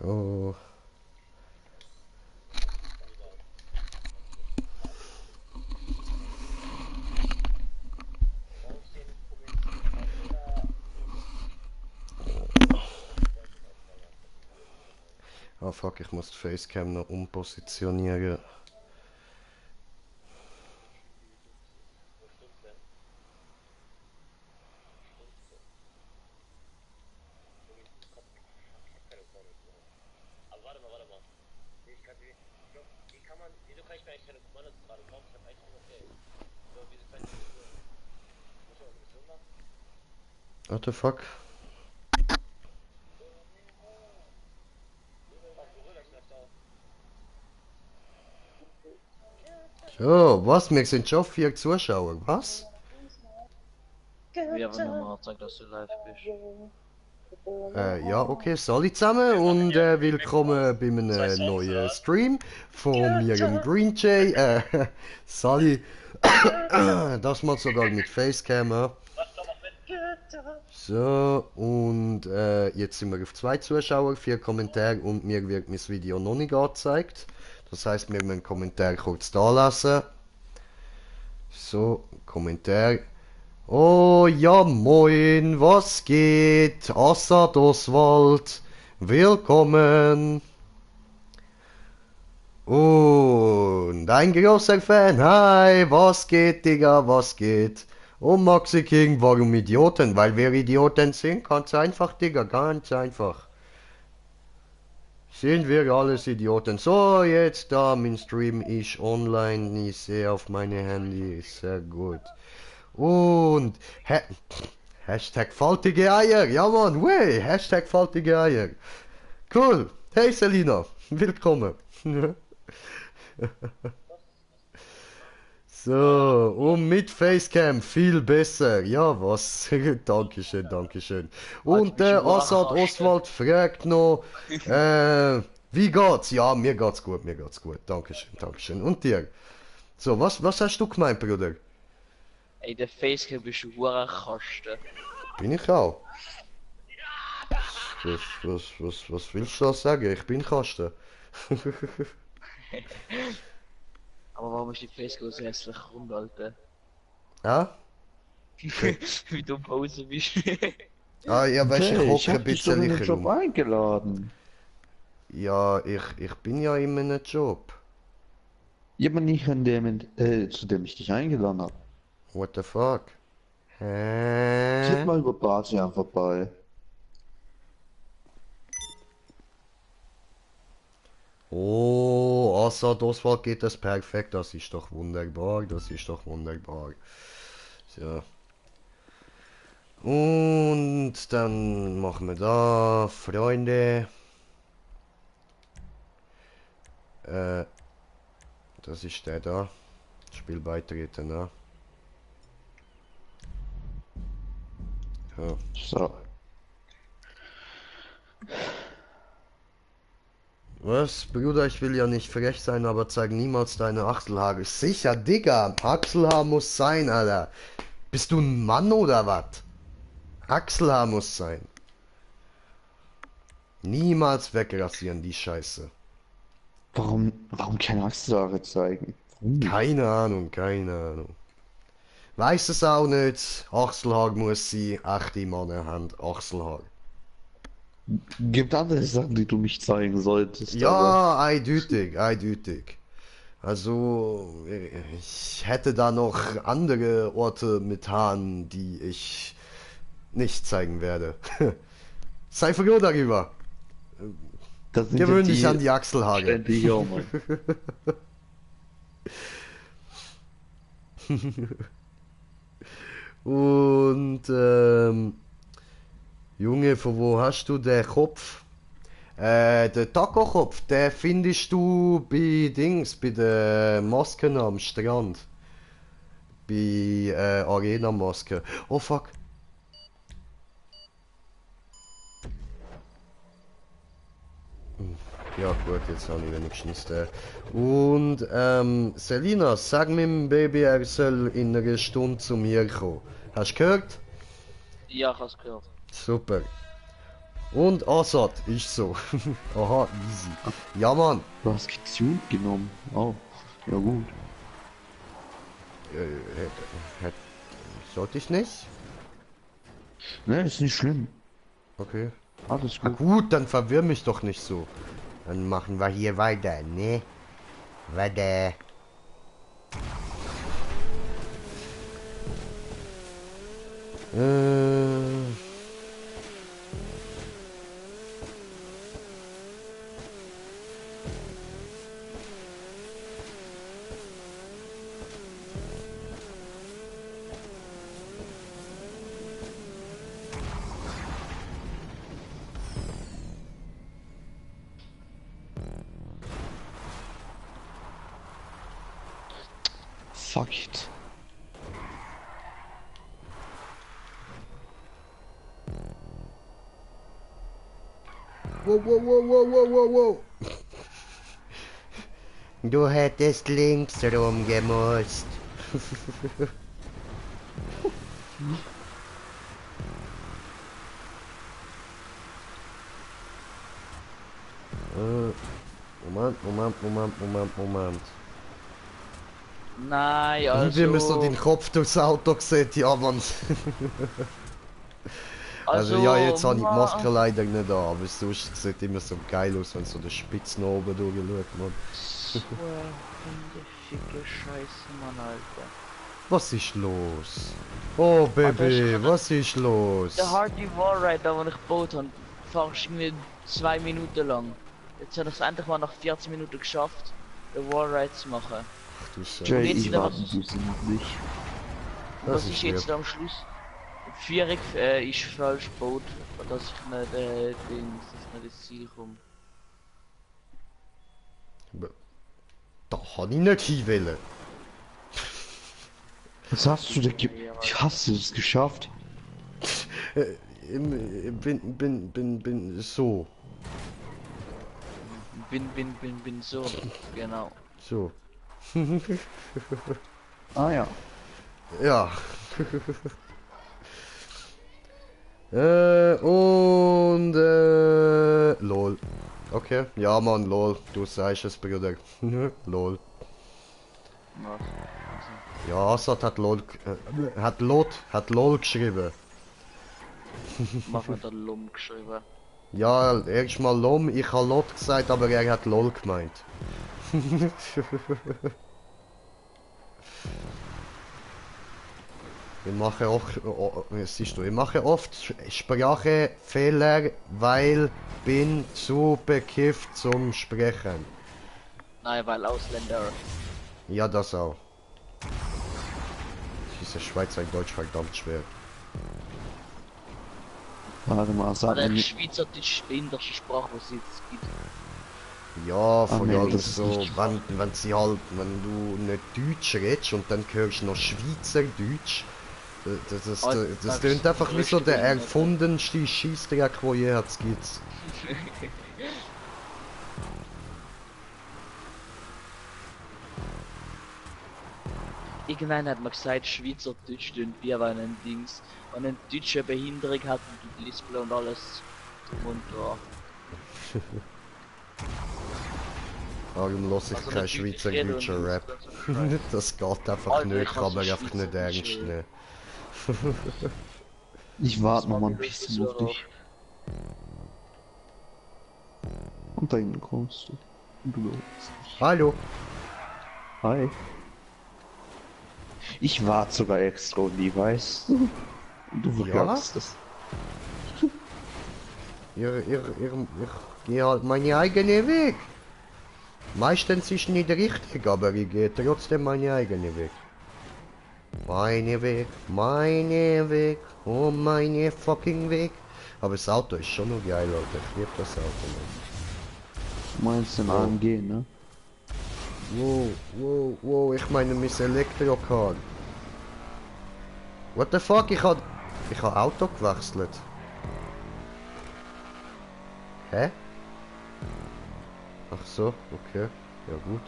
Oh. Ah fuck, ich muss die Facecam noch umpositionieren. What the fuck? So, was? Wir sind schon 4 Zuschauer, was? Wir haben nochmal gezeigt, dass du live bist. Ja, okay, salut zusammen und willkommen bei einem neuen Stream von mir, dem Green Jay. Salut, das mal sogar mit Facecam. So, und jetzt sind wir auf 2 Zuschauer, 4 Kommentare und mir wird mein Video noch nicht angezeigt. Das heißt, wir müssen einen Kommentar kurz da lassen. So, Kommentar. Oh ja, moin, was geht? Assad Oswald, willkommen. Und ein großer Fan, hi, was geht, Digga, was geht? Und Maxi King, warum Idioten? Weil wir Idioten sind, ganz einfach, Digga, ganz einfach. Sind wir alles Idioten? So, jetzt da, mein Stream ist online, ich sehe auf meine Handy, ist sehr gut. Und Hashtag faltige Eier, ja Mann, wey, Hashtag faltige Eier. Cool, hey Selina, willkommen. So, und mit Facecam viel besser. Ja, was? Dankeschön, Dankeschön. Alter, Und bist der du Assad Raste. Oswald fragt noch, wie geht's? Ja, mir geht's gut, mir geht's gut. Dankeschön, Dankeschön. Und dir? So, was hast du gemeint, Bruder? Ey, der Facecam bist du Kasten. Bin ich auch. Was willst du da sagen? Ich bin Kasten. Aber warum ist die Facecam so hässlich rund, Alter? Ja? Wie du Pause bist. Ah, ja, weißt du, ich Jay, ich hocke ein hab dich doch bisschen in den Job rum. eingeladen. Ja, ich bin ja in einem Job. Jemand nicht an dem, zu dem ich dich eingeladen habe. What the fuck? Tritt Hä? mal über Bastian vorbei. Oh, Assad Oswald geht das perfekt. Das ist doch wunderbar. Das ist doch wunderbar. So. Und dann machen wir da Freunde. Äh, das ist der da. Spiel beitreten, ne? Ja. So. Was, Bruder, ich will ja nicht frech sein, aber zeig niemals deine Achselhaare. Sicher, Digga, Achselhaar muss sein, Alter. Bist du ein Mann oder was? Achselhaar muss sein. Niemals wegrasieren, die Scheiße. Warum keine Achselhaare zeigen? Warum nicht? Keine Ahnung, keine Ahnung. Weiß es auch nicht. Achselhaar muss sein. Echte Männer haben Achselhaar. Gibt andere Sachen, die du mich zeigen solltest, aber Ja, eindeutig, eindeutig. Also, ich hätte da noch andere Orte mit Haaren, die ich nicht zeigen werde. Sei froh darüber. das sind ja Gewöhn dich die an die Achselhaare. ständig auch mal. Und, Junge, von wo hast du den Kopf? Den Taco-Kopf, den findest du bei Dings, bei den Masken am Strand. Bei Arena-Masken. Oh fuck. Ja gut, jetzt habe ich wenigstens den. Und Selina, sag meinem Baby, er soll in einer Stunde zu mir kommen. Hast du gehört? Ja, ich hab's gehört. Super. Und Assad ist so. Aha, easy. Ja, Mann. Du hast getuned genommen. Oh, ja gut. Hätt- sollte ich nicht? Ne, ist nicht schlimm. Okay. Alles Ah gut. gut, dann verwirr mich doch nicht so. Dann machen wir hier weiter, ne? Weiter. Äh, Fuck it. wow, wow, wow, wow, wow, wow, wow. Du hättest links rumgemusst. Moment. Nein, Wir müssen den also. Kopf durchs Auto gesehen, ja, Mann. Also ja, Also, jetzt habe ich die Maske leider nicht an, aber sonst sieht immer so geil aus, wenn so der Spitz nach oben durchschaut, Mann. so eine ficke Scheiße, Mann, Alter. Was ist los? Oh Baby, Alter, was ist los? der Hardy Wallrider, den ich gebaut habe, fahrst du irgendwie 2 Minuten lang. Jetzt hat er es endlich mal nach 14 Minuten geschafft, den Wallride zu machen. Ach du Scheiße. Jay, jetzt ich wieder warte was- bis noch nicht. Und Das was ist ist jetzt lieb. am Schluss? Viereck ist falsch gebaut, dass ich nicht, dass ich nicht ins Ziel komme. Da habe ich nicht hinwollen. Was hast du denn Ich hasse es geschafft. Bin so. Bin so, genau. So. Ah ja. Ja. Lol. Okay, ja Mann, lol. Du sagst es, Bruder. Lol. Was? Ja, Assad hat lol, hat lol geschrieben. Mach mir da Lum geschrieben. Ja, erstmal Lom, ich habe Lot gesagt, aber er hat lol gemeint. Ich mache auch, siehst du, ich mache oft Sprachefehler, weil bin zu bekifft zum Sprechen. Nein, weil Ausländer. Ja, das auch. Diese Schweizerdeutsch verdammt schwer. Warte mal, sag Aber mir der nicht. Schweizerdeutsch die indische Sprache, was es jetzt gibt. Ja, vor nee, allem das ist so, nicht wenn sie halt, wenn du nicht Deutsch redest und dann hörst du noch Schweizerdeutsch, das klingt einfach wie so der erfundenste Scheissdreck, wo je hat's gibt. Irgendwann hat man gesagt, Schweizerdeutsch tönt wie wenn ein Dings, wenn ein Deutsche Behinderung hat und du Display und alles drum und dran. Warum lasse ich Also kein natürlich reden und schweizerdeutschen Rap? so schreiben. Das geht einfach Alter, nicht, ich kann hasse man einfach nicht Schweizerdeutsch, ernst ey. nehmen. Ich warte Das noch mal mag ein ich bisschen auf so. dich. Und da hinten kommst du. Und du läufst. Hallo. Hi. Ich warte sogar extra auf die, weißt du? Und du verkackst es. Ich gehe halt meinen eigenen Weg. Meistens ist nicht richtig, aber ich gehe trotzdem meinen eigenen Weg. Meine Weg, oh meine fucking Weg. Aber das Auto ist schon noch geil, Alter. Ich liebe das Auto, Mann. Du meinst den AMG, ne? Wow, ich meine mein Elektrocar. What the fuck, ich hab Auto gewechselt. Hä? Ach so, okay. Ja gut.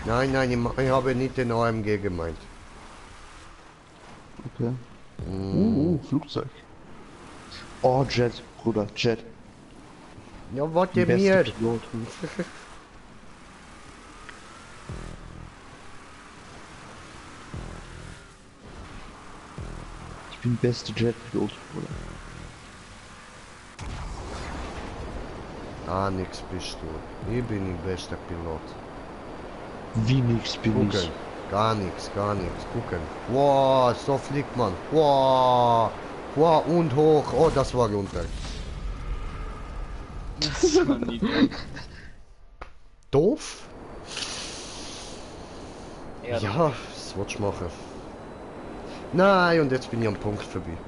Nein, ich habe nicht den AMG gemeint. Okay. Flugzeug. Oh, Jet. Bruder. Jet. Ja, warte Beste mir. Pilot. Ich bin beste Jet-Pilot, Bruder. Ah, nix bist du. Ich bin der beste Pilot. Wie nix bin Gucken. ich. Gar nichts, gar nichts. Gucken. Wow, so fliegt man. Wow. Wow, und hoch. Oh, das war runter. Das ist noch nie gut. Doof? Ja, Ja, das wollte ich machen. Nein, und jetzt bin ich am Punkt vorbei.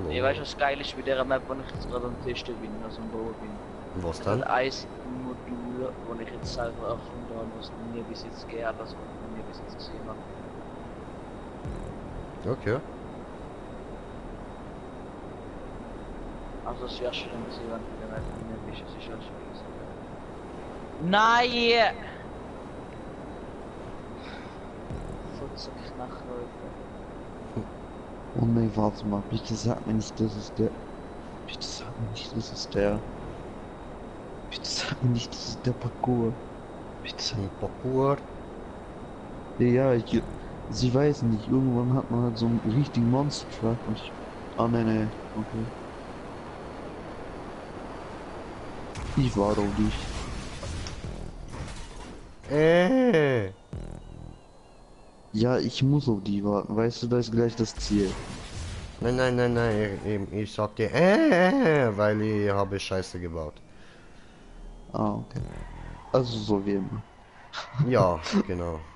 ich weiß, was geil ist bei dieser Map, wenn ich jetzt gerade am Testen bin, also am Bauen bin. Was Das dann? ist ein Modul, das ich jetzt selber erfunden habe, was mir bis jetzt gehört, also was mir bis jetzt gesehen habe. Okay. Also das wäre schon ein bisschen, wenn du der Map bist, das ist halt schon easy. Nein! Futze Knachenleute. Oh ne, warte mal. Bitte sag mir nicht, das ist der. Bitte sag mir nicht, das ist der. Bitte sag mir nicht, das ist der Parcours. Bitte sag Ein Parcours. Ja, sie weiß nicht, irgendwann hat man halt so einen richtigen Monster Truck und ich. Ah ne, ne, okay. Ich war doch nicht. Ja, ich muss auf die warten, weißt du, da ist gleich das Ziel. Nein, nein, nein, nein, ich sag dir, weil ich habe Scheiße gebaut. Ah, okay. Also so wie immer. Ja, genau.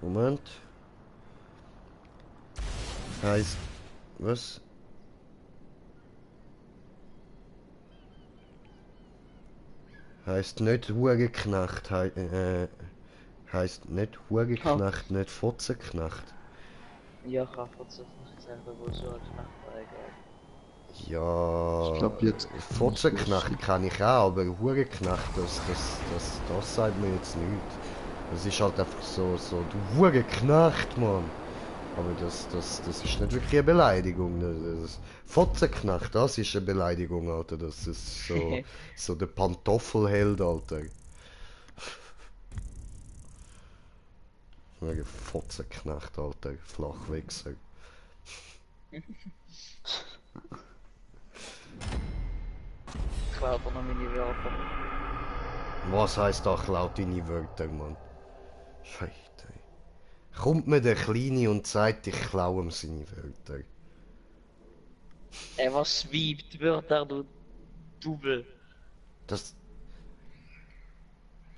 Moment. Heißt, was? Heißt nicht Hurgeknacht, heißt nicht Hurgeknacht, nicht Fotzeknacht. Ja, ich habe Futze selber, wo so eine Knacht war, egal. Ja, Ich glaube jetzt. Fotzeknacht kann ich auch, aber Hurgeknacht, das sagt mir jetzt nichts. Das ist halt einfach so, du Hurgeknacht, Mann. Aber das ist nicht wirklich eine Beleidigung. Fotzenknacht, das ist eine Beleidigung, Alter. Das ist so der Pantoffelheld, Alter. Wegen Fotzenknacht, Alter. Flachwichser. Ich glaube noch meine Wörter. Was heisst da klaut deine Wörter, Mann? Scheiße. Kommt mir der Kleine und sagt, ich klaue ihm seine Wörter. Ey, was schwiebt Wörter, du Double. Das...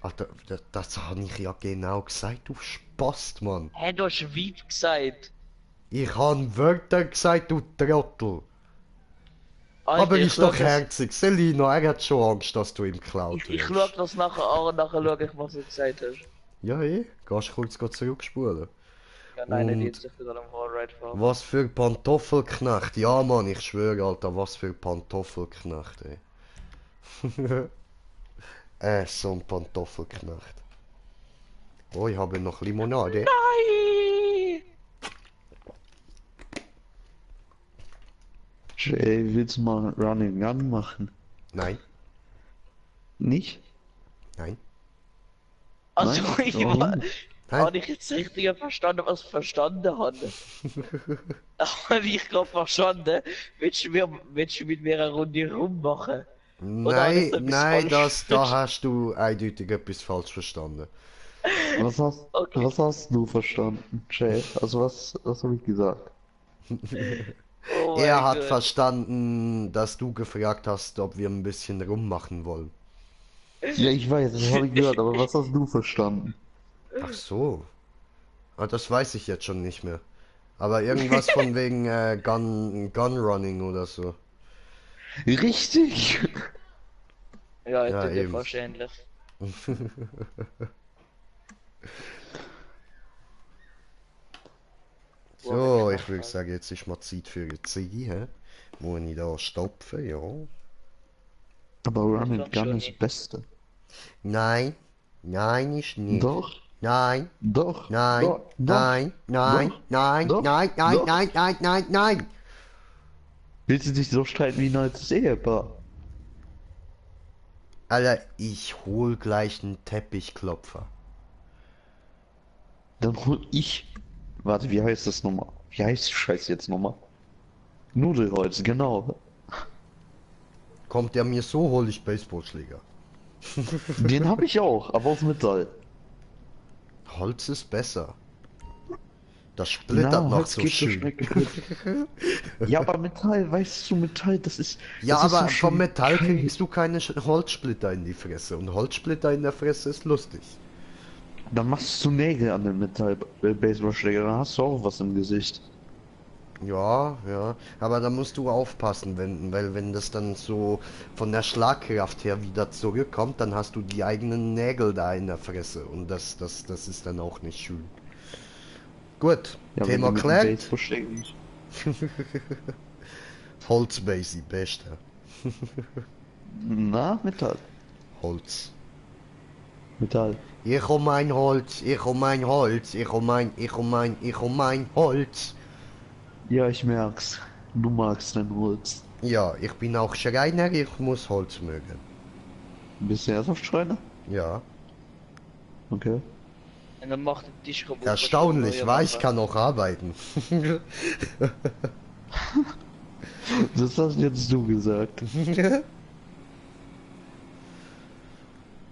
Alter, das habe ich ja genau gesagt, du Spast, Mann. Hey, du hast Weib gesagt. Ich habe Wörter gesagt, du Trottel. Alter, Aber ich ist schau doch das, herzig. Selino, er hat schon Angst, dass du ihm geklaut ich schau wirst. das nachher an und nachher schau ich, was du gesagt hast. Ja, gehst kurz zurückspulen. Ja, nein, nicht Und jetzt, ich will am Wallride fahren. was für Pantoffelknacht. Ja, Mann, ich schwöre, Alter, was für Pantoffelknacht, ey. So ein Pantoffelknacht. Oh, ich habe noch Limonade. Nein! Jay, willst du mal Running Gun machen? Nein, Nicht? nein, Also, Nein? ich Warum? war, nein. habe ich jetzt richtig verstanden, was ich verstanden habe? Habe ich gerade verstanden? Willst du mit mir eine Runde rummachen? Oder habe ich Nein, da etwas nein, falsch da hast du eindeutig etwas falsch verstanden. Okay. Was hast du verstanden, Jay? Also was habe ich gesagt? Oh Er mein hat Gott. verstanden, dass du gefragt hast, ob wir ein bisschen rummachen wollen. Ja, ich weiß, das habe ich gehört, aber was hast du verstanden? Ach so. Ah, das weiß ich jetzt schon nicht mehr. Aber irgendwas von wegen Gunrunning oder so. Richtig! Ja, ich Ja, tue dir eben. wahrscheinlich. So, ich würde sagen, jetzt ist mal Zeit für eine Ziggy, hä? Muss ich da stopfen, ja. Aber Run and Dann Gun schon ist das nicht. Beste. Nein, nein ist nicht. Doch, Nein, doch, nein, doch, doch, nein, nein, doch, nein, doch, nein, nein, doch. nein, nein, nein, nein. Willst du dich so streiten wie ein altes Ehepaar? Alter, ich hol gleich einen Teppichklopfer. Dann hol ich. Warte, wie heißt das nochmal? Wie heißt die Scheiße jetzt nochmal? Nudelholz, genau. Kommt der mir so, hol ich Baseballschläger. Den habe ich auch, aber aus Metall. Holz ist besser. Das splittert noch Holz so geht so schön. schnell kaputt. Ja, aber Metall, weißt du, Metall, Ja, das ist aber so vom schön Metall geil. kriegst du keine Holzsplitter in die Fresse. Und Holzsplitter in der Fresse ist lustig. Dann machst du Nägel an den Metall-Baseballschläger, dann hast du auch was im Gesicht. Ja, ja. Aber da musst du aufpassen, weil wenn das dann so von der Schlagkraft her wieder zurückkommt, dann hast du die eigenen Nägel da in der Fresse. Und das ist dann auch nicht schön. Gut, Ja, wenn Thema du mit dem klärt. Baseballschläger nicht. Holzbasi, beste. Na, Metall. Holz. Metall. Ich um mein Holz, ich um mein Holz, ich um mein Holz. Ja, ich merk's. Du magst dein Holz. Ja, ich bin auch Schreiner, ich muss Holz mögen. Bist du Airsoft-Schreiner? Ja. Okay. Und dann macht der Tisch kaputt. Erstaunlich, was weil neue ich kann auch arbeiten. Das hast jetzt du gesagt.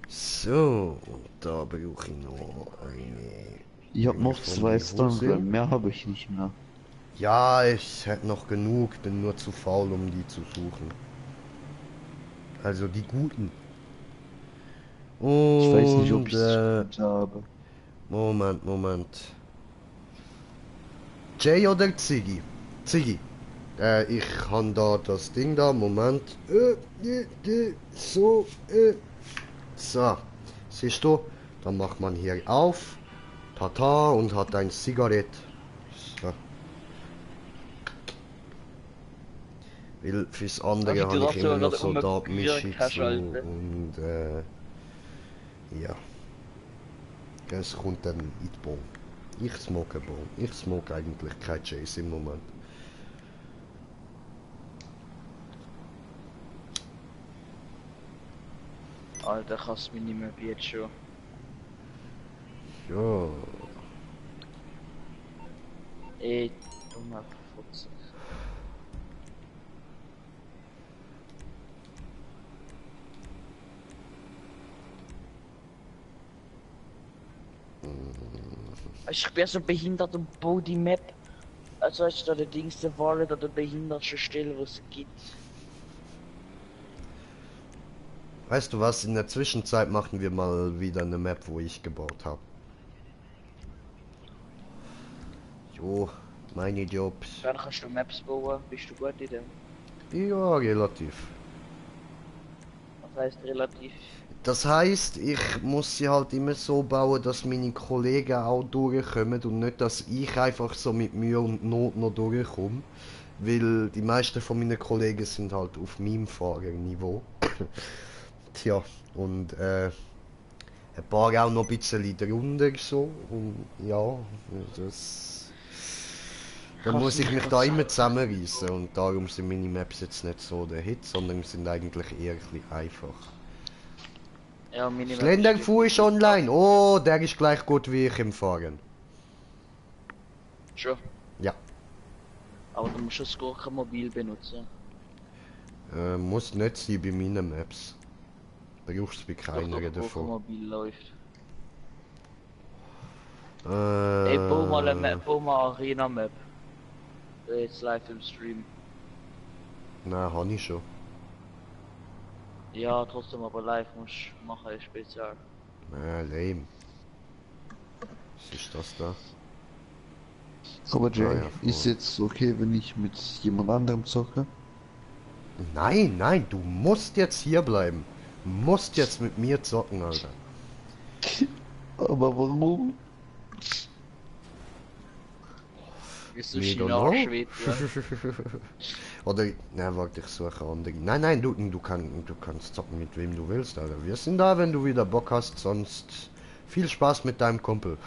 So, da brauche ich noch eine. Ich hab noch Von 2 die Hose. Stunts, mehr habe ich nicht mehr. Ja, ich hätte noch genug, bin nur zu faul, um die zu suchen. Also die guten. Und, Ich weiß nicht, ob ich es habe. Moment. Jay oder Ziggy? Ziggy. Ich habe da das Ding da, Moment. So, so. Siehst du? Dann macht man hier auf. Tata und hat ein Zigarett. So. Weil fürs andere Darf ich habe ich dir immer dazu noch so noch da eine Mischung Biertasche so halten? und ja. Es kommt dann in die Bon. Ich smoke Bon. Ich smoke eigentlich kein Chase im Moment. Alter, kannst mich nicht mehr jetzt schon. Ja. Ey, dummer Futz. Ich bin so behindert und baue die Map. Also ist da der Dings der Wallet an der behindertsten Stelle, was es gibt. Weißt du was? In der Zwischenzeit machen wir mal wieder eine Map, wo ich gebaut habe. Jo, meine Jobs. Dann kannst du Maps bauen, bist du gut in dem? Ja, relativ. Das heißt relativ. Das heißt, ich muss sie halt immer so bauen, dass meine Kollegen auch durchkommen und nicht, dass ich einfach so mit Mühe und Not noch durchkomme. Weil die meisten von meinen Kollegen sind halt auf meinem Fahrerniveau. Tja, und ein paar auch noch ein bisschen drunter so. Und ja, das... Dann muss ich mich da immer zusammenreißen und darum sind meine Maps jetzt nicht so der Hit, sondern sind eigentlich eher ein bisschen einfach. Ja, Minimum. Slenderfu ist online. Oh, der ist gleich gut wie ich im Fahren. Schon. Ja. Aber du musst das gar kein Mobil benutzen. Muss nicht sein bei meinen Maps. Brauchst du bei keiner Doch, kein davon. Mobil läuft. Ey, bau mal eine Map, bau mal Arena Map. Jetzt live im Stream. Nein, habe ich schon. Ja, trotzdem aber live musst du machen, ist spezial. Lame. Was ist das da? Aber Jay, ja, voll. ist jetzt okay, wenn ich mit jemand anderem zocke? Nein, du musst jetzt hier bleiben. Du musst jetzt mit mir zocken, Alter. Aber warum? Ist so Me schön don't know. anschwebt, ja. Oder, na, warte, ich suche andere. Nein, du kannst zocken mit wem du willst, Alter. Wir sind da, wenn du wieder Bock hast, sonst viel Spaß mit deinem Kumpel.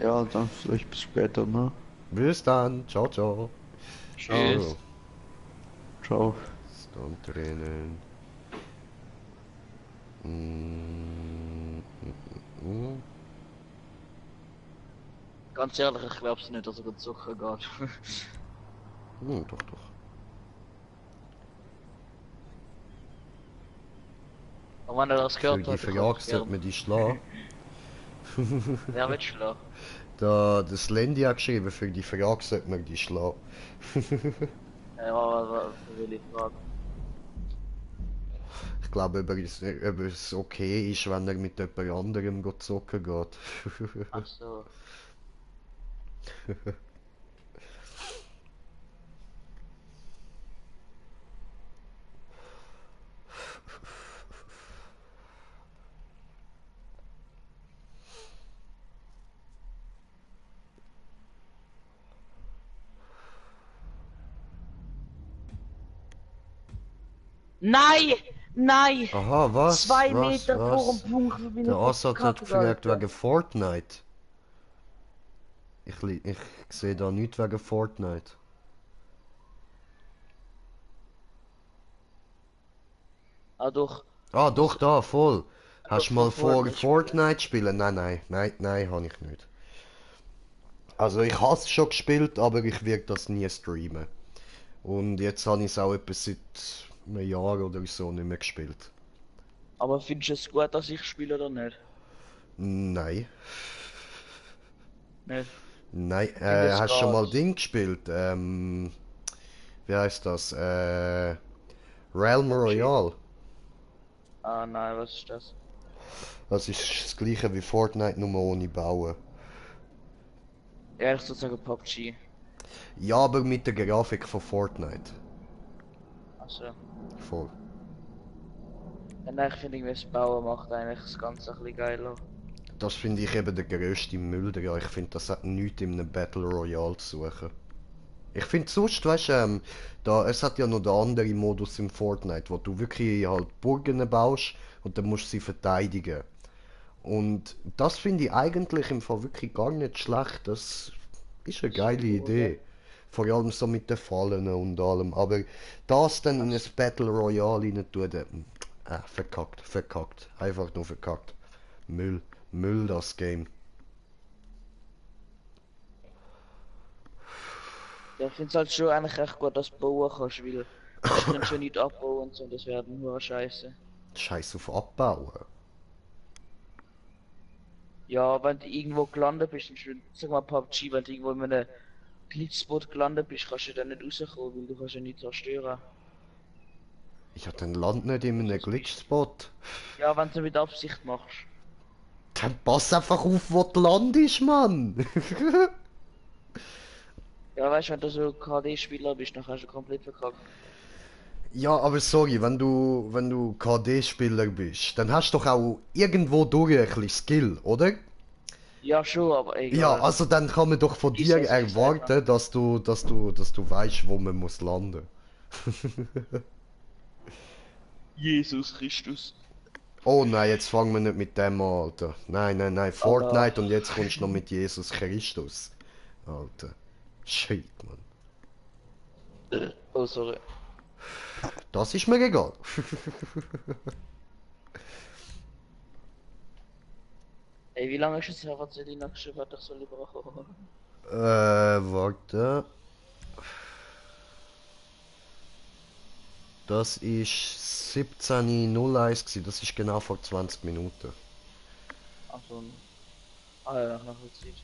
Ja, dann vielleicht bis später, ne? Bis dann, ciao, ciao. Tschüss. Ciao. Stunt-Rennen. Ganz ehrlich, ich glaub's nicht, dass er gut zocken geht. Doch, doch. Aber wenn er das Für gehört die hat, Frage sollte man die schlagen. Wer wird schlagen? Das Landy hat geschrieben, für die Frage sollte man die schlagen. Ja, aber will ich fragen. Ich glaube, ob es okay ist, wenn er mit jemand anderem zocken geht. Ach so. Nein! Nein! Aha, was? 2 Was? Meter vor dem Punkt, wo bin Der ich Assad hat verkackt, gefragt Alter. wegen Fortnite. Ich sehe da nichts wegen Fortnite. Ah doch. Ah, doch, da, voll. Hast du Doch, mal von vor Fortnite Fortnite spielen? Nein, habe ich nicht. Also ich habe es schon gespielt, aber ich werde das nie streamen. Und jetzt habe ich es auch etwa seit einem Jahr oder so nicht mehr gespielt. Aber findest du es gut, dass ich spiele oder nicht? Nein. Nicht. Nein, finde es hast du schon mal geht. Ding gespielt? Wie heißt das? Realm Royale. Ah nein, was ist das? Das ist das gleiche wie Fortnite, nur ohne Bauen. Ja, ich sozusagen PUBG. Ja, aber mit der Grafik von Fortnite. Also. Voll. Und ich finde irgendwie das Bauen macht eigentlich das Ganze ein bisschen geiler. Das finde ich eben der grösste Müll daran. Ich finde, das hat nichts in einem Battle Royale zu suchen. Ich finde sonst, weißt du, es hat ja noch den anderen Modus im Fortnite, wo du wirklich halt Burgen baust und dann musst du sie verteidigen. Und das finde ich eigentlich im Fall wirklich gar nicht schlecht. Das ist eine geile Idee. Vor allem so mit den Fallen und allem. Aber das dann in ein Battle Royale rein tun, verkackt. Einfach nur verkackt. Müll das Game. Ja, ich finde es halt schon eigentlich echt gut, dass du bauen kannst, weil ich könnte schon nicht abbauen und so, das wäre nur scheiße. Scheiß auf Abbauen. Ja, wenn du irgendwo gelandet bist, zum Beispiel, sag mal PUBG, wenn du irgendwo in einem Blitzspot gelandet bist, kannst du dann nicht rauskommen, weil du kannst ja nicht zerstören. Ich hab den Land nicht in einem Glitch-Spot. Ja, wenn du mit Absicht machst. Dann pass einfach auf, wo du landest, Mann! Ja, weißt du, wenn du so KD-Spieler bist, dann kannst du komplett verkacken. Ja, aber sorry, wenn du KD-Spieler bist, dann hast du doch auch irgendwo durch ein bisschen Skill, oder? Ja, schon, aber egal. Ja, also dann kann man doch von Ist dir das nicht erwarten, dass du weißt, wo man muss landen. Jesus Christus. Oh nein, jetzt fangen wir nicht mit dem an, Alter. Nein, Fortnite und jetzt kommst du noch mit Jesus Christus. Alter. Shit, Mann. Oh, sorry. Das ist mir egal. Ey, wie lange ist es her, was Selina geschrieben hat, ich soll lieber kommen? Warte. Das ist 17:01 gewesen. Das ist genau vor 20 Minuten. Also, ah ja, nach der Zeit.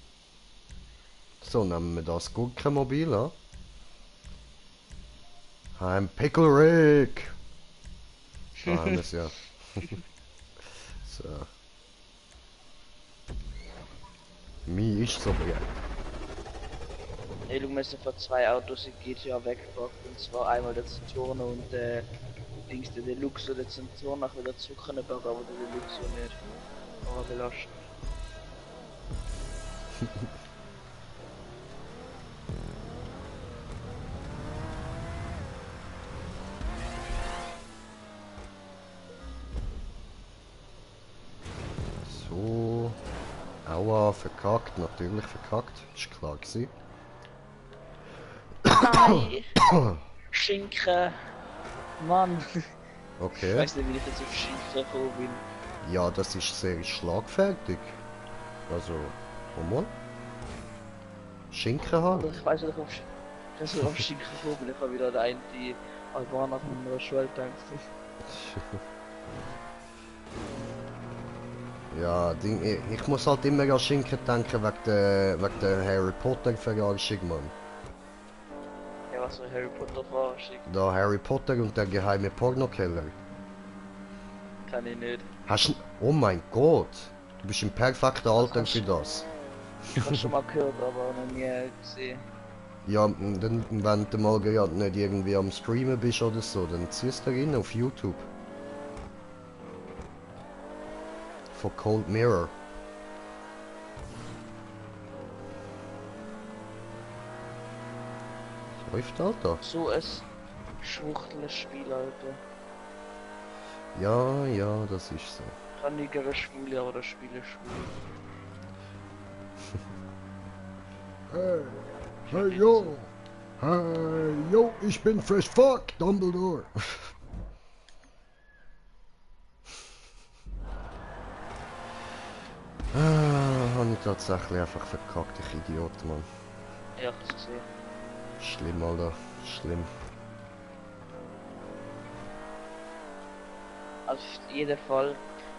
So, nehmen wir das Gurkenmobil an. Ein Pickle Rick! Da haben wir es ja. So. Mir ist so bereit. Ey, du musst von 2 Autos in GTA weggepackt, und zwar einmal der Zenturner und Dings, der Deluxe, oder der Zenturner wieder zurück können bauen, aber der Deluxe nicht. Aber belastend. Aua, verkackt, natürlich verkackt. Ist klar gewesen. Nein! Schinken! Mann! Ich Okay. weiß nicht, wie ich jetzt auf Schinken gekommen bin. Ja, das ist sehr schlagfertig. Also, mal. Schinken haben. Oder ich weiß nicht, ob ich auf Schinken gekommen bin. Ich habe wieder der eine die Albaner von meiner Schule gedacht. Ja, ich muss halt immer an Schinken denken wegen der Harry Potter Verarschung, Mann. Ja, was für Harry Potter Verarschung? Da Harry Potter und der geheime Pornokeller. Kann ich nicht. Hast du... Oh mein Gott! Du bist im perfekten Alter für das. Ich habe schon mal gehört, aber noch nie gesehen. Ja, dann, wenn du mal gerade nicht irgendwie am Streamen bist oder so, dann ziehst du rein auf YouTube. Von Cold Mirror. Was läuft, Alter? So ein Schwuchtelspiel, Alter. Ja, ja, das ist so. Kann ich gerne Schwule oder Spiele schwul. Hey, hey, yo! Hey, yo, ich bin Fresh Fuck, Dumbledore! Habe ich tatsächlich einfach verkackt, ich Idiot, Mann. Ja, ich hab's gesehen. Schlimm, Alter, schlimm. Also auf jeden Fall,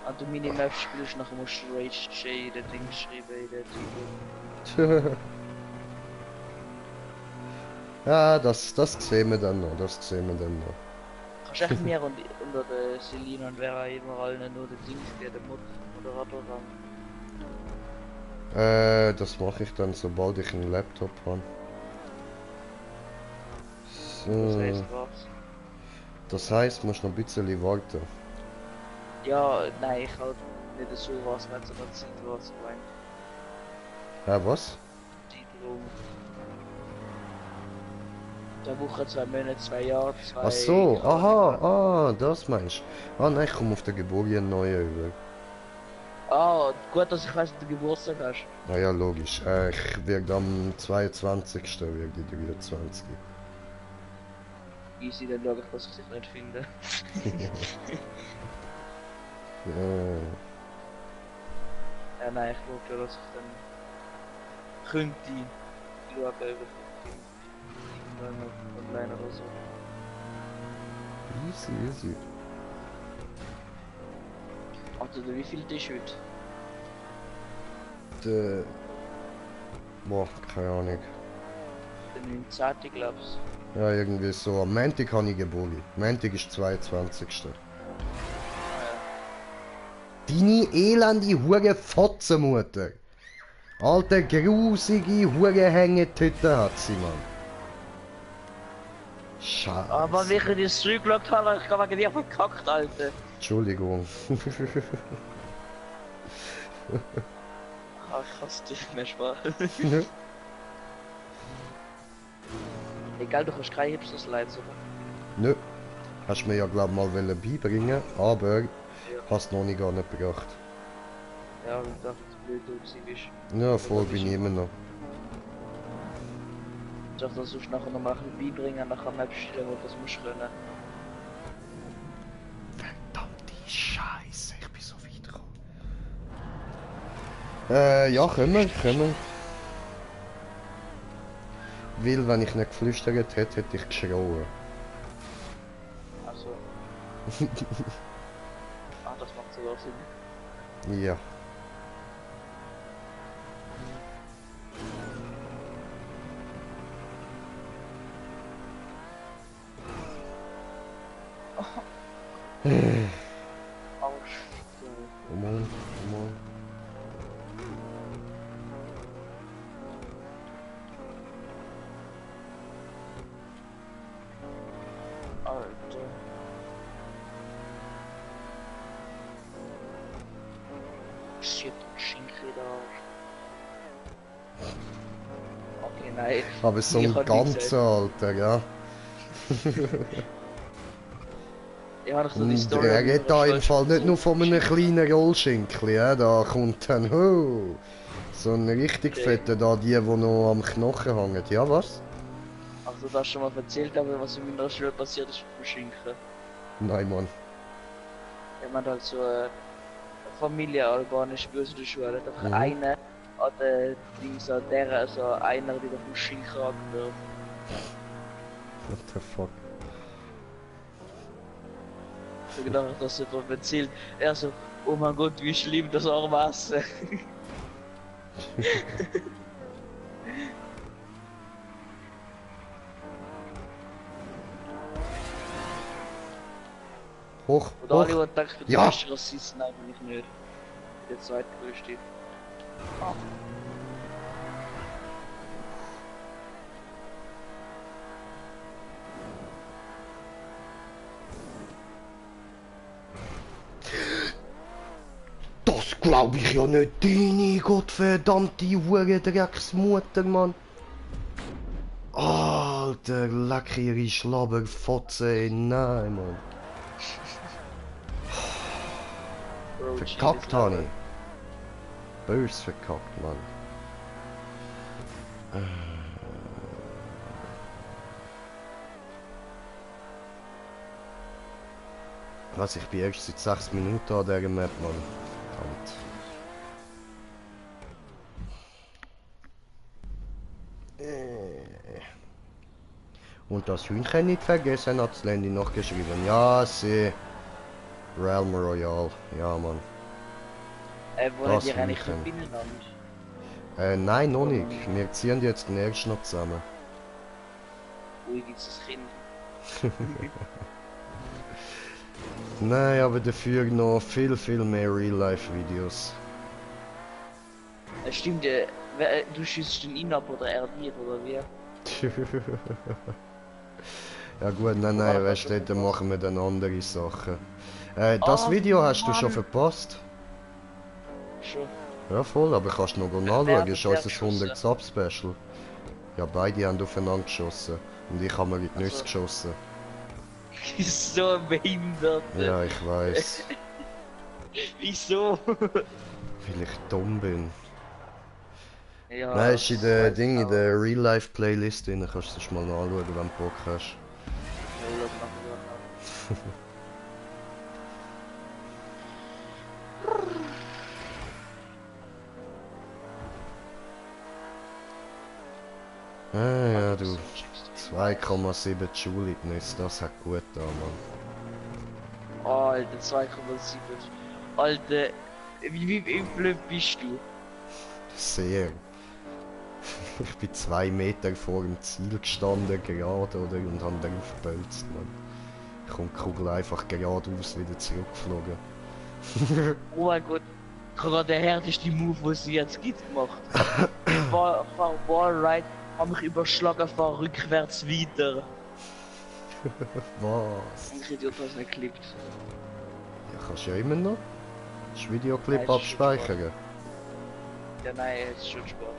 wenn du Minimap spielst, nachher musst du Rage J in den Ding schreiben, in den Titel. Ja, das sehen wir dann noch, das sehen wir dann noch. Kannst du echt mehr unter der Celine und Vera immer allen nur den Ding, der Moderator haben. Das mache ich dann, sobald ich einen Laptop habe. Das So, heißt was? das heißt, musst noch ein bisschen warten. Ja, nein, ich halt nicht so was, wenn es aber Zeit was gemeint. Hä, was? Titel der Woche 2 Monate, 2 Jahre, 2... Ach so, aha, das meinst du. Ah nein, ich komme auf der Geburt einen neuen über. Ah, gut, dass ich weiss, dass du Geburtstag hast. Ah ja, logisch. Ich werde am 22. werde ich 23. Easy, dann schaue ich, dass ich dich nicht finde. Ja, nein, ich glaube ja, dass ich dann könnte schauen, ob ich irgendwann online oder so. Easy, easy. Alter, wie viel ist heute? Boah, keine Ahnung. Der 19. glaub's. Ja, irgendwie so. Am Montag habe ich Geburt. Montag ist 22. Deine elende Hure Fotzenmutter. Alte grusige Hurenhängetüte hat sie, Mann. Scheiße. Aber wie ich das zurückgelockt habe, ich habe wegen dir verkackt, Alter. Entschuldigung. Ach, ich hasse dich, mehr Spaß. Egal, du kannst keine Hipster-Slides, oder? Nö. Hast mir ja glaub mal wollen beibringen, aber Ja. hast noch nicht gar nicht gebracht. Ja, weil ich dachte, blöd du gewesen bist. Ja, voll bin ich immer noch. Ich dachte, das sollst du nachher noch mal ein bisschen beibringen, nachher Map stellen, wo du das musst können. Verdammte Scheiße, ich bin so weit gekommen. Ja, können wir. Weil, wenn ich nicht geflüstert hätte, hätte ich geschrauen. Also. Ah, das macht sogar Sinn. Ja. Oh, Come on, come on. Alter. Shit, Schinkräder. Okay, nein. Aber so Ich ein kann nichts ganzer, Alter, ja. Ja, ich so die Und Story. er redet da im Fall nicht nur von einem kleinen Rollschinkli, da kommt dann, so ein richtig Okay. fetter da, die noch am Knochen hängen. Ja, was? Ach, du hast schon mal erzählt, aber was in meiner Schule passiert ist mit dem Schinken. Nein, Mann. Jemand halt so eine Familie albanisch böse in der Schule. Hat einfach Mhm. eine an der Dings an der, also einer, die auf dem Schinken angeworfen. What the fuck? So gedacht, dass er davon erzählt. Er so, oh mein Gott, wie schlimm das arme Essen. Hoch, Und alle, hoch. die denken, ich bin der Ja. größte Rassist, nein, bin ich nicht. Der zweitgrößte. Ah. Das glaub ich ja nicht, deine gottverdammte Hurendrecksmutter, Mann. Alter, leck ihre Schlabberfotze, ey, nein, Mann. Bro, Verkackt Jesus, habe ich. Bös verkackt, Mann. Was, ich bin erst seit 6 Minuten an dieser Map, Mann. Verdammt. Und das Hühnchen nicht vergessen, hat Landy noch geschrieben. Ja, sie. Realm Royale. Ja, Mann. wo Das hat ihr eigentlich Hühnchen. noch Binnenland? Nein, noch nicht. Wir ziehen jetzt den ersten noch zusammen. Wo gibt's das Kind? Nein, aber dafür noch viel mehr Real-Life-Videos. Stimmt, du schießt den ihn ab oder er dir oder wie? Ja gut, nein, Oder nein, was weißt du, hast du dann machen wir dann andere Sachen. Das Oh, Video hast du schon Mann. verpasst. Schon. Ja voll, aber kannst du noch Wer nachschauen, hat ist wer unser geschossen? 100 Sub Special. Ja, beide haben aufeinander geschossen. Und ich habe mir in die Nüsse Also. geschossen. Wieso ein Behindert? Ja, ich weiß. Wieso? Weil ich dumm bin. Ja, Nein, ist in das der weiß Ding, ich in auch. der Real-Life-Playlist drin, kannst du das mal nachschauen, wenn du Bock hast. Ja, das machen wir noch. Ja, du. 2,7 Joule in die Nüsse, das hat gut da, Mann. Alter, 2,7. Alter, wie blöd bist du? Sehr. Ich bin 2 Meter vor dem Ziel gestanden, gerade, oder? Und hab darauf gebölzt, Mann. Kommt die Kugel einfach geradeaus wieder zurückgeflogen. Oh mein Gott, gerade der härteste Move, den sie jetzt gibt, gemacht. Ich war Wallride, hab mich überschlagen, fahr rückwärts weiter. Was? Ein Idiot, was nicht klippt. Ja, kannst du ja immer noch. Das Videoclip Nein, ist schon abspeichern. Ja, nein, es ist schon Sport.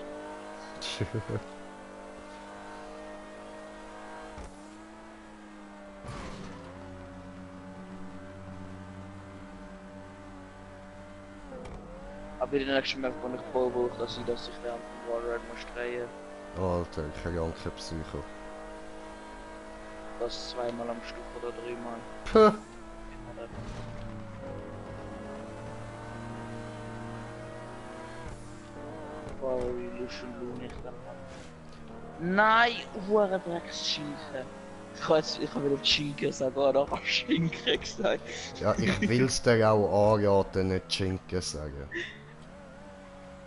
Aber in der nächsten Map, wo ich baue, dass ich während dem Wallride muss drehen. Alter, kranke Psycho. Das zweimal am Stück oder dreimal. Puh. Wow, wie schön lunig dann. Nein, hure Drecksschinken. Ich hab wieder Schinken gesagt, oder auch Schinken gesagt. Ja, ich will's dir auch anraten, nicht Schinken sagen.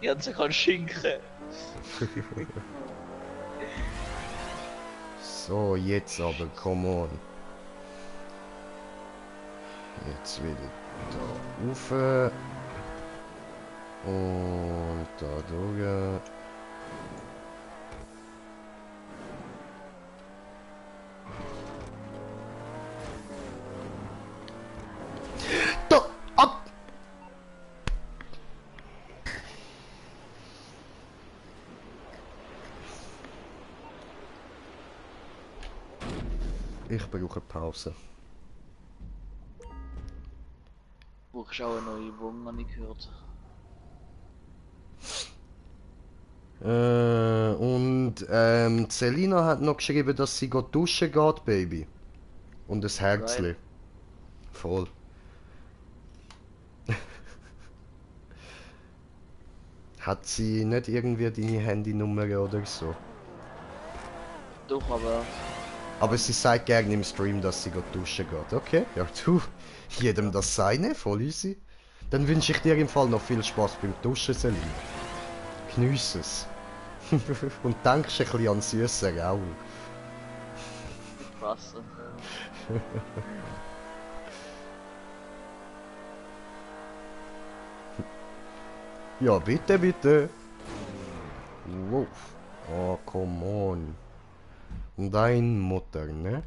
Jetzt kann Schinken. So, jetzt aber, come on. Jetzt wieder da rauf. Und da durch. Da! Ab! Ich brauche Pause. Brauchst auch eine neue Wohnung, habe ich gehört. Selina hat noch geschrieben, dass sie geht duschen geht, Baby. Und ein Herzli. Geil. Voll. Hat sie nicht irgendwie deine Handynummer oder so? Doch, aber Aber sie sagt gerne im Stream, dass sie geht duschen geht. Okay, ja du, jedem das seine, voll easy. Dann wünsche ich dir im Fall noch viel Spaß beim Duschen, Selina. Geniess es. Und denkst ein bisschen an süßen Raul. mit Wasser. Ja, bitte, bitte. Wow. Oh, come on. Dein Mutter, ne?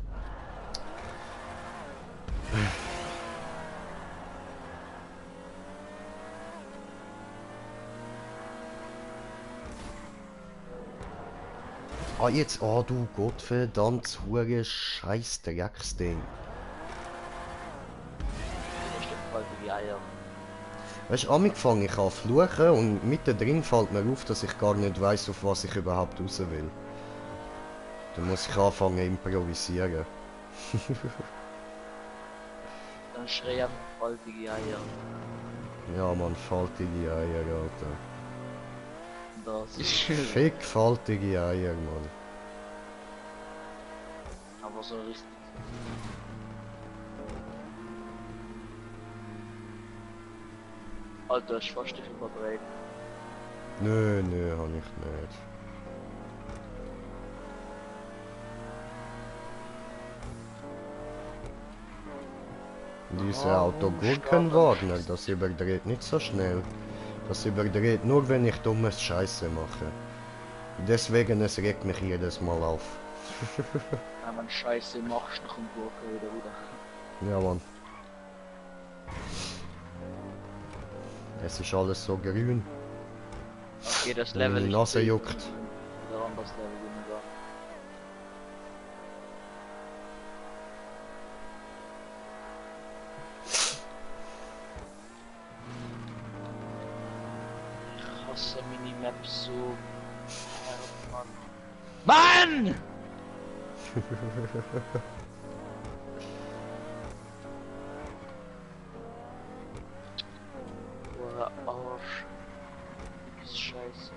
Ah, jetzt, oh du Gottverdammt, hure scheiß Drecksding. Das ist der Fall für die Eier. Weißt du, angefangen ich an fluchen und mittendrin fällt mir auf, dass ich gar nicht weiß, auf was ich überhaupt raus will. Dann muss ich anfangen improvisieren. Dann schrei einfach faltige Eier. Ja, man, faltige Eier, Alter. Das ist Fick faltige Eier, Mann. aber so richtig. Alter, das ist fast dich überdreht. Nö, nö, hab ich nicht. Diese Auto Gurkenwagner, das überdreht nicht so schnell. Das überdreht nur, wenn ich dummes Scheiße mache. Deswegen, es regt mich jedes Mal auf. Wenn man Scheiße machst, dann kommt Gurke wieder. Ja, Mann. Es ist alles so grün. Okay, das Meine Level Nase tief. juckt. Wieder anderes Level weniger. Ich hasse Minimap so. Mann! Oder Arsch. Das ist scheiße.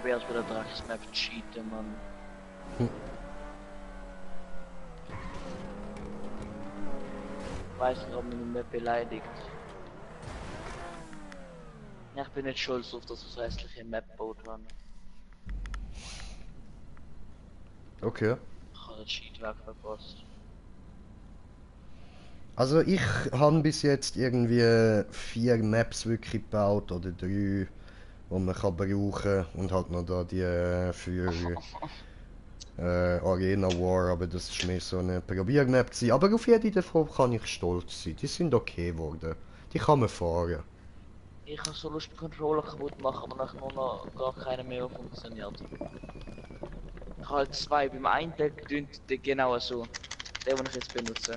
Wer ist wieder Draches Map cheaten, Mann? Hm. Weiß nicht, ob man mich beleidigt. Ja, ich bin nicht schuld auf das hässliche Map-Boot haben. Okay. Ich habe das Cheatwerk verpasst. Also ich habe bis jetzt irgendwie 4 Maps wirklich gebaut oder 3, die man kann brauchen und halt noch da die für Arena War, aber das ist mehr so eine Probiermap gewesen. Aber auf jede davon kann ich stolz sein. Die sind okay geworden. Die kann man fahren. Ich habe so Lust, den Controller kaputt machen, aber nachher nur noch gar keine mehr funktioniert. Ich habe halt zwei. Beim einen der genau so. Der, den ich jetzt benutze.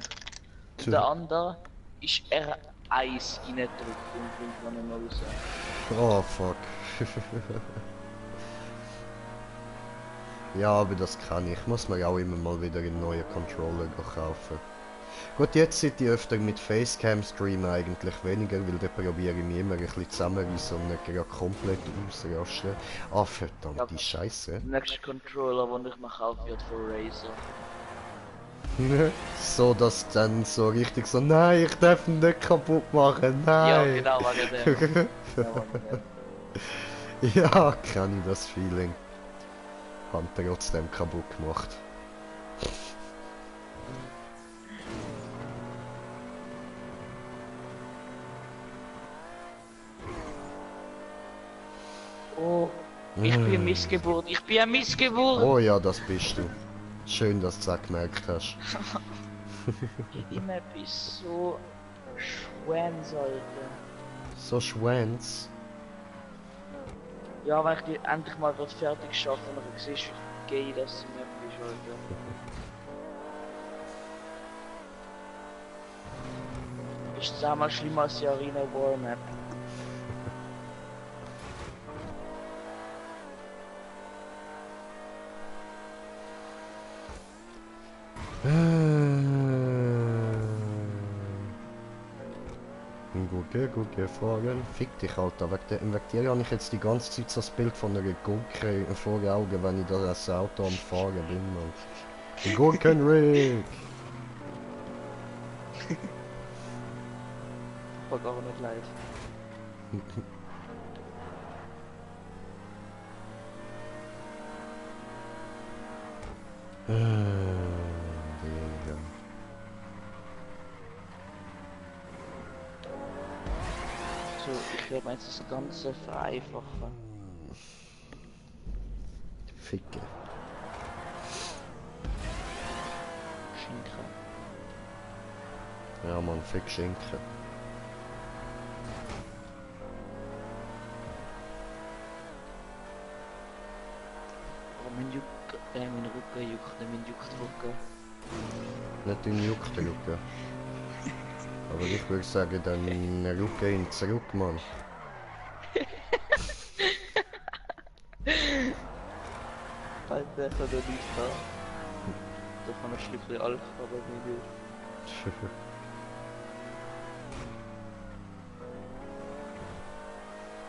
Und der andere ist R1 reingedrückt und bringt man nicht mehr raus. Oh fuck. Ja, aber das kann ich. Muss mir auch immer mal wieder einen neuen Controller kaufen. Gut, jetzt sind die öfter mit Facecam streamen eigentlich weniger, weil da probiere ich mich immer ein bisschen zusammenreißen und nicht gerade komplett ausrasten. Ah, verdammte Ja. Scheiße. Der nächste Controller, den ich mir kaufe, wird von Razer. So, dass dann so richtig so, nein, ich darf ihn nicht kaputt machen, Ja, nein. genau, wegen dem. Genau, wegen dem. Ja, kann ich das Feeling. Haben trotzdem kaputt gemacht. Oh, ich bin eine Missgeburt. Ich bin eine Missgeburt. Oh ja, das bist du. Schön, dass du das gemerkt hast. Die Map ist so schwänz, Alter. So Schwänz. Ja, wenn ich die endlich mal wird fertig schaffe und dann siehst wie geil das sie mir ist, Alter. Ist das einmal schlimmer als die Arena War Map? Gut Fragen. Fick dich, Alter. Wegen dir habe ich jetzt die ganze Zeit so das Bild von einer Gurke vor Augen, wenn ich da das Auto am Fahren bin, Mann. Der Gurkenrig! War gar nicht live. Digga. So, ich werde jetzt das Ganze vereinfachen. Ficke. Schinken. Ja, Mann, fick Schinken. Oh, mein Rücken juckt, mein Rücken. Nicht in Jucke. Aber ich würde sagen, dann Rücken ihn zurück, Mann. Alter, ich habe nicht da. Da kann ein Stückchen Alk, aber nicht gut.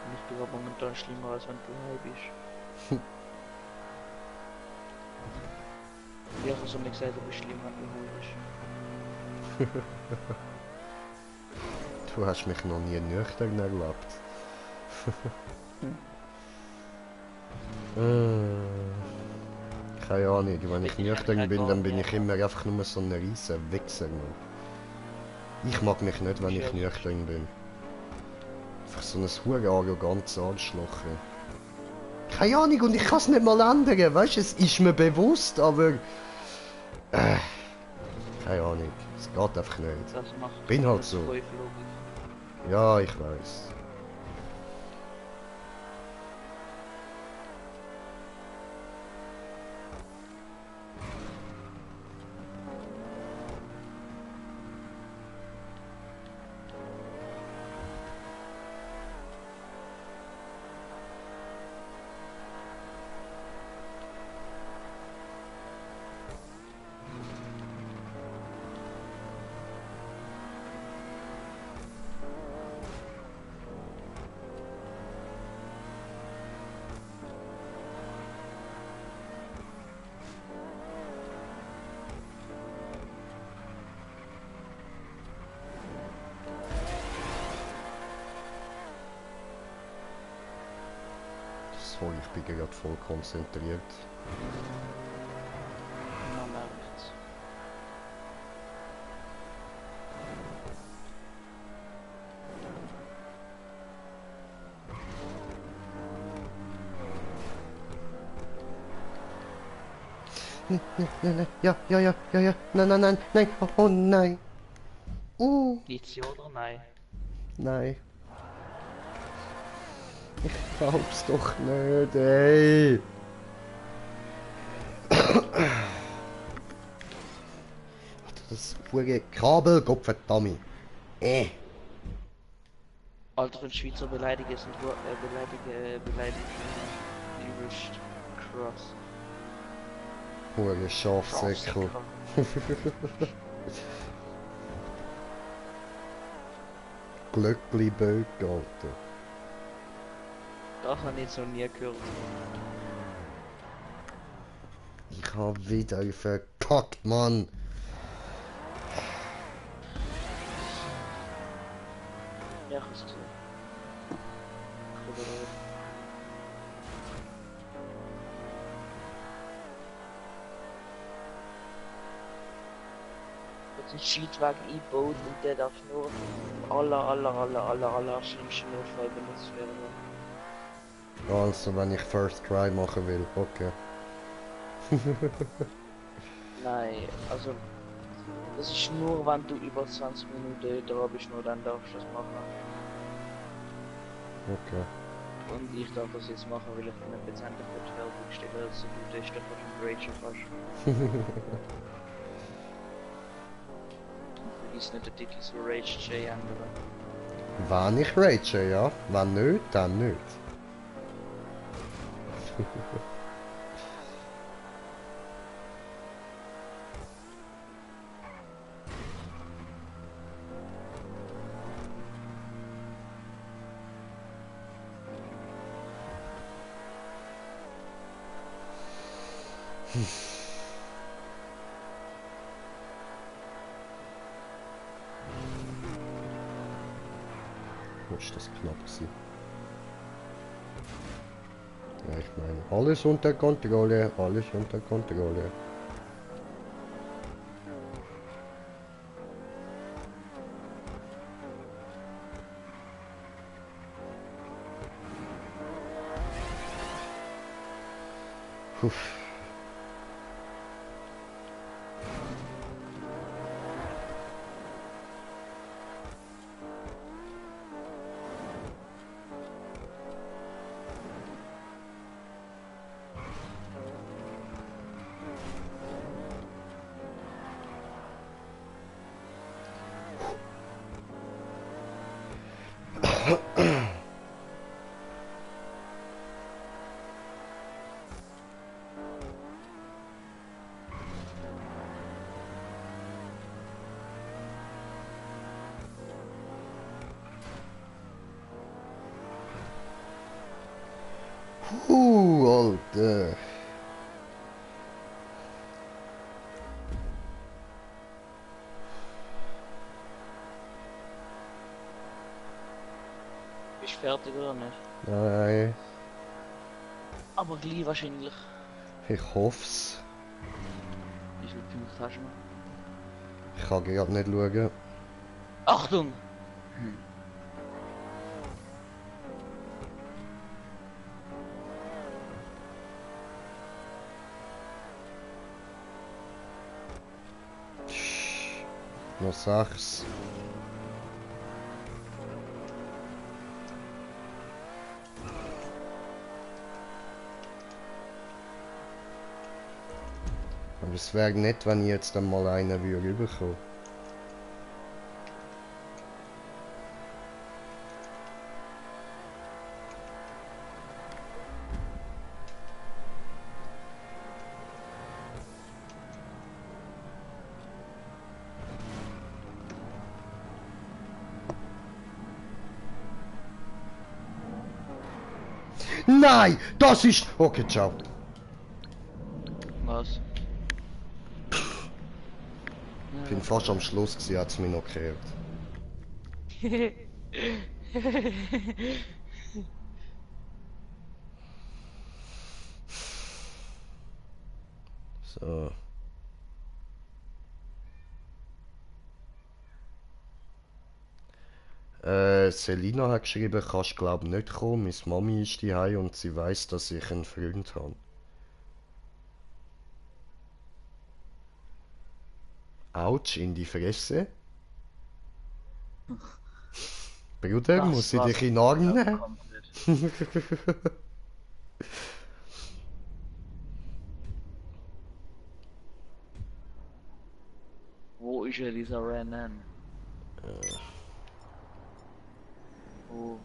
Und ich bin aber momentan schlimmer, als wenn du heim bist. Ich habe so nicht gesagt, du bist schlimmer, wenn du heim bist. Du hast mich noch nie nüchtern erlebt. Keine Ahnung, wenn ich nüchtern bin, dann bin ich immer einfach nur so ein riesen Wichser, Mann. Ich mag mich nicht, wenn ich nüchtern bin. Einfach so ein hure arrogantes Arschloch. Keine Ahnung, und ich kann es nicht mal ändern, weißt du, es ist mir bewusst, aber... keine Ahnung, es geht einfach nicht. Das macht Bin halt das so. Teufel. Ja, ich weiß. Sorry, ich bin gerade voll konzentriert. Man merkt's. Nein, ja, nein, oh nein. Jetzt ja oder nein? Nein. Ich glaub's doch nicht, ey. Das pure Kabel, Gottverdammt. Alter, wenn Schweizer beleidigen sind beleidigen übelst krass. Pure Schafsäckel. Glöckli Böck, Alter. Das habe ich jetzt noch nie gehört. Ich hab wieder verkackt, Mann. Ja, ich hab's gesehen. Jetzt ein Scheitweg eingebaut und der darf nur im aller schlimmsten Notfall benutzt werden. Also, wenn ich First Try machen will, okay. Nein, also das ist nur, wenn du über 20 Minuten da bist, nur dann darfst du das machen. Okay. Und ich darf das jetzt machen, weil ich dann jetzt endlich wird fertig stellen, dass du testen kannst und ragen kannst. Vergiss nicht den Dickies so Rage J ändern. Wann ich rage, ja. Wenn nicht, dann nicht. Wo ist das knapp gewesen? Ja, ich meine, alles unter Kontrolle, alles unter Kontrolle. Puff. Alter. Bist du fertig oder nicht? Nein, Aber gleich wahrscheinlich. ich hoff's. Wie viele Punkte hast du noch? Ich kann gerade nicht schauen. Achtung! Noch 6. Aber es wäre nett, wenn ich jetzt einmal einen würde bekommen. Nein, das ist... Okay, ciao. Was? Ich bin fast am Schluss gewesen, hat es mich noch gehört. So. Selina hat geschrieben, kannst glaub nicht kommen, meine Mami ist daheim und sie weiß, dass ich einen Freund habe. Autsch, in die Fresse. Bruder, muss ich dich in den Arm nehmen? Wo ist Elisa Rennen? Wo?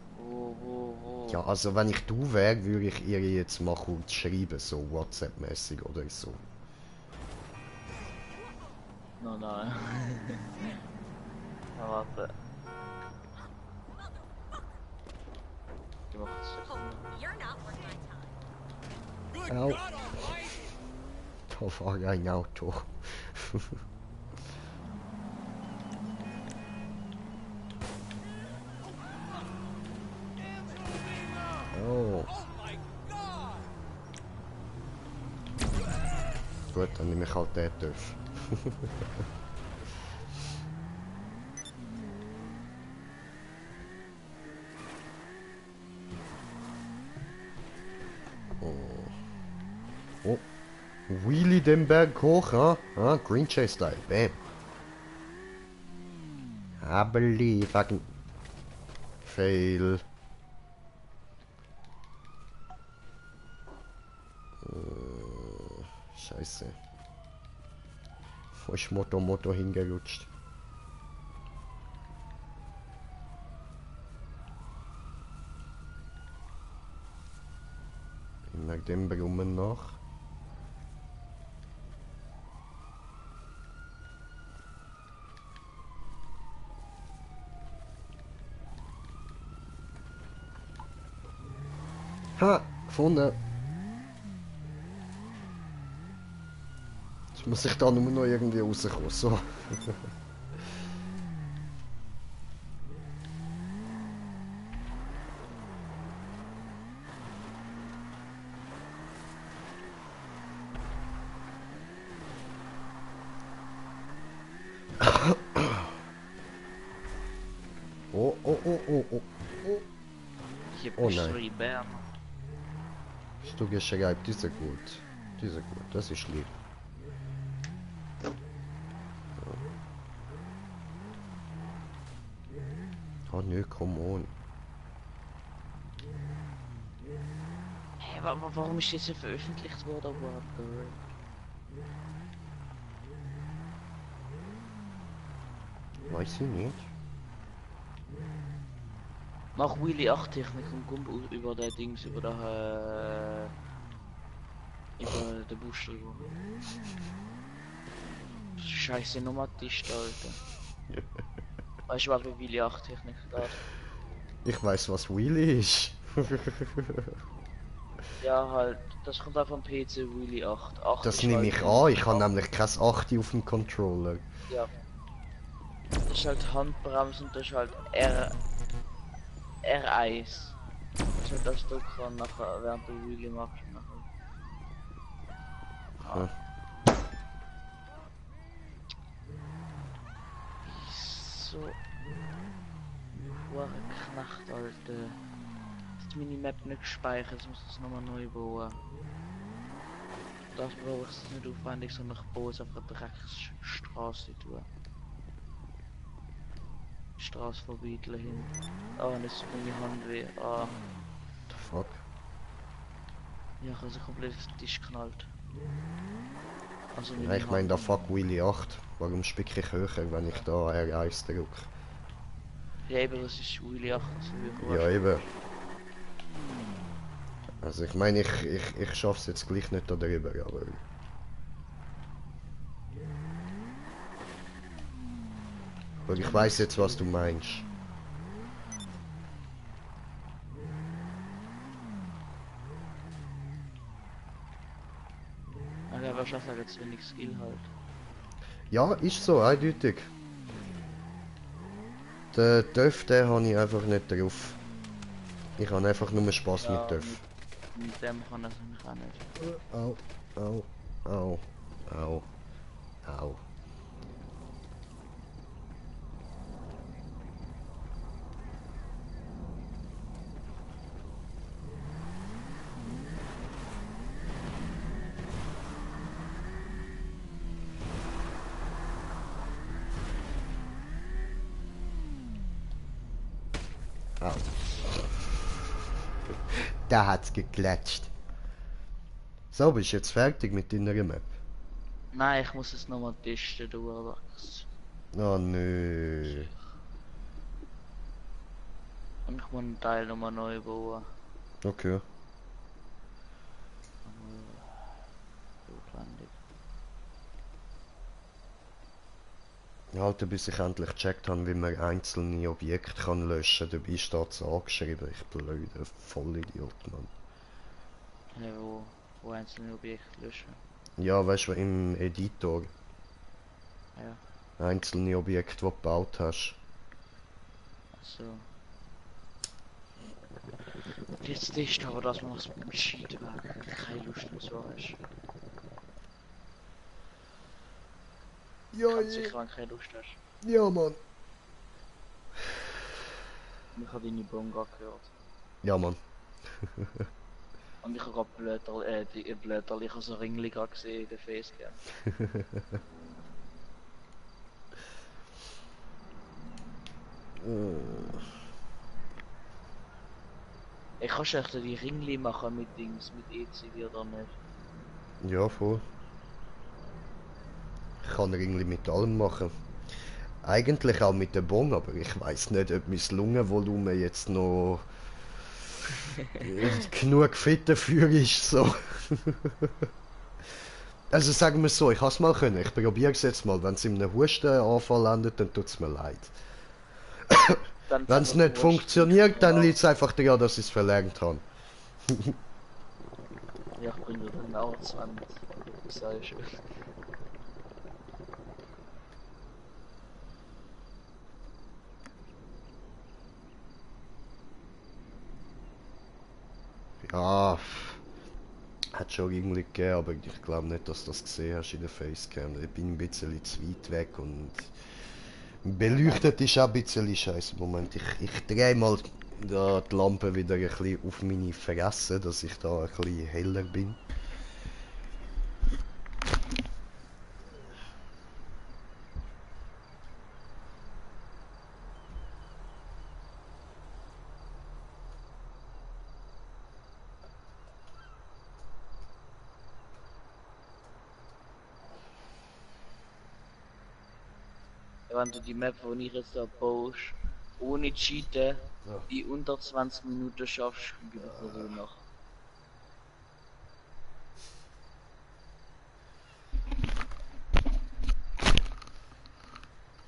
Ja, also wenn ich du wäre, würde ich ihr jetzt mal kurz schreiben, so WhatsApp-mäßig oder so. No, nein. Na, warte. Die macht es. Au. Da war ein Auto. Oh. Gut, dann nehme ich halt den Töpf. Oh. Wheelie den Berg hoch, ha? Ah, Green Chase Style, bam. I believe I can... Fail. Scheiße. Wo ist Motor hingerutscht? Immer dem Brummen nach. Ha! Gefunden! Jetzt muss ich da nur noch irgendwie rauskommen. So. Oh, oh, oh, oh, oh. Ich hab Oh nein. geschrieben. Hast du geschrieben, diese gut. Diese gut, das ist lieb. Oh nö, come on. Hey, warum ist das so veröffentlicht worden? What the Weiß ich nicht. Mach Wheelie 8 Technik und komm über der Dings, über den Busch drüber. Scheiße Nummer Tisch, Alter. Weißt du, was bei Wheelie 8 Technik geht? Ich weiß, was Wheelie ist. Ja, halt, das kommt auch vom PC Wheelie 8. 8 Das ist nehme halt ich an, ich habe nämlich kein 8 auf dem Controller. Ja. Das ist halt Handbremse und das ist halt R1. Das ist halt das du kann nachher, während du Wheelie machst. Ja. So. Hure Knacht, Alter. Ist die Minimap nicht gespeichert, jetzt muss ich es nochmal neu bauen. Das brauche ich nicht aufwendig, sondern ich baue es auf eine Drecksstraße tun. Straße vorbei hin. Ah, und jetzt tut meine Hand weh. Ah, The fuck? ja, ich habe sie komplett auf den Tisch geknallt. Also Ja, ich meine, da fuck Wheelie 8. Warum spicke ich höher, wenn ich da R1 drücke? Ja, eben, das ist Wheelie 8, also Ja, eben. Also ich meine, ich schaff's jetzt gleich nicht da drüber, aber... Aber ich weiß jetzt, was du meinst. Ja, wahrscheinlich hat jetzt wenig Skill halt. Ja, ist so, eindeutig. Den Töff, den habe ich einfach nicht drauf. Ich habe einfach nur Spaß mit Töff. Mit dem kann das nämlich auch nicht. Au, au, au, au, au. Au. Da hat's geklatscht. So, bist du jetzt fertig mit deiner Map? Nein, ich muss es nochmal testen, du Alex. Oh nö. Und ich muss einen Teil nochmal neu bauen. Okay. Notwendig. Halt, bis ich endlich gecheckt habe, wie man einzelne Objekte kann löschen kann. Dabei steht es angeschrieben. Ich blöder Vollidiot, Mann. Ja, wo einzelne Objekte löschen. Ja, weißt du, im Editor. Ja, Einzelne Objekte, die du gebaut hast. also. Jetzt ist aber, dass man das Scheitwerk keine Lust mehr so hast. Ja, Ganz sicher, wenn du keine Lust hast. ja, Mann. Ich habe deine Bonga gehört. Ja, Mann. Und ich habe gerade Blöterl, ich habe so Ringli gerade gesehen in der Facecam. Ich kann echt die Ringli machen mit Dings, mit ECD oder nicht? Ja, voll. Ich kann irgendwie mit allem machen. Eigentlich auch mit der Bon, aber ich weiß nicht, ob mein Lungenvolumen jetzt noch genug fit dafür ist. So. Also sagen wir so, ich has mal können. Ich probiere es jetzt mal. Wenn es in einem Hustenanfall endet, dann tut's mir leid. Dann Wenn es nicht funktioniert, dann liegt es einfach daran, dass ich es verlernt habe. Ja, ich bringe dann auch 20. Sei schön. Ja, hat schon irgendwie gegeben, aber ich glaube nicht, dass du das gesehen hast in der Facecam. Ich bin ein bisschen zu weit weg und beleuchtet ist auch ein bisschen scheiße. Moment, ich drehe mal da die Lampe wieder ein bisschen auf meine Fresse, dass ich da ein bisschen heller bin. Wenn du die Map, die ich jetzt da baust, ohne Cheaten, Ja. die unter 20 Minuten schaffst, gewinnt du noch.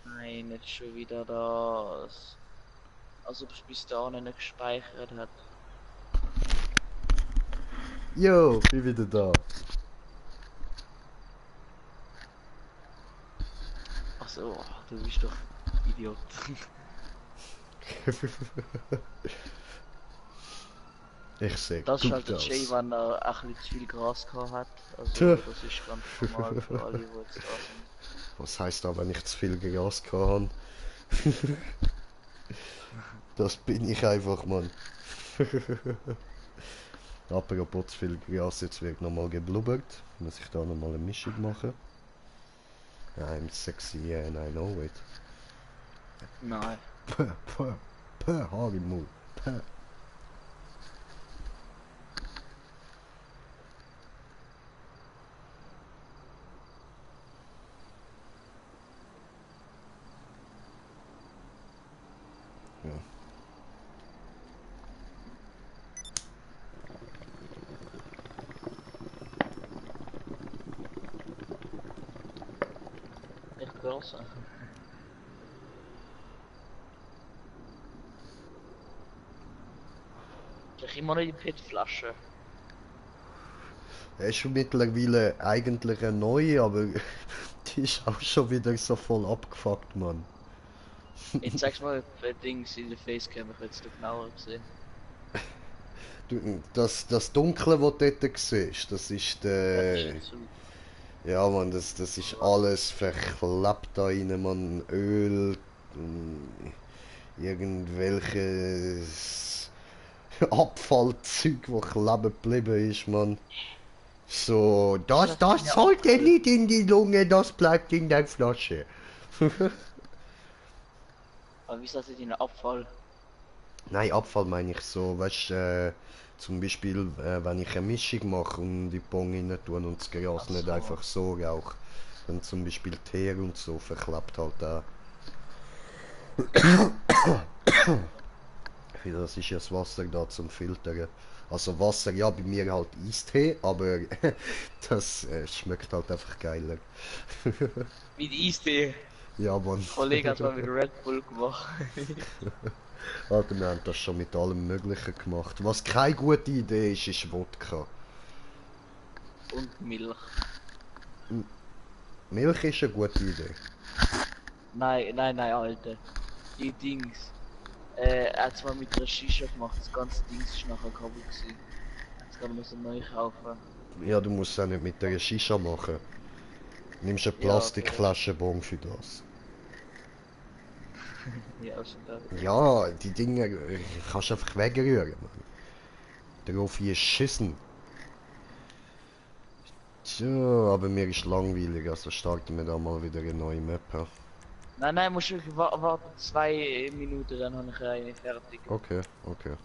Nein, nicht schon wieder das. Als ob es bis dahin nicht gespeichert hat. Jo, bin wieder da. Achso, du bist doch Idiot. Ich sehe Das ist halt gut der aus. Jay, wenn er ein bisschen zu viel Gras gehabt hat. Also, Tja. das ist ganz normal für alle, die jetzt da sind. Was heisst da, wenn ich zu viel Gras habe? Das bin ich einfach, Mann. Apropos zu viel Gras, jetzt wird nochmal geblubbert. Muss ich da nochmal eine Mischung machen? I'm sexy and I know it. Nein. Puh, puh, puh, Haar im Mund. Puh. Ja. Echt krass. Ich immer noch die PET-Flasche. Er ist schon mittlerweile eigentlich eine neue, aber die ist auch schon wieder so voll abgefuckt, Mann. Jetzt zeig's mal Dings in der Facecam, ich will es genauer sehen. Das Dunkle, was du dort siehst, das ist Ja, das ist der... jetzt so. Ja, Mann, das ist alles verklebt da rein, Mann. Öl, irgendwelches Abfallzeug, wo kleben geblieben ist, Mann. So, das sollte nicht in die Lunge, das bleibt in der Flasche. Aber wie ist das in den Abfall? Nein, Abfall meine ich so, weißt zum Beispiel, wenn ich eine Mischung mache und die Bong rein tue und das Gras Ach nicht so. einfach so rauche, dann zum Beispiel Teer und so verklappt halt auch. Das ist ja das Wasser da zum Filtern. Also Wasser, ja, bei mir halt Eistee, aber das schmeckt halt einfach geiler. Mit Eistee. Ja, Mann. Ein Kollege hat mal mit Red Bull gemacht. Alter, wir haben das schon mit allem Möglichen gemacht. Was keine gute Idee ist, ist Wodka. Und Milch. Milch ist eine gute Idee. Nein, Alter. Die Dings. Er hat zwar mit einer Shisha gemacht, das ganze Dings ist nachher kaputt gewesen. Jetzt kann man das neu kaufen. Ja, du musst es auch nicht mit der Shisha machen. Nimmst eine Ja, Plastikflasche Bon für das. Ja, also da. Ja, die Dinge kannst du einfach wegrühren, Mann. Darauf hier schissen. Tja, aber mir ist langweilig, also starten wir da mal wieder eine neue Map. Ja. Nein, musst du warten 2 Minuten, dann habe ich eine fertig. Okay, okay.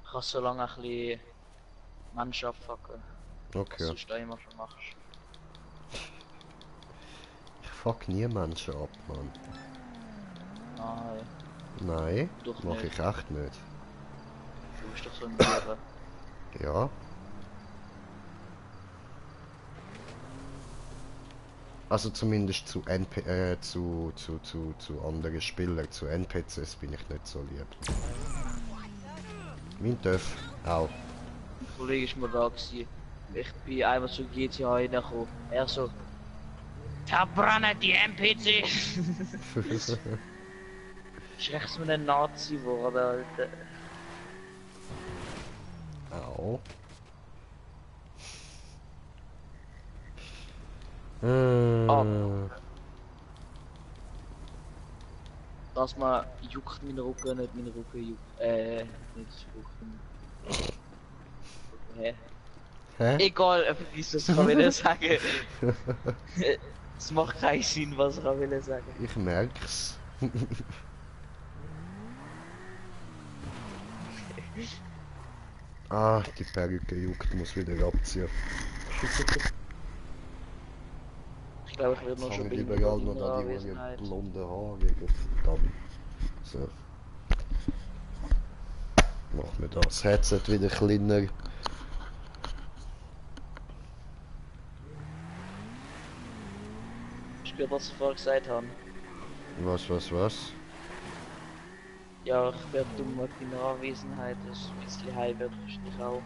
Ich kann so lange ein bisschen Mannschaft fucken. Was Okay. du da immer schon machst. fuck nie Menschen ab, Mann. Nein, Nein, doch mach nicht. ich echt nicht. Du bist doch so ein Tier. Ja. Also zumindest zu zu anderen Spielern, zu NPCs bin ich nicht so lieb. Mein Töff, auch. Ein Kollege war mal da gewesen. Ich bin einmal zu GTA reingekommen. Er so. Verbrennen die NPC! Ist echt so ein Nazi geworden, Alter. Au. Dass man juckt mein Rücken, nicht mein Rücken juckt. Nicht juckt. Hä? Hä? Egal, vergiss das, kann ich sagen. Es macht keinen Sinn, was ich will sagen. Ich merk's. Ah, die Perücke juckt, muss wieder abziehen. Ich glaube, ich werde Jetzt noch schon haben wir behindert überall in noch meiner da die Anwesenheit. blonden Haare. Verdammt. So. Machen wir das Headset wieder kleiner. Ich spüre, was ich vorher gesagt habe. Was? Ja, ich werde dumm in meiner Anwesenheit. Das ist ein bisschen heim wird wahrscheinlich auch.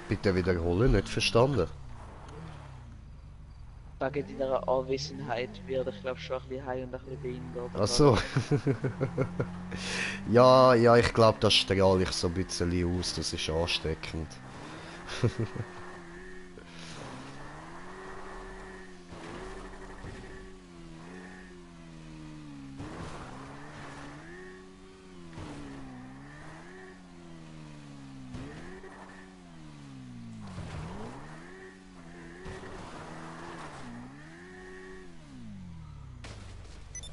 Bitte wiederholen, nicht verstanden. Wegen deiner Anwesenheit werde ich glaube schon ein bisschen heim und ein bisschen behindert. Ach so. ja, ich glaube, das strahle ich so ein bisschen aus, das ist ansteckend.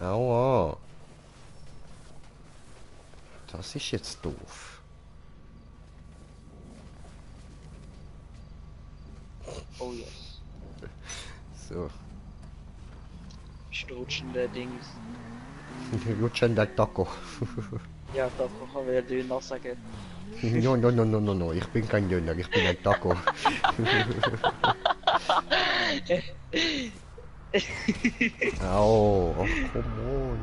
Aua. Das ist jetzt doof. Oh yes. So. Strutschende Dings. Rutschender Taco. Ja, da kann man ja Döner sagen. No, ich bin kein Döner, ich bin ein Taco. Au, ach, come on.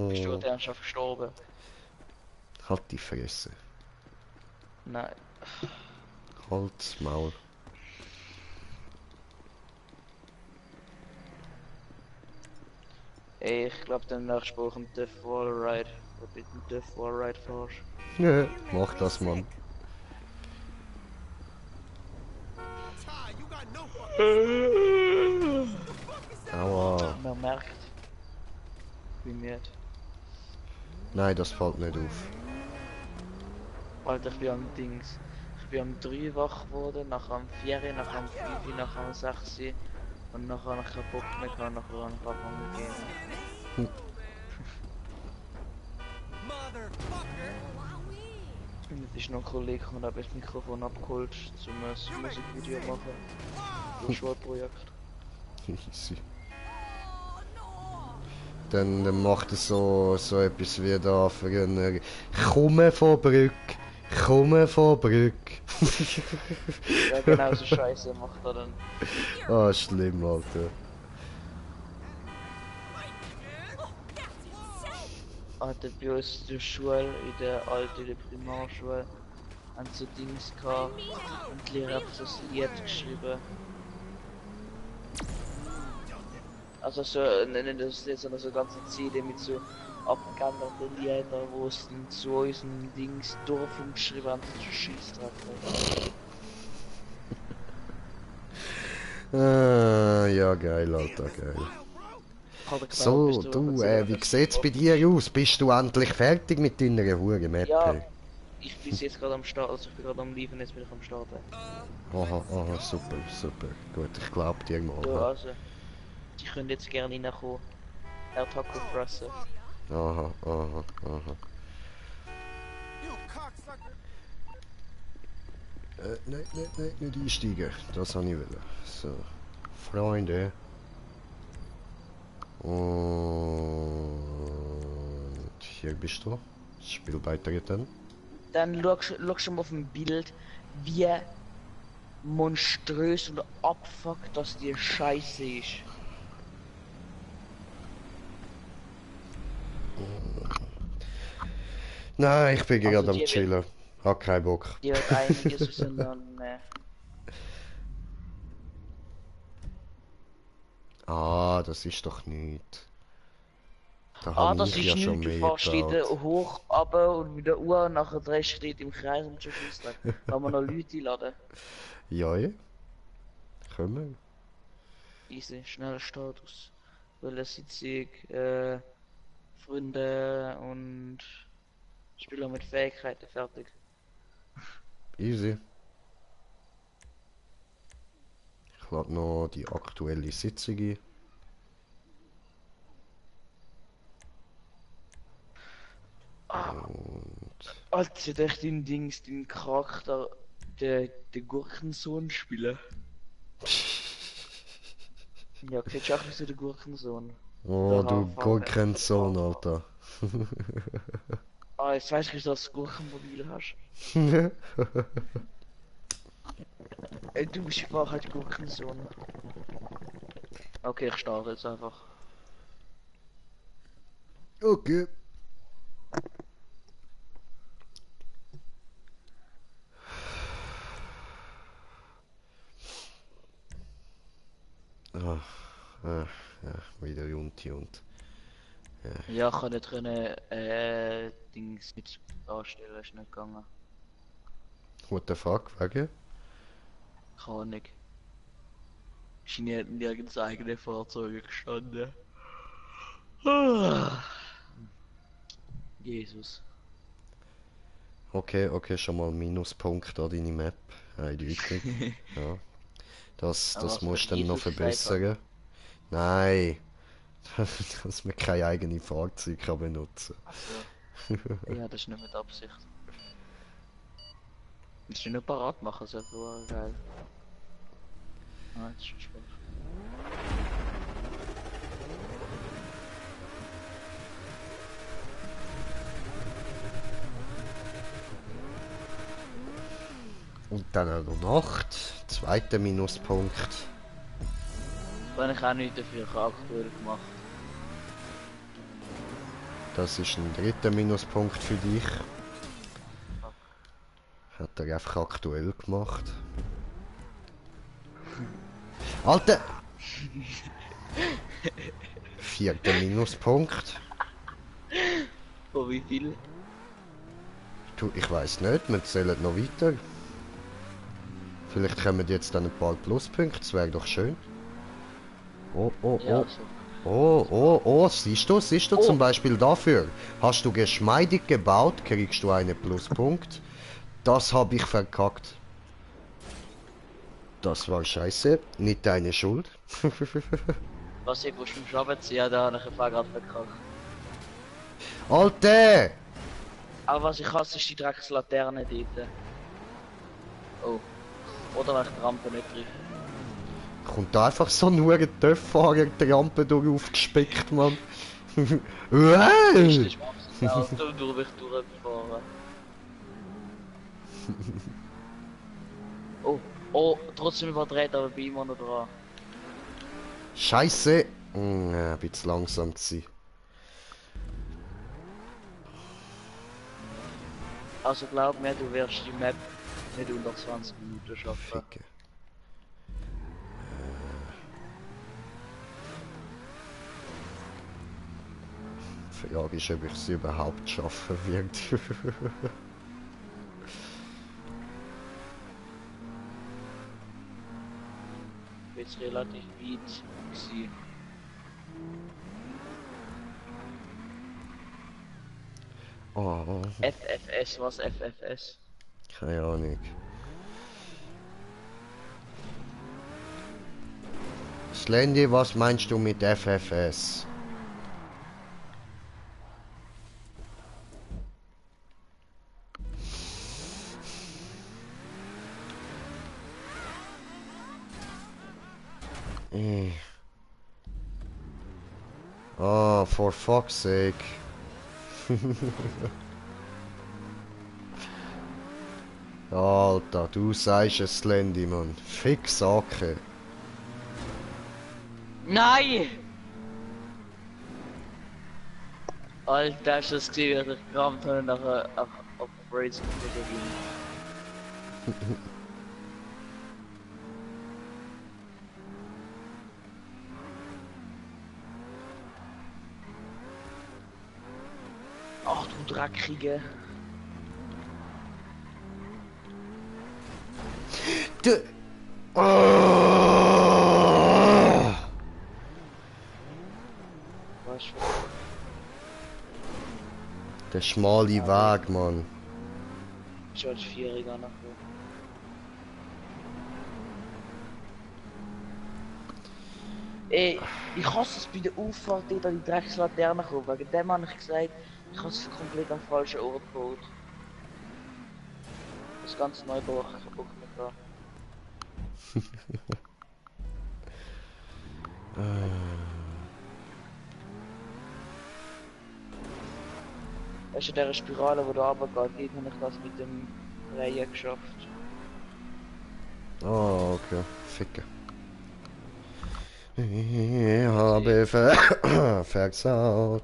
Bist du dann schon verstorben? Halt die Fresse. Nein. Halt's Maul. Ey, ich glaube, der nächste Woche kommt Death Wallride. Wo du mit dem Death Wallride fährst. Ja, mach das, Mann. Aua. Man merkt, wie müde. Nein, das fällt nicht auf. Alter, ich bin am Dings. Ich bin am 3 wach geworden, nachher am 4, nachher am 5, nachher am 6 und nachher habe ich keinen Bock mehr gehabt, nachher habe ich angefangen zu gehen. Und jetzt ist noch ein Kollege und habe das Mikrofon abgeholt, um ein Musikvideo zu machen. Für Schulprojekt. Easy. Dann macht er so etwas wie da für einen Komme von Brück. Ja genau, so Scheiße macht er dann. Ah, schlimm, Alter. Alter, bei uns in der Schule, in der Primarschule, haben so Dings gehabt und die Lehrer hat so ein Lied geschrieben. Also so, nennen das jetzt so ganze Ziele mit so abgeänderten Lieder, wo es dann zu unseren Dings Dorf umgeschrieben haben, so Scheiß drauf. Ja, geil, Alter, geil. Alter, genau, So, bist du, erzählen, wie was sieht's bei dir aus? Bist du endlich fertig mit deiner Hure Map? Ja, ich bin jetzt gerade am Start, also ich bin gerade am Liefern, jetzt bin ich am Starten. Aha, super. Gut, ich glaub dir mal. Ja, also, die können jetzt gerne reinkommen. Er Taco fressen. Aha. Nein, nein, nein, nicht einsteigen. Das habe ich wollen. So. Freunde. Und hier bist du. Das Spiel beitreten. Dann schaust du mal auf dem Bild, wie monströs und abfuckt das die Scheiße ist. Nein, ich bin Also gerade am die chillen. Hab keinen Bock. Die wird einiges auseinander. Ah, das ist doch nicht. Da Ah, habe das ich ist ja schon nichts, du mehr fährst wieder gebaut. hoch, runter und wieder Uhr und nachher 3 Schritte im Kreis und schon Scheissdreck. Da haben wir noch Leute einladen. Ja, ja. Können Easy, schneller Status. Welle Sitzung, Freunde und Spieler mit Fähigkeiten fertig. wir. Easy. Ich lade noch die aktuelle Sitzung ein. Und Alter, durch den Dings, den Charakter, der Gurkensohn spielen. Ja, kennst du auch nicht so den Gurkensohn? oh, Der du Haarfarbe. Gurkensohn, Alter. Ah, jetzt weißt du, dass du das Gurkenmobil hast. Ey, du bist in Wahrheit Gurkensohn. Okay, ich starte jetzt einfach. Okay. Ah, ja, wieder und. Ja, ich kann nicht können, Dings mit anstellen, ist nicht gegangen. What the fuck, wegen? Kann nicht. Ist nirgends eigene Fahrzeuge gestanden. Ah. Jesus. Okay, okay, schon mal Minuspunkt an deine Map. Eindeutig. Ja. Das Aber was musst mit du dann noch Jesus gesagt verbessern. Nein. Dass man kein eigenes Fahrzeug kann benutzen Achso. Ja, das ist nicht mit Absicht. Willst du nur parat machen, so geil. Ah, das ist schon schwach. Und dann noch Nacht. Zweiter Minuspunkt. Habe ich auch nicht dafür, ich habe aktuell gemacht. Das ist ein dritter Minuspunkt für dich. Hat er einfach aktuell gemacht. Alter! Vierter Minuspunkt. Oh, wie viel? Du, ich weiß nicht, wir zählen noch weiter. Vielleicht kommen jetzt dann ein paar Pluspunkte, das wäre doch schön. Oh, oh, Ja, oh. so. Oh, oh, oh, siehst du Oh. zum Beispiel dafür. Hast du geschmeidig gebaut, kriegst du einen Pluspunkt. Das habe ich verkackt. Das war scheiße, nicht deine Schuld. Was ich vom Schaben ziehen, da habe ich einfach gerade verkackt. Alter! Aber was ich hasse, ist die Dreckslaterne dort. Oh. Oder wenn ich die Rampe nicht treffe. Kommt da einfach so nur ein Töpffahrer die Rampe durch aufgespickt, Mann. Ist Wow! das das Auto durch mich durchgefahren. Oh, oh, trotzdem überdreht, aber bin immer noch dran. Scheiße! Ein bisschen langsam zu sein. Also glaub mir, du wirst die Map nicht unter 20 Minuten schaffen. Ficke. Die Frage ist, ob ich es überhaupt schaffen werde. Jetzt relativ weit gewesen. Oh, FFS, was FFS? keine Ahnung. Slendy, was meinst du mit FFS? Eh. Oh, for fuck's sake. Alter, du sagst es, Landy, Mann. Fick Sacke. Nein! Alter, hast du das gesehen, wie ich gerammt habe nach Racing Protein? Ach du Dreckige. Du. Oh. Was? Der schmale Weg, Mann. Ich als Vierjähriger nachher. Ey, ich hasse es bei der Auffahrt, die Dreckslaterne kommt. Wegen dem habe ich gesagt, ich habe es komplett am falschen Ort gebaut. Das ganze Neubau habe ich kaputt gemacht. Weißt du, der Spirale, wo da runtergeht, habe ich das mit dem Reihen geschafft. Oh, okay. Ficke. Ich habe versaut.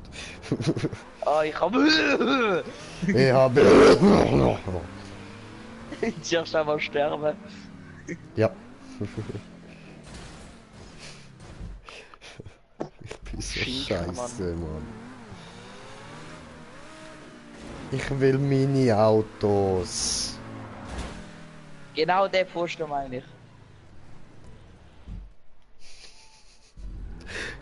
Ah, ich habe... Ich habe... Ich darf schon mal sterben. Ja. Ich bin so Schinken, scheiße, Mann. Ich will Mini-Autos. Genau der Posten meine ich.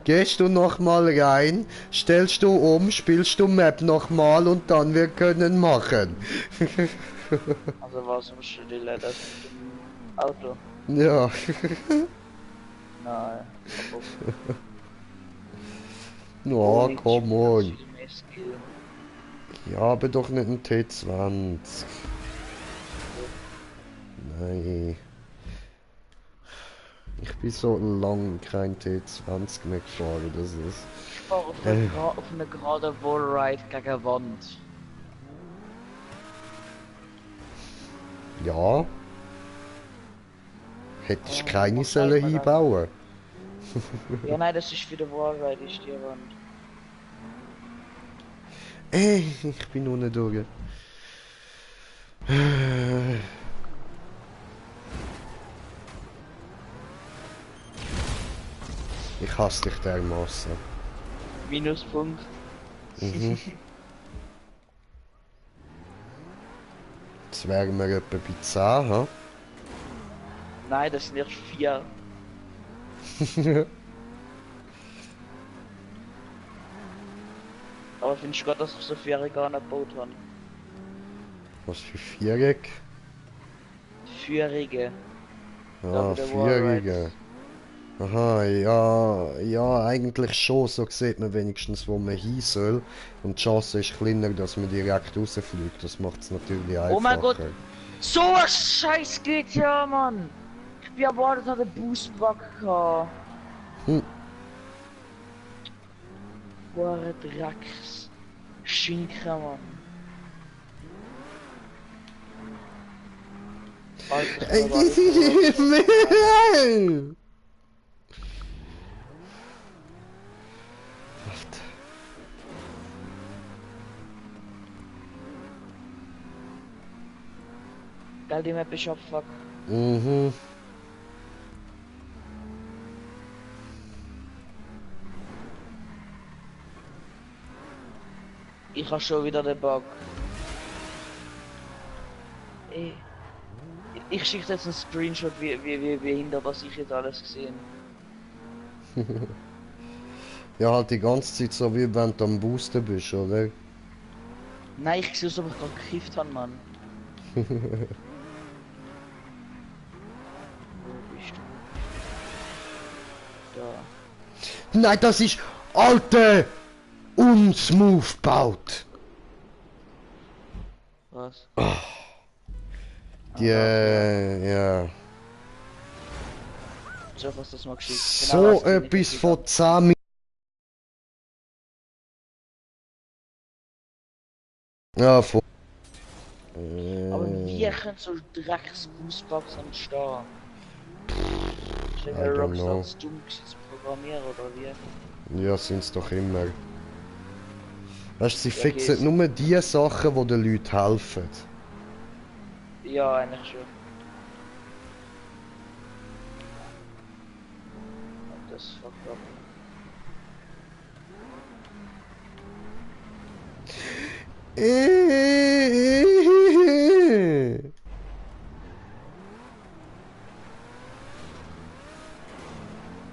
Gehst du nochmal rein, stellst du um, spielst du Map nochmal und dann wir können machen. Also was musst du dir leider mit dem Auto? Ja. Nein. No, komm on. Skill. Ja, aber doch nicht ein T20. Nein. Ich bin so lang kein T20 mehr gefahren, das ist... Ich fahre auf eine gerade Wallride gegen eine Wand. Ja. Hättest Oh, keine was sollen sagt man da? einbauen. Ja, nein, das ist wieder Wallride, ist die Wand. Ey, ich bin unten durch. Ich hasse dich dermaßen. Minuspunkt. Mhm. Jetzt wären wir etwa bei 10, ha? Nein, das sind erst 4. Aber findest du gut, dass ich so 4 gar nicht gebaut habe? Was für Viereck? Vierige. Ah, mit der Vierige. Wallrides. Aha, ja, ja, eigentlich schon, so sieht man wenigstens, wo man hin soll. Und die Chance ist kleiner, dass man direkt rausfliegt. Das macht es natürlich einfacher. Oh mein Gott! So ein Scheiß geht ja, Mann! Ich bin erwartet, hat einen Boostbug gehabt. Hm. Boah, Drecks. Schinken, Mann. Alter, Ey, das war geil, die Map ist abfuck. Mhm. Ich habe schon wieder den Bug. Ey. Ich schicke jetzt einen Screenshot, wie hinter was ich jetzt alles gesehen. Ja, halt die ganze Zeit so, wie wenn du am Boosten bist, oder? Nein, ich sehe es, ob ich gerade gekifft habe, Mann. Wo bist du? Da. Nein, das ist alte unsmooth baut. Was? Die, ja. So hast du das mal geschickt. So was die etwas nicht von 10 Minuten. Ja, von. Aber wie können so Drecksfußboxen entstehen? Ist I der don't Rockstar know. zu dumm gewesen zu programmieren oder wie? Ja, sind's doch immer. Weißt du, sie Ja, okay, fixen nur die Sachen, die den Leuten helfen. Ja, eigentlich schon. Und das fuckt up.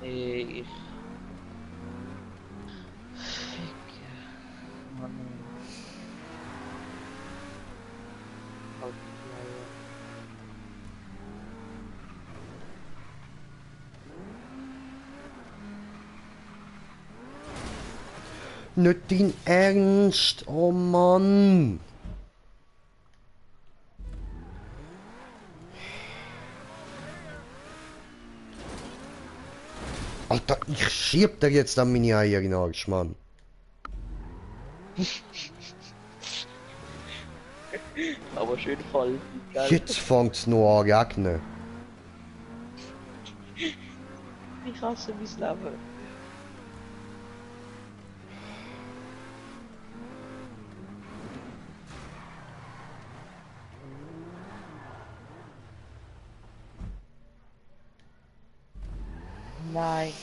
Nee, ich. Fick. Mann. Halt, ja. Nicht dein Ernst, oh Mann! Alter, ich schieb dir jetzt an meine Eier in den Arsch, Mann. Aber schön voll, geil. Jetzt fängt's noch an regnen. Ich hasse mein Leben. Nein.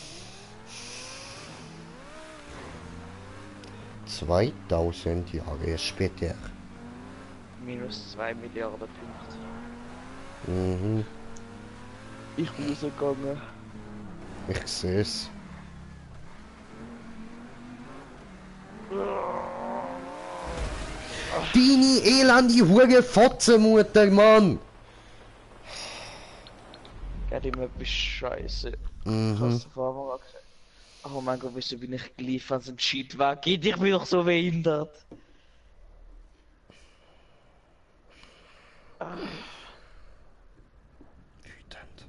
2000 Jahre später. Minus 2 Milliarden Punkte. Mhm, Ich bin rausgegangen. ich seh's. Deine elende Hure Fotzenmutter, Mann! Geht immer etwas scheiße. Mhm. Kannst du vor Anfang an gesagt. Oh mein Gott, wieso bin ich geliefert, wenn es ein Cheat weg geht? Ich bin doch so behindert. Wütend.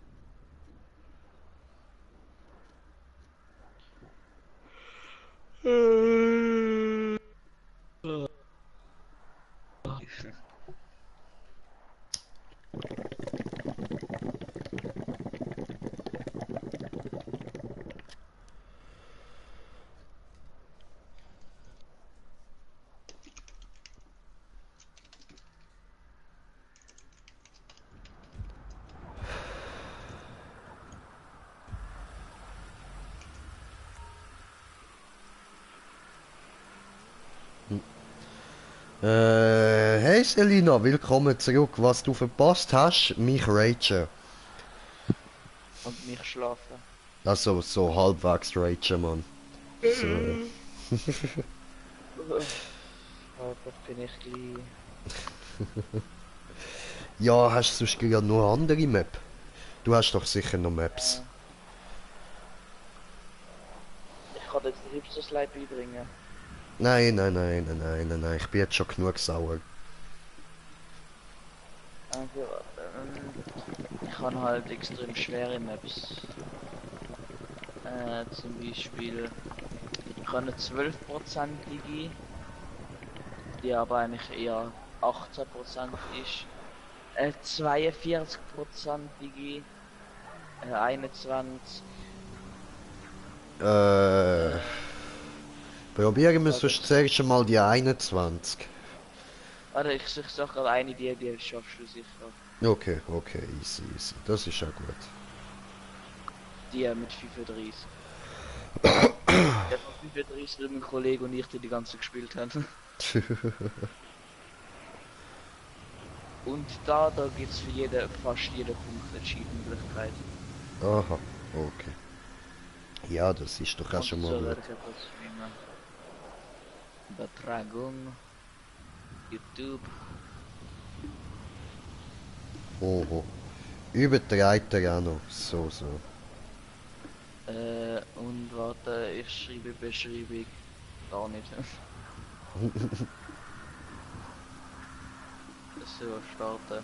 Hey Selina, willkommen zurück. Was du verpasst hast, mich ragen. Und mich schlafen. Also so halbwegs ragen, Mann. So. Oh Gott, bin ich gleich. Ja, hast du sonst gerade noch eine andere Map? Du hast doch sicher noch Maps. Ich kann jetzt den Hipster-Slide beibringen. Nein, ich bin jetzt schon genug sauer. Okay, warte. Ich kann halt extrem schwere Maps. Zum Beispiel. Ich kann eine 12%ige, die aber eigentlich eher 18% ist. 42%ige, 21. Probieren wir sonst zuerst einmal die 21. Warte, ich sag gerade eine, die schaffst du sicher. Okay, easy. Das ist ja gut. Die mit 35. Der von 35 mit mein Kollege und ich, die ganze gespielt haben. Und da gibt's für fast jeden Punkt eine Cheat-Möglichkeit. Aha, okay. Ja, das ist doch auch schon mal So gut. werde ich etwas streamen. Übertragung. YouTube. Oho. Übertreibt er auch noch. So. Und warte, ich schreibe Beschreibung. Gar nicht. So, starten.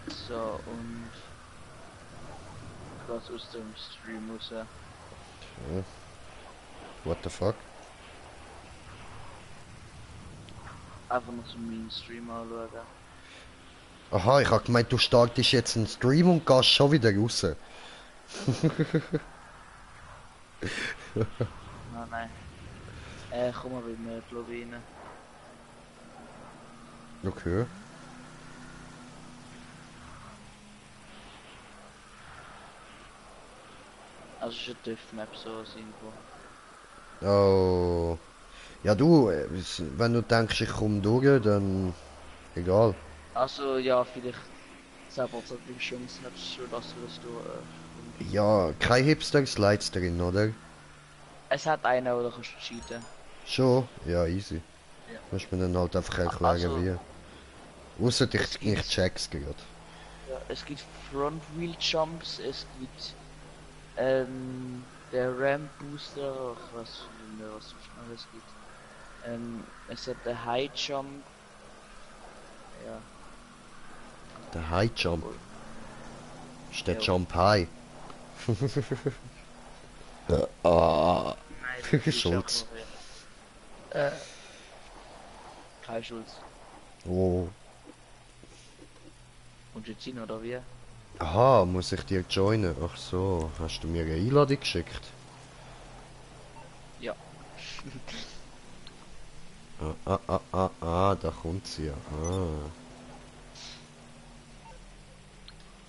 So, und was aus dem Stream raus. What the fuck? Einfach noch zum Mainstream anschauen. Aha, ich hab gemeint, du startest jetzt einen Stream und gehst schon wieder raus. Nein. Komm mal mit mir, glaube ich, rein. Okay. Also es ist eine Map so als Info. Oh. Ja du, wenn du denkst, ich komm durch, dann... Egal. Also ja, vielleicht 10% beim Chance nicht so, dass du das Ja, kein Hipster-Slides drin, oder? Es hat einen, oder kannst du cheaten. Schon? Ja, easy. Ja. Musst mir dann halt einfach erklären, Also, wie. Ausser es ich gibt- check's gerade. Ja, es gibt Front Wheel Jumps, es gibt der Ramp Booster, ach, was sonst noch alles gibt. Es hat der High Jump. Ja. Der High Jump. Cool. Ist der Ja. Jump High? Ah. Nein, das ist Schulz. auch noch, kein Schulz. Oh. Und jetzt hin oder wie? Aha, muss ich dir joinen? Ach so, hast du mir eine Einladung geschickt? Ja. Da kommt sie ja. Ah.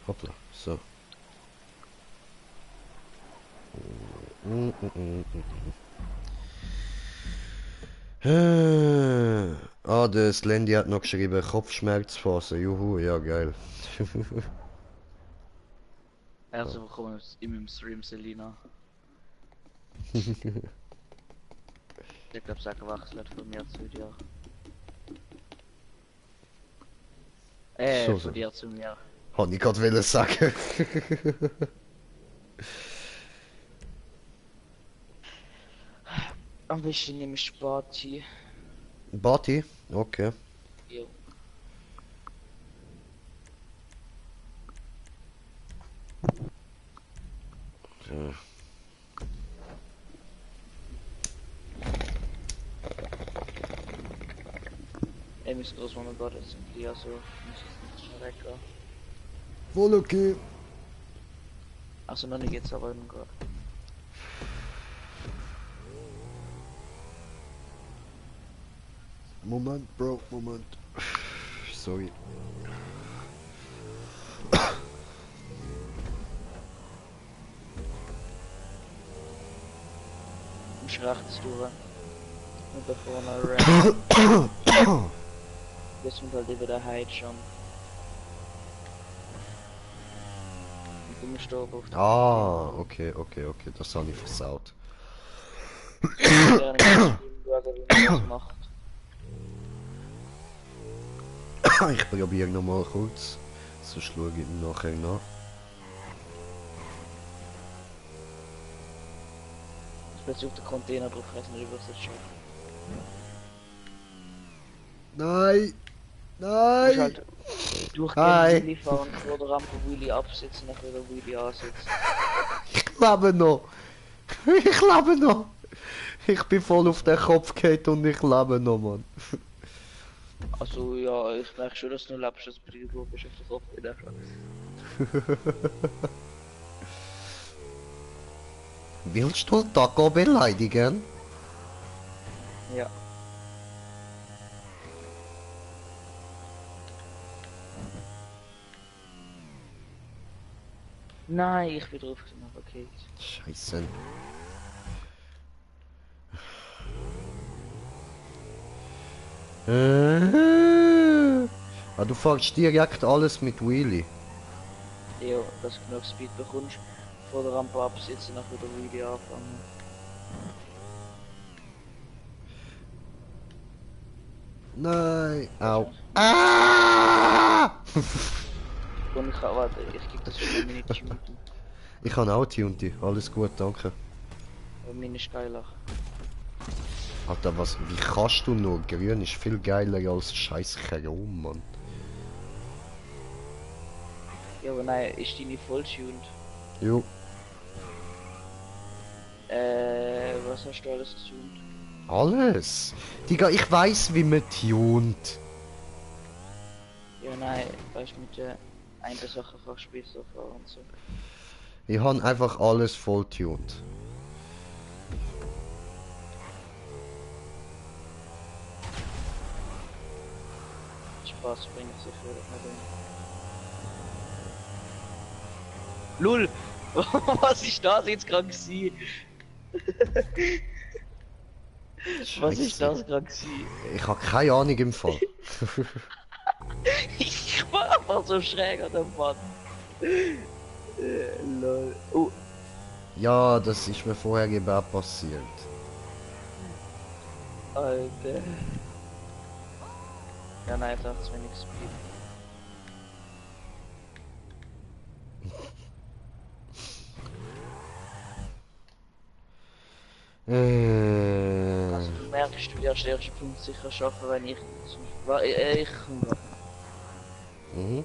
Hoppla, so. Ah, der Slendy hat noch geschrieben, Kopfschmerzphase. Juhu, ja geil. Also willkommen im Stream, Selina. Ich glaube, es hat gewechselt von mir zu dir. So. Von dir zu mir. Hat ich gerade wollen sagen. Am besten nehme ich Party. Bati? Okay. Jo. Ja. Ey, mein Großmama Gott ist ein Bier, so. Muss ich nicht schon weggehen. Voll okay. Achso, noch nicht geht's aber gerade. Moment, Bro, Moment. Sorry. Musst rechts durch. Und da vorne Ramp. Jetzt kommt halt eben der High Jump. Und du musst oben auf Ah, okay, das habe ich versaut. Gerne schauen, wie man das macht. Ich probiere nochmal kurz. Sonst schaue ich nachher nach. Plötzlich auf den Container drauf, ich weiß nicht, ob ich das schaffe. Nein! Du musst Nein! halt Hi. durchgehend Wheelie fahren, vor der Rampe Wheelie absetzen, dann wieder Wheelie ansetzen. Ich lebe noch! Ich lebe noch! Ich bin voll auf den Kopf gefallen und ich lebe noch, Mann. Also ja, ich merke schon, dass du noch lebst, dass du bei dir bist auf den Kopf wieder. Willst du Taco beleidigen? Ja. Nein, ich bin drauf gekommen, okay. Scheiße. Ah, du fährst direkt alles mit Wheelie. Ja, dass du genug Speed bekommst, vor der Rampe absetzen, nach wieder Wheelie anfangen. Nein. Au. Ah! Und ich kann, warte, ich gebe das schon meine Tune. Ich habe auch Tunti. Alles gut, danke. Aber meine ist geiler. Alter, was? Wie kannst du nur? Grün ist viel geiler als scheiß Chrom, Mann. Ja, aber nein, ist deine voll tuned? Jo. Was hast du alles tuned? Alles. Digga, ich weiß, wie man tunt. Ja, nein, weißt du, mit der einen Sache kannst du besser fahren und so. Ich habe einfach alles voll tuned. Spaß bringt sicher nicht hin. LUL! Was ist das jetzt gerade gewesen? Was ist Scheiße. das gerade gewesen? Ich habe keine Ahnung im Fall. Ich war einfach so schräg an dem Mann. Lol. Oh, Ja, das ist mir vorher eben auch passiert. Alter. Ja, nein, da hat's wenig Speed. Also du merkst, du wirst den ersten Punkt sicher schaffen, wenn ich zum Beispiel... ich kann warten. Mhm.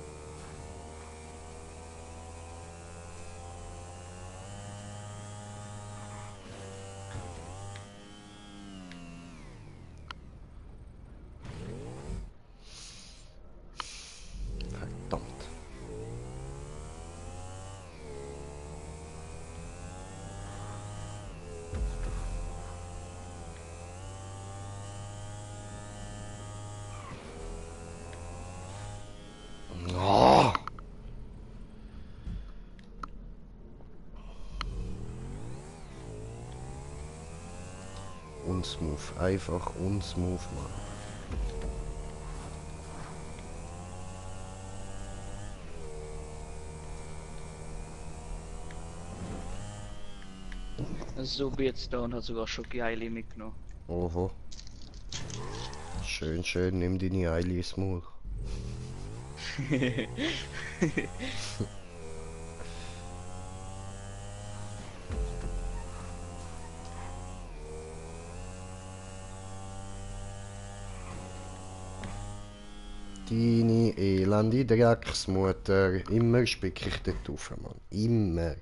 Verdammt. Oh. Unsmooth, einfach unsmooth, Mann. So jetzt da und hat sogar Schoki-Eile mitgenommen. Oho. Schön, schön, nimm deine Eile ins Maul. Deine elende Drecksmutter. Immer spick ich dort rauf, Mann. Immer.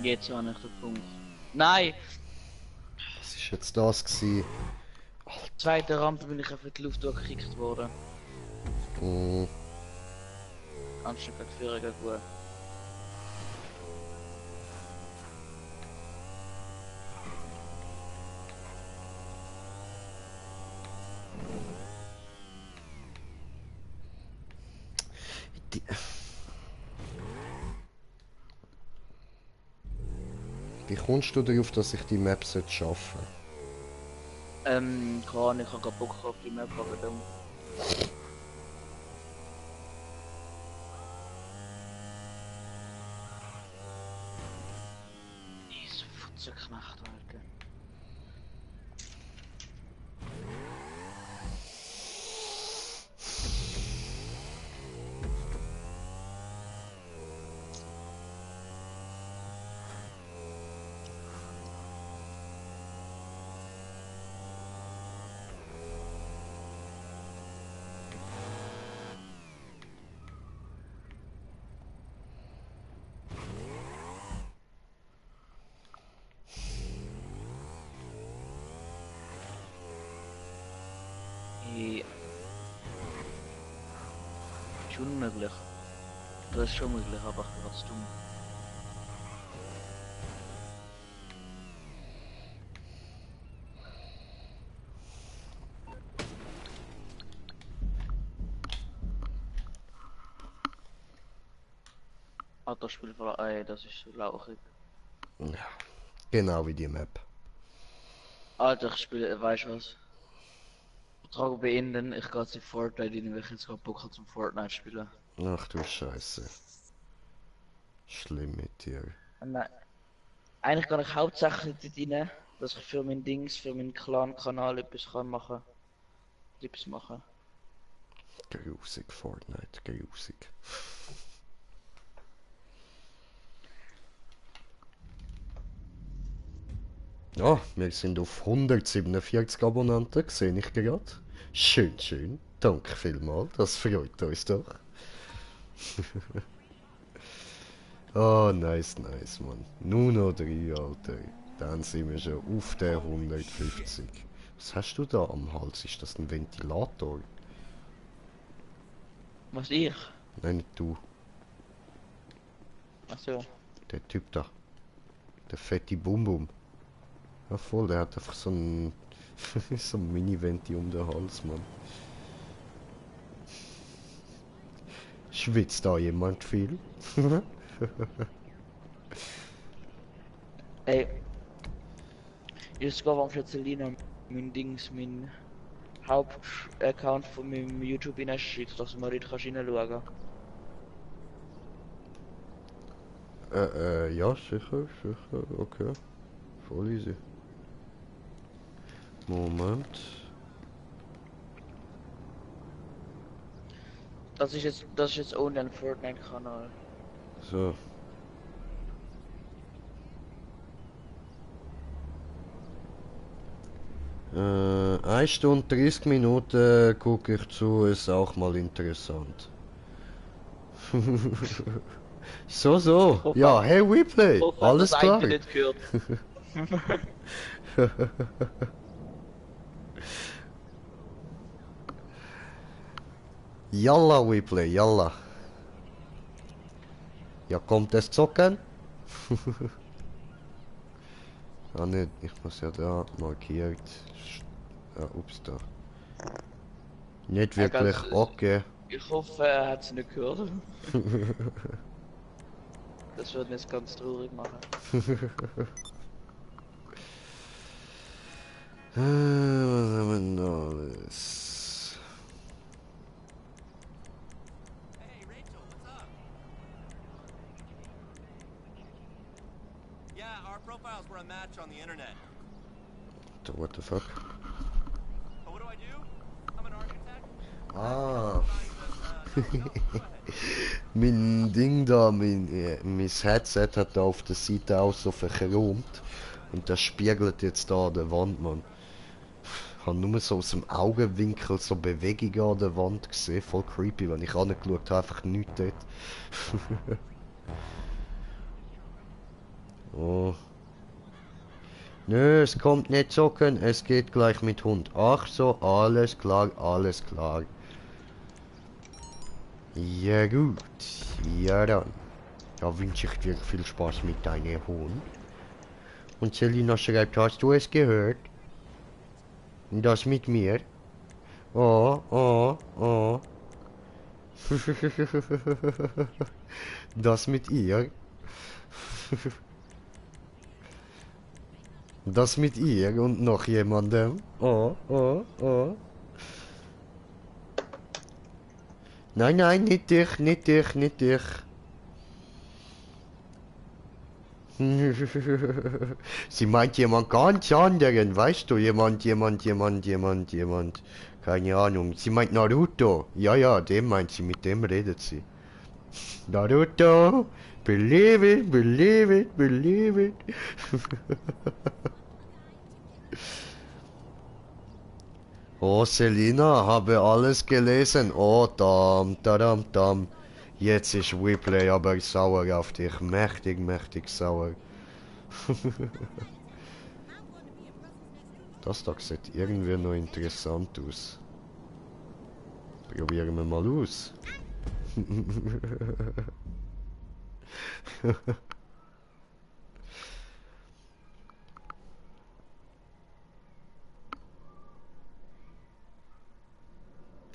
Jetzt habe ich den Punkt. Nein! Was ist jetzt das gewesen? Zweite Rampe bin ich auf die Luft durchgekickt worden. Mm, Anstatt gegen Führer gegen gut. die... Wie kommst du darauf, dass ich die Map schaffen sollte? Keine Ahnung, ich habe gerade Bock auf die Map, aber dann... Diese Futzerknecht, Alter. Ja. Ist unmöglich. Das ist schon möglich, aber ich bin ganz dumm. Autospiel verloren. Ey, das ist so lauchig. Ja, genau wie die Map. Alter, ich spiele, weißt du was? Vertrag beenden, ich gehe zu Fortnite rein, weil ich jetzt gerade Bock habe zum Fortnite spielen. Ach du Scheiße. Schlimm mit dir. Nein. Eigentlich kann ich hauptsächlich dort rein, dass ich für mein Dings, für meinen Clan-Kanal etwas kann machen. Etwas machen. Grusig, Fortnite, grusig. Ja, wir sind auf 147 Abonnenten, sehe ich gerade. Schön, schön. Danke vielmals, das freut uns doch. Oh, nice, nice, Mann. Nur noch 3, Alter. Dann sind wir schon auf der 150. Was hast du da am Hals? Ist das ein Ventilator? Was ich? Nein, nicht du. Achso. Der Typ da. Der fette Bum-Bum. Ja voll, der hat einfach so ein... so ein Mini-Venti um den Hals, Mann. Schwitzt da jemand viel? Ey, jetzt sogar warum schon Selina mein Hauptaccount von meinem YouTube hineinschickt, dass du mal dort kannst reinschauen. Ja, sicher, sicher, okay. Voll easy. Moment. Das ist jetzt ohne einen Fortnite-Kanal. So. 1 Stunde 30 Minuten gucke ich zu, ist auch mal interessant. So, so. Hoffe, Ja, hey, Replay. hoffe, Alles das klar. eine nicht gehört. Yalla, Replay, yalla. Ja, kommt es zocken? Ah, ne, ich muss ja da markiert. Ja, ups, da. Nicht Ja, wirklich, ganz, okay. ich hoffe, er hat es nicht gehört. Das würde mich jetzt ganz traurig machen. Was haben wir noch alles? Hey, Rachel, what's up? Yeah, our profiles were a match on the internet. What the fuck? But what do? I'm an architect. Ah. No, go ahead. Mein Ding da, mein Headset hat da auf der Seite auch so verchromt. Und das spiegelt jetzt da an der Wand, Mann. Ich habe nur so aus dem Augenwinkel so Bewegungen an der Wand gesehen. Voll creepy, wenn ich angeschaut habe, einfach nichts dort. Oh. Nö, es kommt nicht zocken, es geht gleich mit Hund. Ach so, alles klar, alles klar. Ja gut, ja dann. Da wünsche ich dir viel Spaß mit deinem Hund. Und Selina schreibt, hast du es gehört? Das mit mir? Oh, oh, oh. Das mit ihr? Das mit ihr und noch jemandem? Oh, oh, oh. Nein, nein, nicht dich, nicht dich, nicht dich. Sie meint jemand ganz anderen, weißt du? Jemand. Keine Ahnung. Sie meint Naruto. Ja, ja, den meint sie, mit dem redet sie. Naruto, believe it, believe it, believe it. Oh, Selina, habe alles gelesen. Oh, dam. Jetzt ist Replay aber sauer auf dich. Mächtig, mächtig sauer. Das da sieht irgendwie noch interessant aus. Probieren wir mal aus.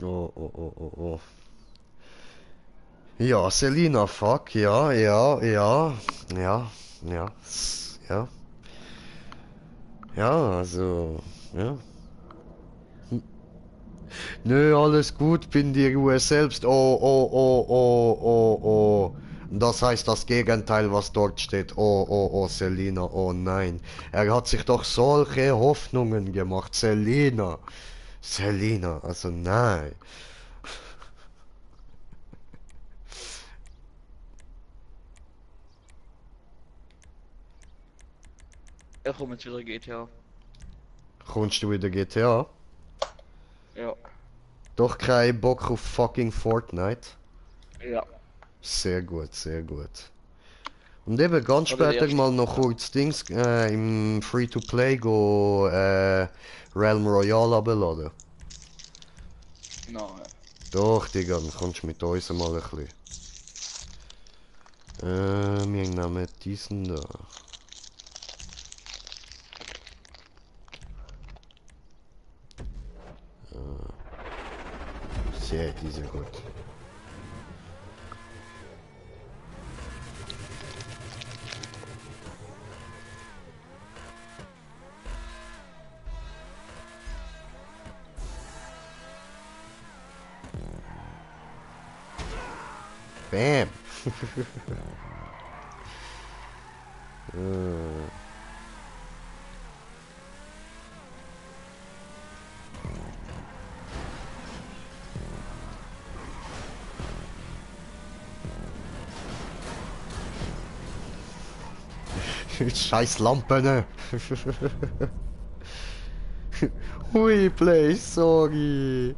Oh. Ja, Selina, fuck, ja. Ja, also, ja. Nö, alles gut, bin die Ruhe selbst. Oh. Das heißt das Gegenteil, was dort steht. Oh, Selina, oh nein. Er hat sich doch solche Hoffnungen gemacht, Selina. Selina, also nein. Ich komme jetzt wieder GTA. Kommst du wieder GTA? Ja. Doch kein Bock auf fucking Fortnite? Ja. Sehr gut, sehr gut. Und eben ganz Oder die später erste mal noch kurz Dings im Free-to-Play go Realm Royale abladen. Nein. Doch, Digga, dann kommst du mit uns mal ein bisschen. Wir nehmen diesen da. Sehr, die sind gut. Bam! Scheiß Lampen, ne? Hui, play, sorry.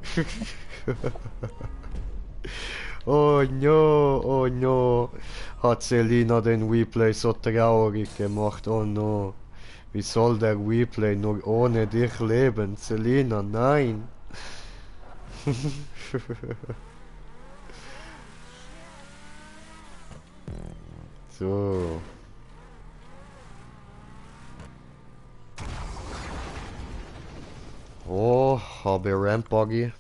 Oh no, oh no. Hat Selina den Replay so traurig gemacht, oh no. Wie soll der Replay nur ohne dich leben? Selina, nein. So. Oh, habe Ramp Buggy.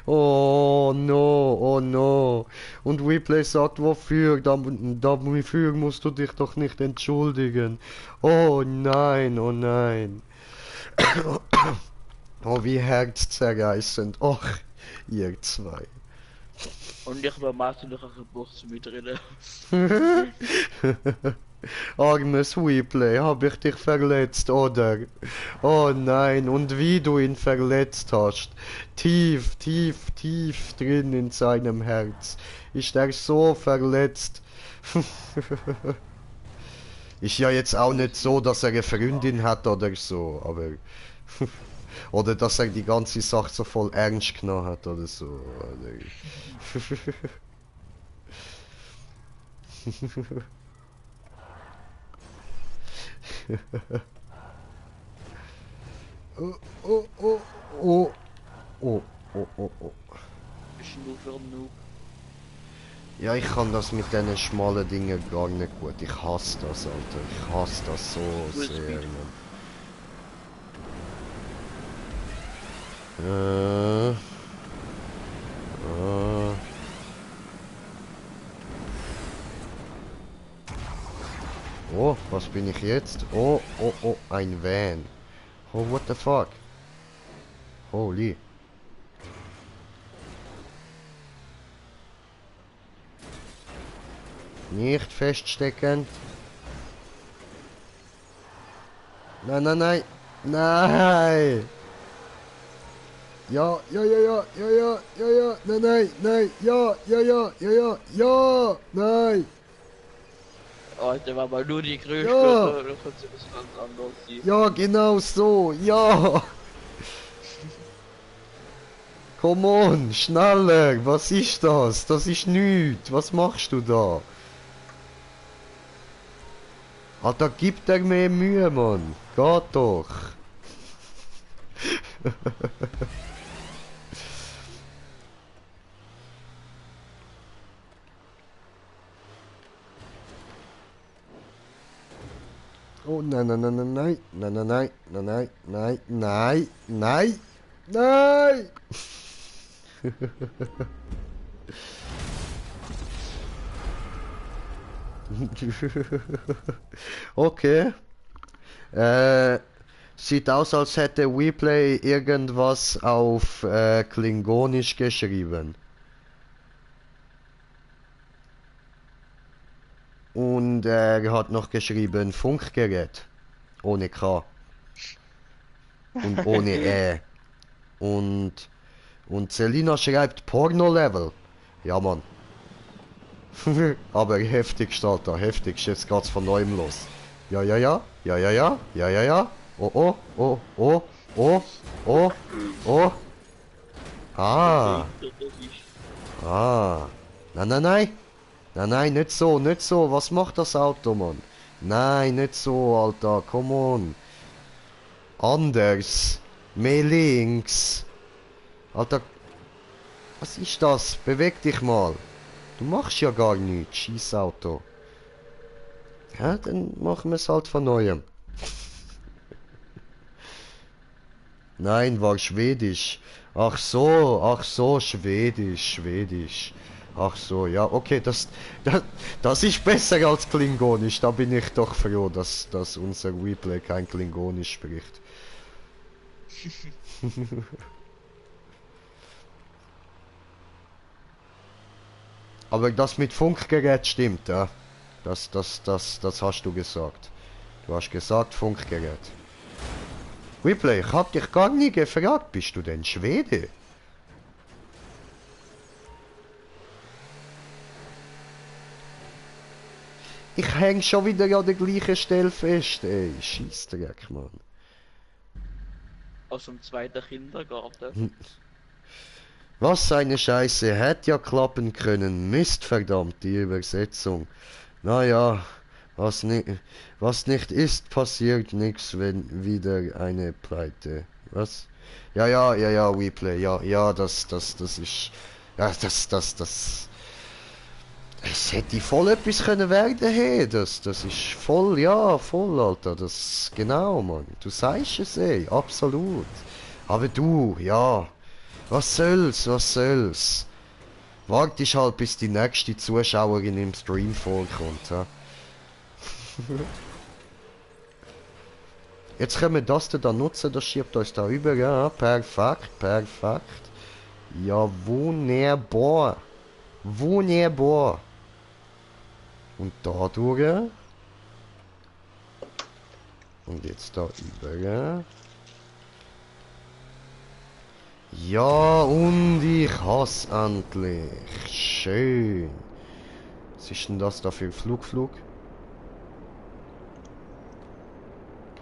Oh no, oh no. Und Replay sagt, wofür? Dafür musst du dich doch nicht entschuldigen. Oh nein, oh nein. Oh, wie herzzerreißend. Och, ihr zwei. Und ich war Martin durch eine Geburt mit drin. Armes Replay, hab ich dich verletzt, oder? Oh nein, und wie du ihn verletzt hast. Tief, tief, tief drin in seinem Herz. Ist er so verletzt. Ist ja jetzt auch nicht so, dass er eine Freundin hat oder so, aber... Oder dass er die ganze Sache so voll ernst genommen hat oder so. Oder... Oh, oh, oh, oh, oh, oh, oh, oh. Bist du nur für einen Noob? Ja, ich kann das mit diesen schmalen Dingen gar nicht gut. Ich hasse das, Alter. Ich hasse das so sehr, Mann. Äh. Oh, was bin ich jetzt? Oh, oh, oh, ein Van. Oh, what the fuck? Holy. Nicht feststecken. Nein, nein, nein. Nein. Ja, ja, ja, ja, ja, ja, ja, ja, nein, nein, nein, ja, ja, ja, ja, ja, ja, nein. Alter, war mal nur die Größe, Ja. da kannst du was ganz anderes sehen. Ja, genau so, ja. Come on, schneller, was ist das? Das ist nichts, was machst du da? Alter, gib dir mehr Mühe, Mann. Geht doch. Oh nein, nein, nein, nein, nein, nein, nein, nein, nein, nein, nein, nein, nein, nein. Okay. Sieht aus, als hätte Replay irgendwas auf Klingonisch geschrieben. Und er hat noch geschrieben Funkgerät. Ohne K. Und ohne Ä. Und Selina schreibt Porno-Level. Ja, Mann. Aber heftig, Alter, heftig. Jetzt geht's von neuem los. Ja, ja, ja. Ja, ja, ja. Ja, ja, ja. Oh, oh, oh, oh, oh, oh, oh. Ah, ah. Nein, nein, nein. Nein, nein, nicht so, nicht so. Was macht das Auto, Mann? Nein, nicht so, Alter. Come on. Anders. Mehr links. Alter, was ist das? Beweg dich mal. Du machst ja gar nichts, scheiß Auto. Ja, dann machen wir es halt von neuem. Nein, war Schwedisch. Ach so, Schwedisch, Schwedisch. Ach so, ja, okay, das ist besser als Klingonisch. Da bin ich doch froh, dass unser Replay kein Klingonisch spricht. Aber das mit Funkgerät stimmt, ja. Das hast du gesagt. Du hast gesagt Funkgerät. Replay, ich hab dich gar nie gefragt, bist du denn Schwede? Ich häng schon wieder an der gleichen Stelle fest, ey. Scheissdreck, Mann. Aus dem zweiten Kindergarten. Was eine Scheiße, hätte ja klappen können. Mist, verdammt, die Übersetzung. Naja, was nicht ist, passiert nichts, wenn wieder eine Pleite. Was? Ja, ja, ja, ja, Replay, ja, ja, das ist... Ja, es hätte voll etwas können werden, hey, das ist voll, ja, voll, Alter, das, genau, Mann. Du sagst es, ey, absolut. Aber du, ja, was soll's, was soll's. Wartest halt, bis die nächste Zuschauerin im Stream vorkommt, ja. Jetzt können wir das da nutzen, das schiebt uns da über, ja, perfekt, perfekt. Ja, wunderbar. Wunderbar. Und da durch. Und jetzt da über. Ja, und ich hasse endlich. Schön. Was ist denn das da für ein Flug?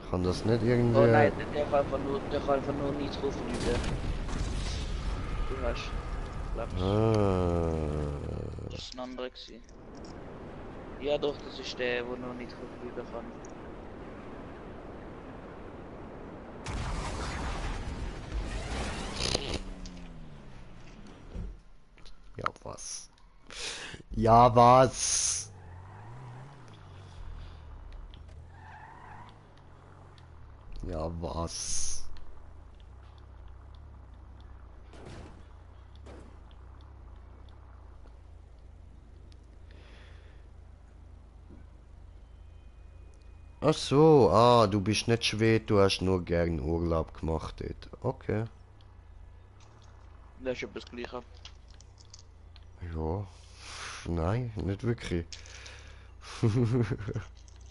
Kann das nicht irgendwie... Oh nein, der kann einfach nur nicht draufliegen. Du hast. Glaubst Ah. das ist ein anderer gewesen. Ja doch, das ist der noch nicht draufliegen kann. Ja, was? Ja, was? Ja, was? Ach so, ah, du bist nicht Schwede, du hast nur gern Urlaub gemacht dort. Okay. Das ist etwas Gleiches. Ja. Nein, nicht wirklich.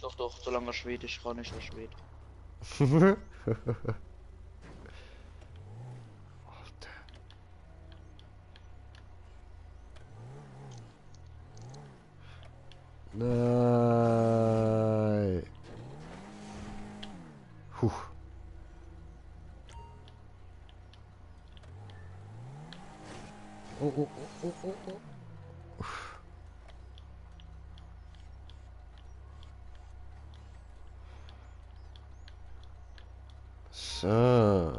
Doch, doch, solange er Schwedisch kann, ist er Schwede. Nein. Huch. Oh, oh, oh, oh, oh, oh. So.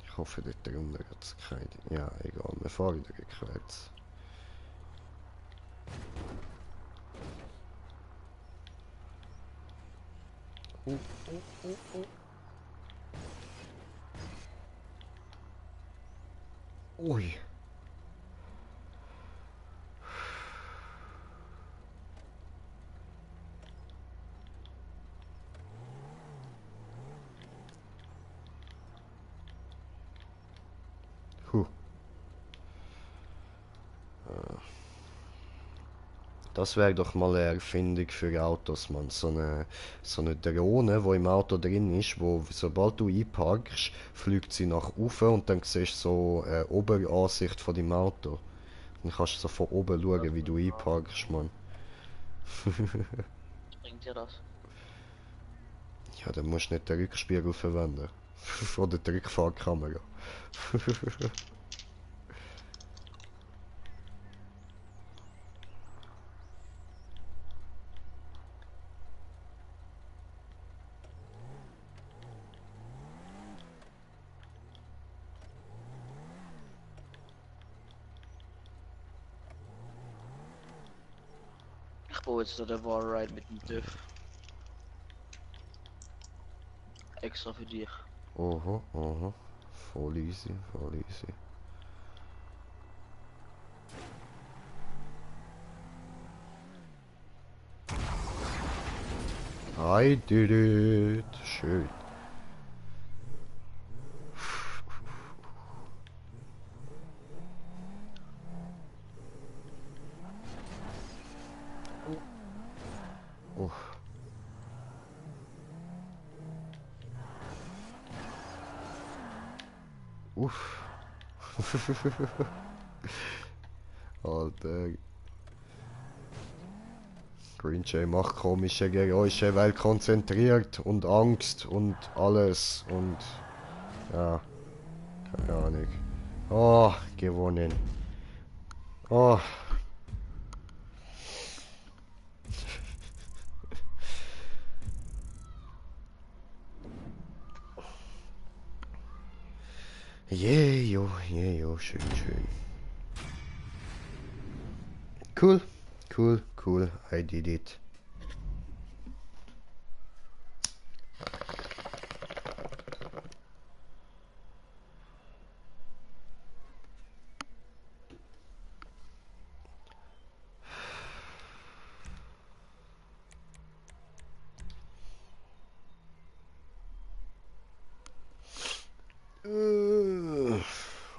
Ich hoffe, dort drunter hat es keine... Ja, egal, wir fahren wieder rückwärts. Oh, oh, oh, oh. Ui. Huh. Das wäre doch mal eine Erfindung für Autos, Mann. So eine Drohne, wo im Auto drin ist, wo sobald du einparkst, fliegt sie nach oben und dann siehst du so eine Oberansicht von deinem Auto. Dann kannst du so von oben schauen, wie du einparkst, Mann. Bringt dir das? Ja, dann musst du nicht den Rückspiegel verwenden. Oder die Rückfahrkamera. Ich baue jetzt so den Warride mit dem TÜV. Extra für dich. Aha, aha. Voll easy, voll easy. I did it. Schön. Oh. Uff. Alter. Green Jay macht komische Geräusche, weil konzentriert und Angst und alles und ja, keine Ahnung. Oh, gewonnen. Oh. Jejo, schön, schön. Cool, cool, I did it.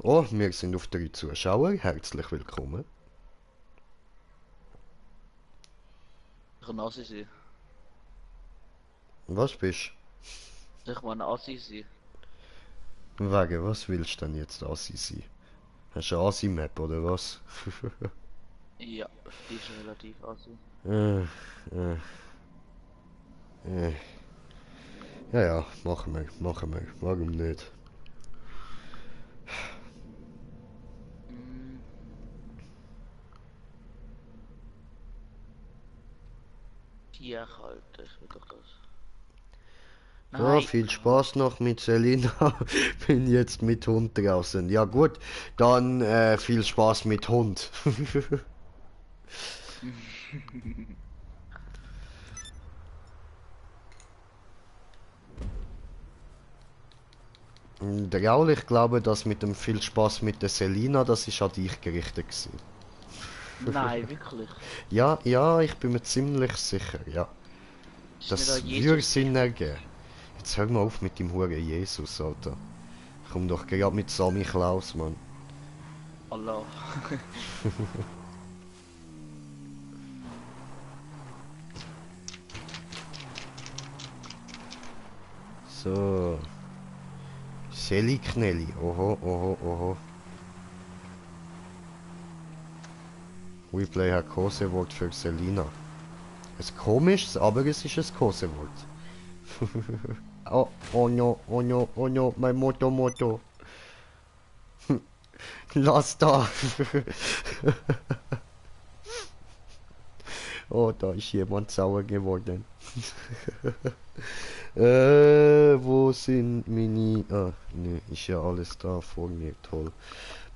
Oh, wir sind auf 3 Zuschauer. Herzlich willkommen. Ich kann Assi sein. Was bist Ich meine Assi sein. du? Wegen, was willst du denn jetzt Assi sein? Hast du eine Assi-Map oder was? Ja, die ist relativ Assi. äh, äh, äh. Ja, ja, machen wir. Warum nicht? Mm. Tier halt, ich will doch das. So, Nein. viel Spaß noch mit Selina. Bin jetzt mit Hund draußen. Ja gut, dann viel Spaß mit Hund. Raul, ich glaube, das mit dem viel Spaß mit der Selina, das ist an dich gerichtet gewesen. Nein, wirklich. Ja, ja, ich bin mir ziemlich sicher, ja. Ist Das nicht an würde Jesus Sinn ergeben. Jetzt hör mal auf mit dem Hure Jesus, Alter. Komm doch gerade mit Sammy Klaus, Mann. Allah. So. Seli Knelli. Oho. Replay hat Kosewort für Selina. Es komisches, aber es ist ein Kosewort. Oh no, mein Moto. Lass da. Oh, da ist jemand sauer geworden. Wo sind meine... Ah, ne, ist ja alles da vor mir, toll.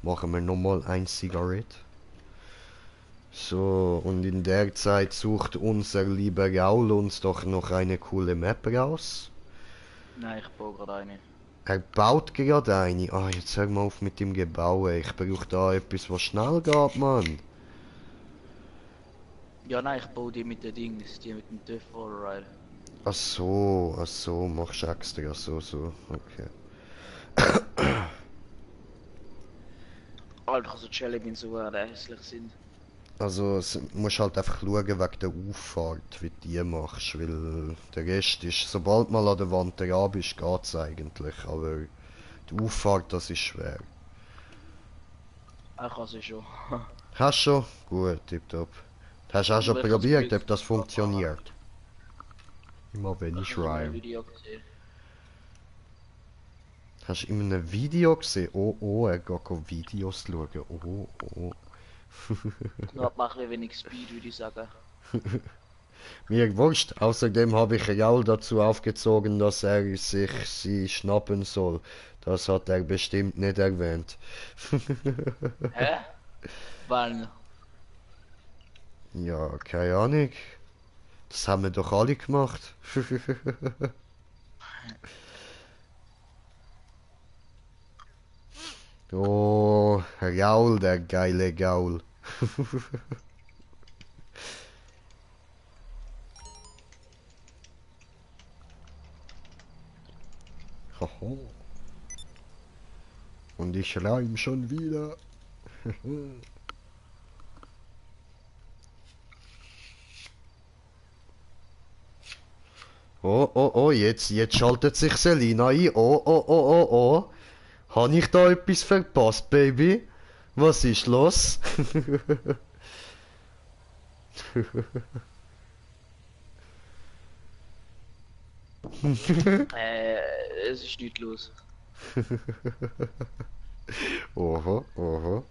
Machen wir nochmal ein Zigarett. So, und in der Zeit sucht unser lieber Raul uns doch noch eine coole Map raus. Nein, ich baue gerade eine. Er baut gerade eine. Ah, jetzt hör mal auf mit dem Gebau, ey. Ich brauche da etwas, was schnell geht, Mann. Ja, nein, ich baue die mit den Dings, die mit dem TÜV Warride. Ach so, machst du extra, so, okay. Alter, so Jelly bin so hässlich sind. Also musst halt einfach schauen wegen der Auffahrt, wie du die machst, weil der Rest ist, sobald mal an der Wand dran bist, geht's eigentlich, aber die Auffahrt, das ist schwer. Ich kann sie schon. Hast du schon? Gut, tipptopp. Hast du auch schon Aber ich kann probiert, das ob das fahren. funktioniert? Immer wenn Ich ich habe so ein rhyme. Video gesehen. Hast du in einem Video gesehen? Oh, oh, er geht Videos schauen. Oh, oh. Nur hat man ein bisschen wenig Speed, würde ich sagen. Mir wurscht. Außerdem habe ich Raul dazu aufgezogen, dass er sich sie schnappen soll. Das hat er bestimmt nicht erwähnt. Hä? Wann? Ja, keine Ahnung. Das haben wir doch alle gemacht. Oh, Raul, der geile Gaul. Hoho. Und ich reim schon wieder. Oh, oh, oh, jetzt schaltet sich Selina ein. Oh, oh, oh, oh, oh. Habe ich da etwas verpasst, Baby? Was ist los? Es ist nichts los. Oho, oho.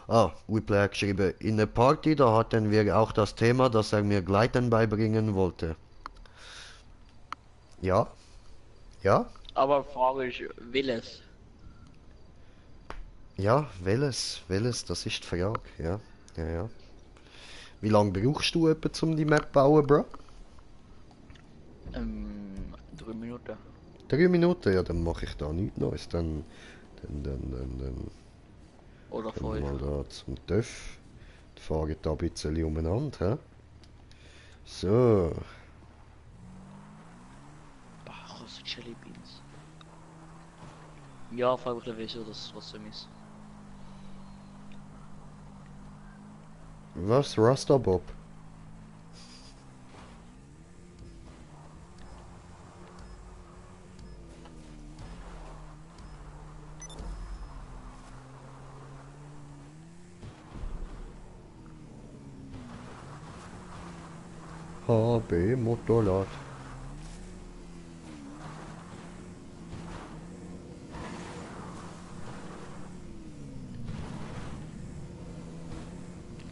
Ah, Whiplash hat geschrieben, in der Party, da hatten wir auch das Thema, dass er mir Gleiten beibringen wollte. Ja, ja, Aber Frage ist, will es? ja, welches, das ist die Frage, ja, ja, ja. Wie lange brauchst du etwa zum die Map bauen, Bro? 3 Minuten. 3 Minuten, ja, dann mache ich da nichts Neues, dann Oder gehen wir 5. mal da zum TÜV. Die fahren da ein bisschen umeinander, hä? So, Ach, was Jelly Beans. Ja, frag mich wieso das trotzdem ist. was, Rastabob? HB Motorrad.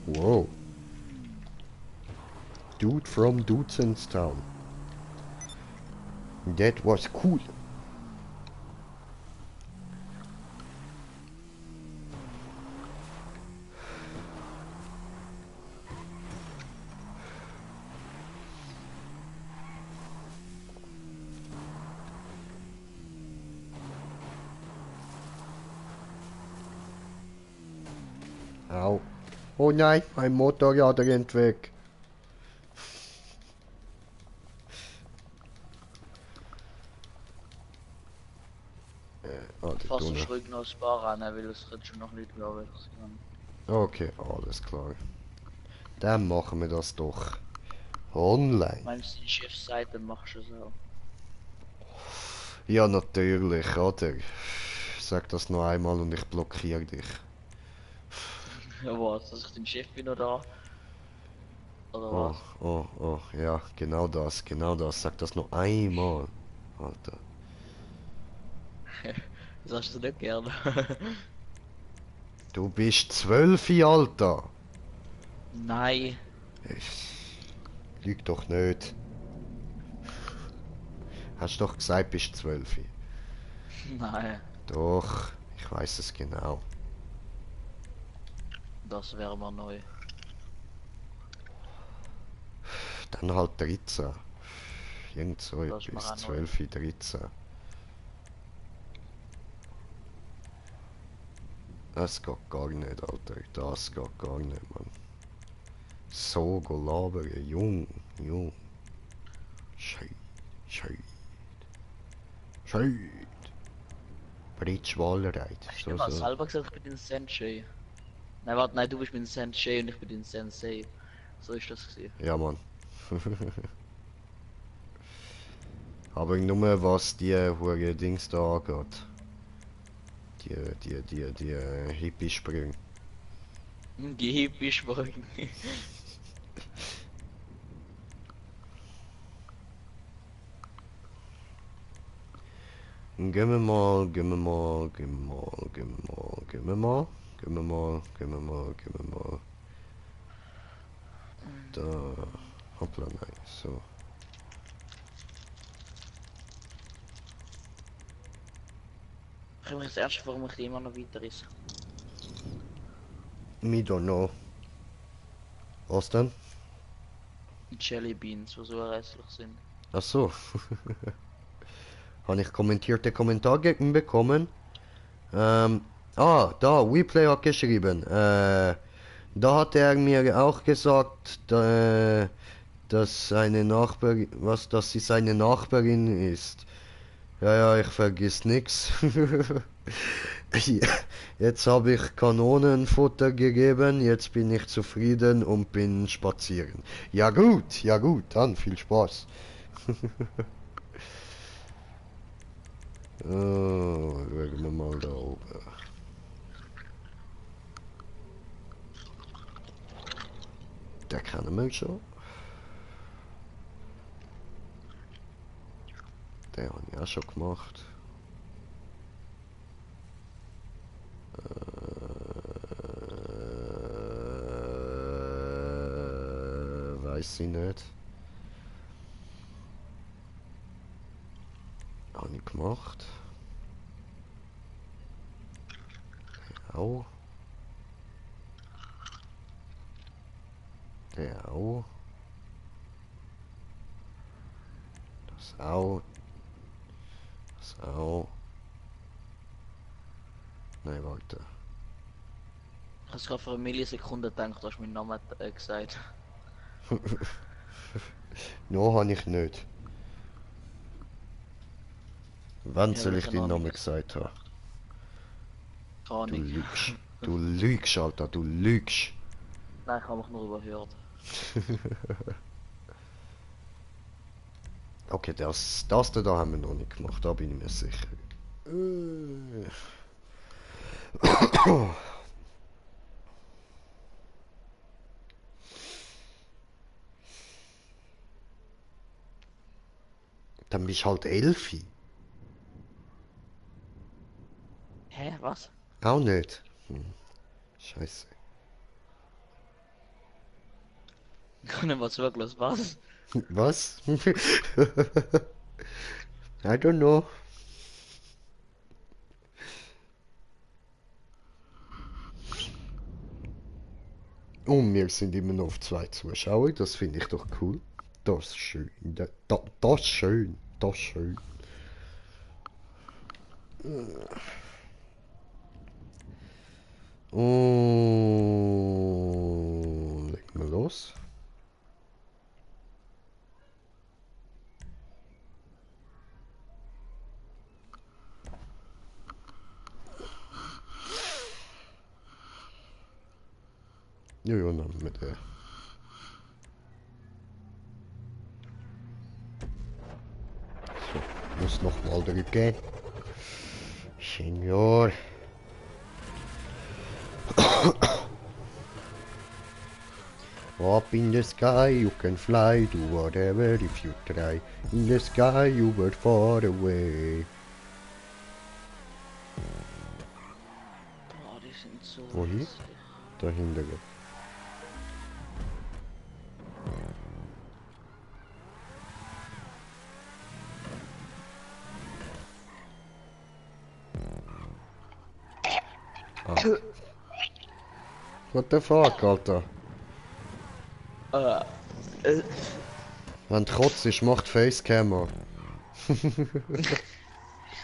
Whoa. Dude from Dudesonstown. That was cool. Au. Oh nein, mein Motorrad rennt weg. Der Fast Tunnel. ruhig noch sparen, weil es kann schon noch nicht mehr wechseln. Okay, alles klar. Dann machen wir das doch online. Meinst du, die Chefseite machst du es auch? Ja, natürlich, oder? Sag das noch einmal und ich blockiere dich. Ja, was, dass ich dein Chef bin oder? Oder Oh, was? oh, oh, ja, genau das, genau das. Sag das noch einmal. Alter. Das hast du nicht gerne. Du bist 12, Alter. Nein. Lüg doch nicht. Hast doch gesagt, bist 12. Nein. Doch, ich weiß es genau. Das wäre mal neu. Dann halt 13. Irgend so Das ist mir etwas. auch neu. 12, 13. Das geht gar nicht, Alter. Das geht gar nicht, Mann. So go labern, jung. Scheit. Britschwalereit. Hast du mal selber gesagt, ich bin den Sensei? Nein, warte, nein, du bist mein Sensei und ich bin den Sensei. So ist das gewesen. Ja, Mann. Aber nur was die hure Dings da angeht. Die Hippie-Sprünge. Die Hippie-Sprünge. Gehen wir mal. Da. Hoppla, nein, so. Ich habe mich jetzt erst warum ich immer noch weiter ist. Me don't know. Was denn? Die Jelly Beans, die so hässlich sind. Ach so. Habe ich kommentierte Kommentar bekommen. Da, WePlay hat geschrieben. Da hat er mir auch gesagt, dass dass sie seine Nachbarin ist. Ja, ich vergiss nix. Jetzt habe ich Kanonenfutter gegeben, jetzt bin ich zufrieden und bin spazieren. Ja gut, dann viel Spaß. Schauen wir mal da oben. Der kennen wir schon. Den habe ich auch schon gemacht. Weiß ich nicht. Habe ich gemacht. Auch. Der auch. Das auch. Das auch. Nein, warte. Ich habe gerade für eine Millisekunde gedacht, du hast meinen Namen gesagt. No, habe ich nicht. Wann Ja, soll aber ich keine den Ahnung. Namen gesagt haben? Keine Du Ahnung. lügst. Du lügst, Alter, du lügst. Nein, ich habe mich nur überhört. Okay, das da haben wir noch nicht gemacht, da bin ich mir sicher. Dann bist du halt Elfi. Hä, was? Auch nicht. Scheiße. Ich kann nicht mal zugelassen, was? Was? I don't know. Und wir sind immer noch auf 2 Zuschauer, das finde ich doch cool. Das ist schön. Das ist schön. Das ist schön. Und legen wir los. Ja, dann mit der. So, muss noch mal drücken. Senior. Up in the sky you can fly, do whatever if you try. In the sky you were far away. Boah, die sind so Wohin? hässlich. Dahinter. What the fuck, Alter? Äh, Wenn du kotzt, macht Facecammer. ich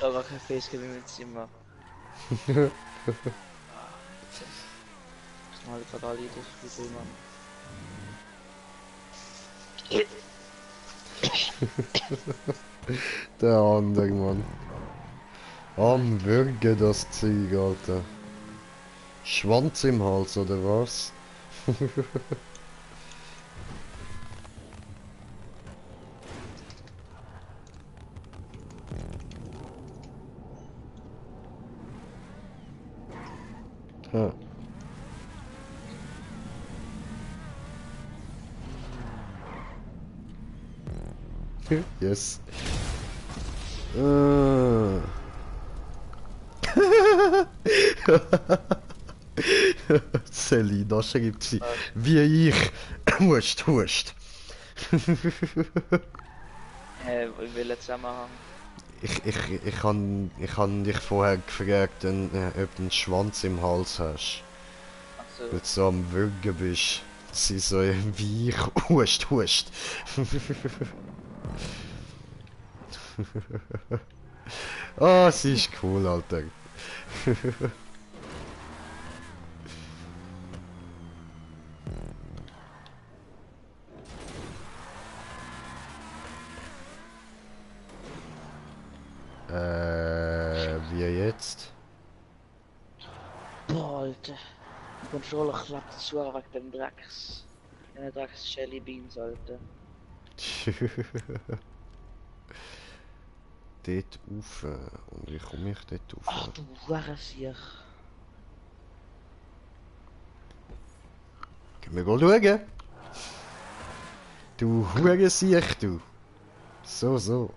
habe kein Facecam in meinem Zimmer. Mal gerade alle das Video, Mann. Der andere, Mann. Am Würgen das Zeug, Alter. Schwanz im Hals, oder was? Ha. Yes. Selina schreibt sie. Wie ich. Hust, hust. Ich will jetzt zusammenhang. Ich han dich vorher gefragt, ob du einen Schwanz im Hals hast. Also, Weil du so am Würgen bist. Sie so wie ich. Hust, hust. Ah, sie ist cool, Alter. Wie jetzt? boah, Alter. Die Controller klappt zu wegen dem Drecks. Den Drecks Shelly Beans, Alter. Dort rauf. Und wie komme ich dort Ach rauf? du Hurensiech. Gehen wir schauen. Du Hurensiech, du. So.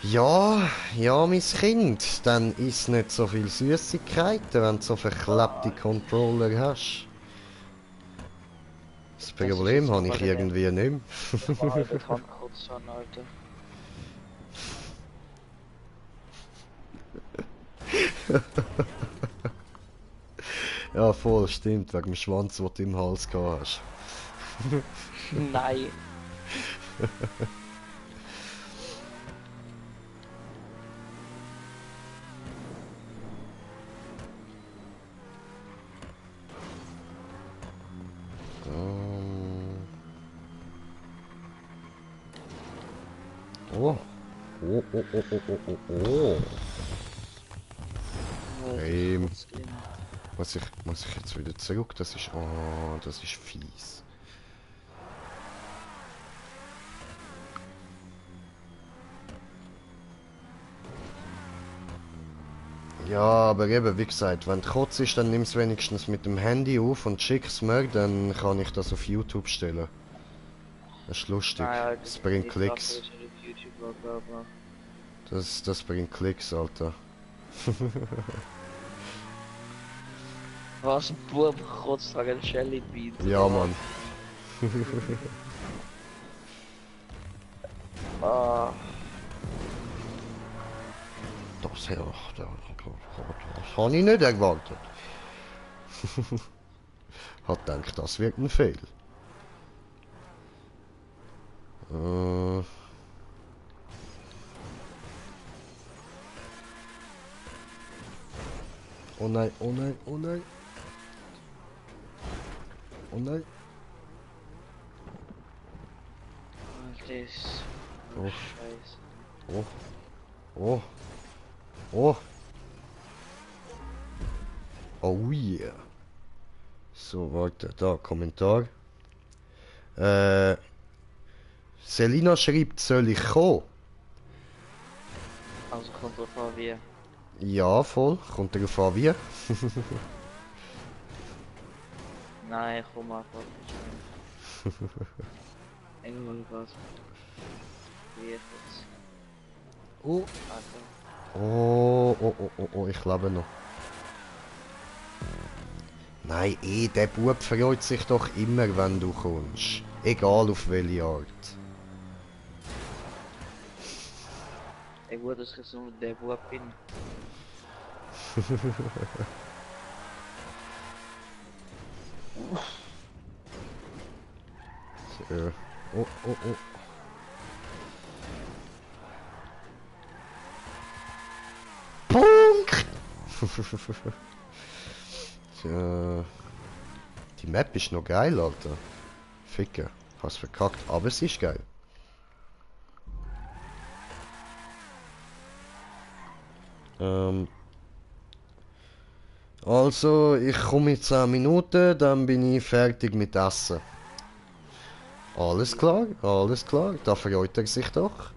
Ja, mein Kind, dann isst nicht so viel Süßigkeiten, wenn du so verklebte Controller hast. Das Problem jetzt habe ich aber der- irgendwie nicht mehr. Mal den Hand kurz an, Alter. Ja, voll, stimmt, wegen dem Schwanz, den du im Hals gehabt hast. Nein. Oh. Oh. Hey. Muss ich jetzt wieder zurück? Das ist... Oh, das ist fies. Ja, aber eben, wie gesagt, wenn du kotzt ist, dann nimm es wenigstens mit dem Handy auf und schick's mir, dann kann ich das auf YouTube stellen. Das ist lustig. Nein, Alter, Das bringt die Klicks. Sache ist auf YouTube, aber... Das bringt Klicks, Alter. Was ein Bub kotzt wegen Shelly Beans. Ja, Mann. Ah, Das habe ich nicht erwartet. Hat gedacht, das wird ein Fail. Oh nein, oh nein, oh nein. Oh nein. Alter, ist... Oh. Scheiße. Oh. Oh. Oh yeah. So, warte, da, Kommentar. Selina schreibt, soll ich kommen? Also kommt drauf an, wie. Ja, voll. Kommt darauf an, wie. Nein, komm einfach nicht. Irgendwann was. Wie jetzt? Oh. Also, Oh, ich lebe noch. Nein, der Bub freut sich doch immer, wenn du kommst. Egal auf welche Art. ich würde es jetzt nur der Bub bin. So. Oh. Punkt! Die Map ist noch geil, Alter. Ficker. Hast verkackt, aber es ist geil. Also, ich komme in 10 Minuten, dann bin ich fertig mit Essen. Alles klar, da freut er sich doch.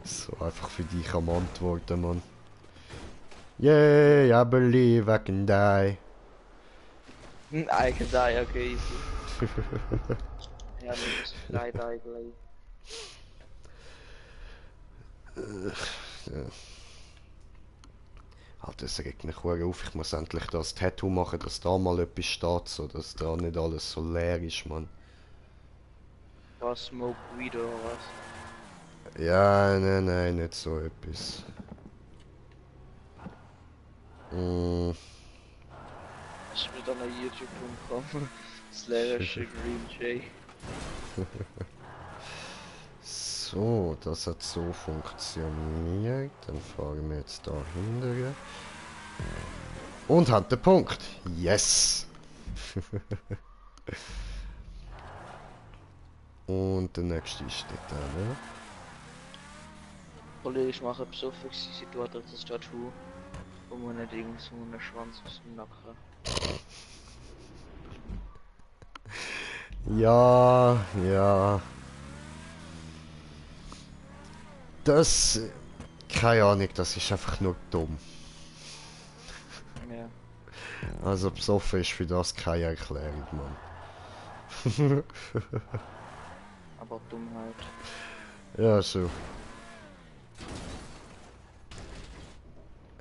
So, einfach für dich am Antworten, Mann. Yeah, I believe I can die. I can die, okay, easy. Ja, du musst gleich eigentlich. Alter, es regt mich hure auf. Ich muss endlich das Tattoo machen, dass da mal etwas steht, so dass da nicht alles so leer ist, Mann. Was, Smoke Weed oder was? Ja, nein, nicht so etwas. Mm, Ich bin dann auf youtube.com slash Green Jay. so, das hat so funktioniert. Dann fahren wir jetzt da hinterher. Und hat den Punkt. Yes! Und der nächste ist dort, ne? Kollege, ich mache besoffen, sie tut das Tattoo. Und meine Dings, so einen Schwanz aus dem Nacken. Ja. Das... Keine Ahnung, das ist einfach nur dumm. Ja. Also besoffen ist für das keine Erklärung, Mann. Aber Dummheit. Ja, so.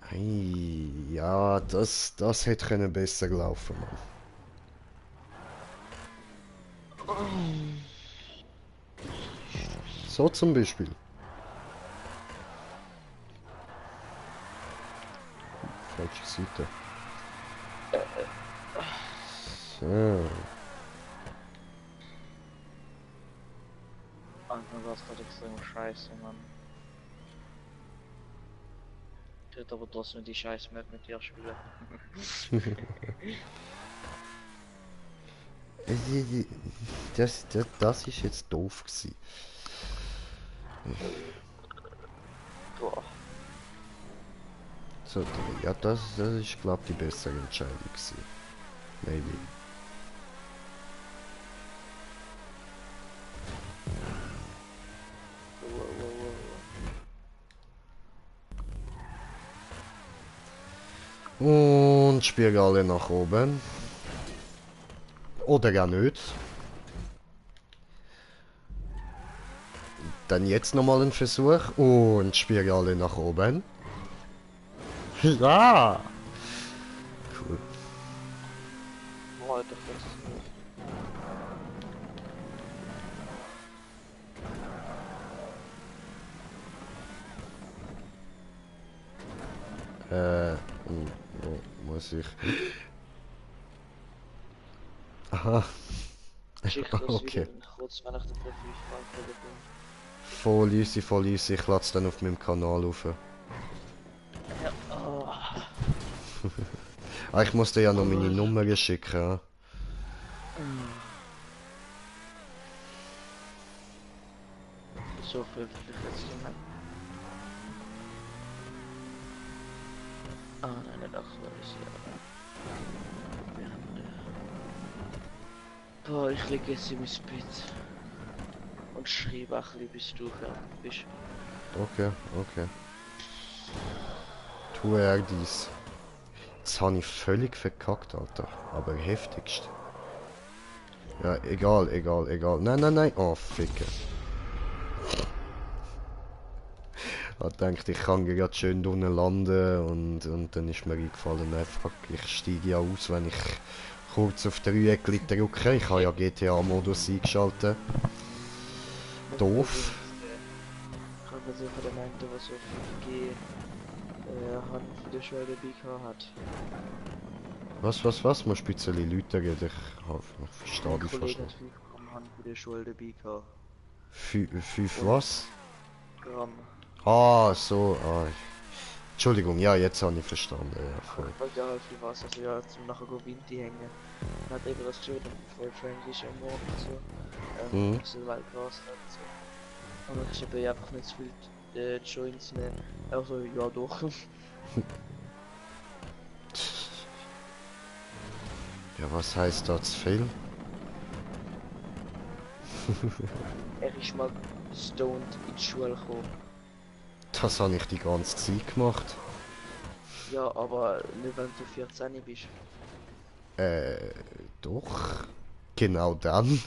Hey, ja, das hätte können besser laufen, Mann. So zum Beispiel. Falsche Seite. So. Anfang war es gerade extrem scheiße, Mann. Ich hätte aber trotzdem die scheiß Map mit dir spielen. Das ist jetzt doof gewesen. Boah. So, ja, das ist, glaube ich, die bessere Entscheidung gewesen. Maybe. Und Spirale nach oben. Oder gar nicht. Dann jetzt nochmal ein Versuch. Und Spirale nach oben. Ja! Cool. Boah, Alter, fast. Muss ich... Aha. Schick das Okay. wieder kurz, wenn ich den Profil frage. Voll easy. Ich lade es dann auf meinem Kanal auf. Ja, oh. Ah, ich muss dir ja noch meine Nummer schicken. Ja? So veröffentlicht jetzt jemand. Ah, nein, nicht aktualisieren. Boah, ich lege jetzt in mein Bett und schreibe ein bisschen, bis du fertig bist. Okay. Tue er dies. Jetzt habe ich völlig verkackt, Alter. Aber heftigst. Ja, egal. Nein. Oh, Ficke. Ich dachte, ich kann gerade schön unten landen und dann ist mir eingefallen, nein, fuck, ich steige ja aus, wenn ich kurz auf Dreieckli drücke. Ich habe ja GTA-Modus eingeschaltet. Doof. Ich habe versucht, der meinte, was auf G Hand für die Schulter BK hat. Was? Musst du ein bisschen lauter reden? Ich verstehe Mein dich fast Kollege hat nicht. 5 Gramm Hand für die Schulter BK. 5 was? Gramm. Ah, so. Ah. Entschuldigung, ja, jetzt habe ich verstanden. Ja, voll. Weil ja halt viel was, also ja, zum nachher go Winti hängen. Dann hat eben das geschrieben, voll Friends ist am Morgen und so. Mhm. Das ist Weltklasse und so. Und dann ist eben einfach nicht zu viel Joints nehmen. Also ja doch. Ja, was heißt da zu viel? Er ist mal stoned in die Schule gekommen. Das habe ich die ganze Zeit gemacht. Ja, aber nicht wenn du 14 bist. Doch. Genau dann.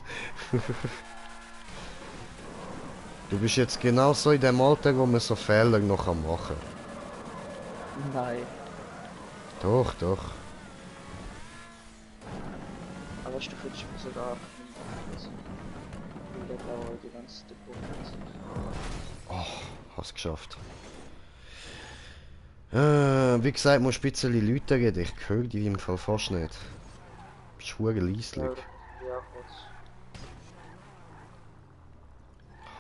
Du bist jetzt genau so in dem Alter, wo man so Fehler noch machen kann. Nein. Doch, doch. Aber weißt du, du könntest mir sogar weil der Blauer die ganze Punkt. Hast geschafft. Wie gesagt, musst du ein bisschen Leute reden. Ich höre die im Fall fast nicht. Bist du leislich. Ja, kurz.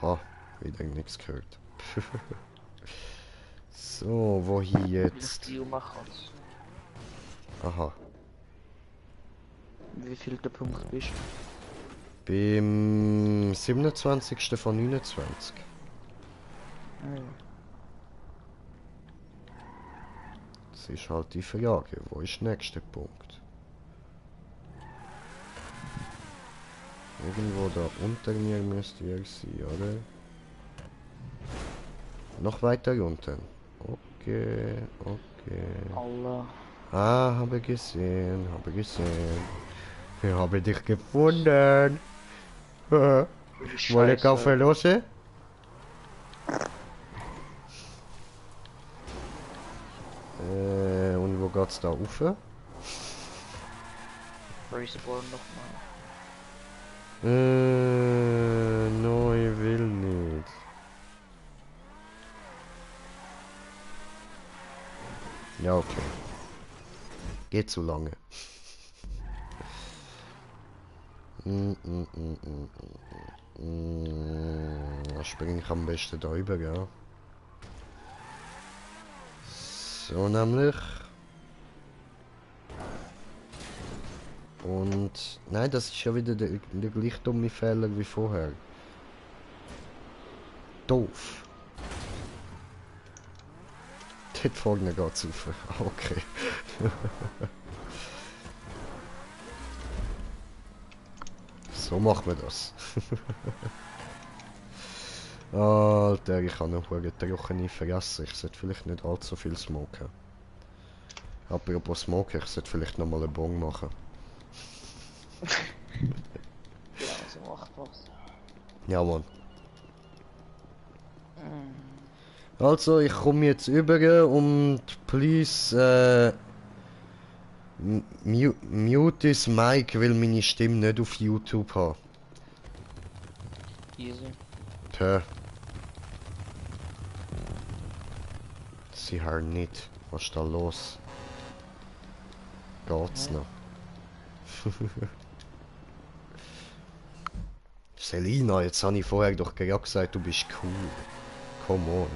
Ha, wieder nichts gehört. So, wo hier jetzt? Die machen. Aha. Wie viel der Punkt bist Beim 27. von 29. du? Das ist halt die Frage. Wo ist der nächste Punkt? Irgendwo da unter mir müsst ihr sein, oder? Noch weiter unten. Okay, okay. Allah. Ah, habe gesehen, habe gesehen. Ich habe dich gefunden. Wolle Kaffee los? Und wo geht's da rauf? Respawn nochmal. No, ich will nicht. Ja, okay. Geht zu lange. Da springe ich am besten da rüber, ja. So nämlich. Und nein, das ist ja wieder der gleich dumme Fehler wie vorher. Doof. Dort vorne geht's rauf. Okay. So machen wir das. Alter, ich habe noch eine trockene Fresse. Ich sollte vielleicht nicht allzu viel smoken. Apropos smoken, ich sollte vielleicht noch mal einen Bong machen. Ja, so macht was. Ja, Mann. Also, ich komme jetzt über und please, mute das Mic, weil meine Stimme nicht auf YouTube haben. Easy. Tja. Sie hören nicht. Was ist da los? Geht's noch? Selina, jetzt habe ich vorher doch gerade gesagt, du bist cool. Come on.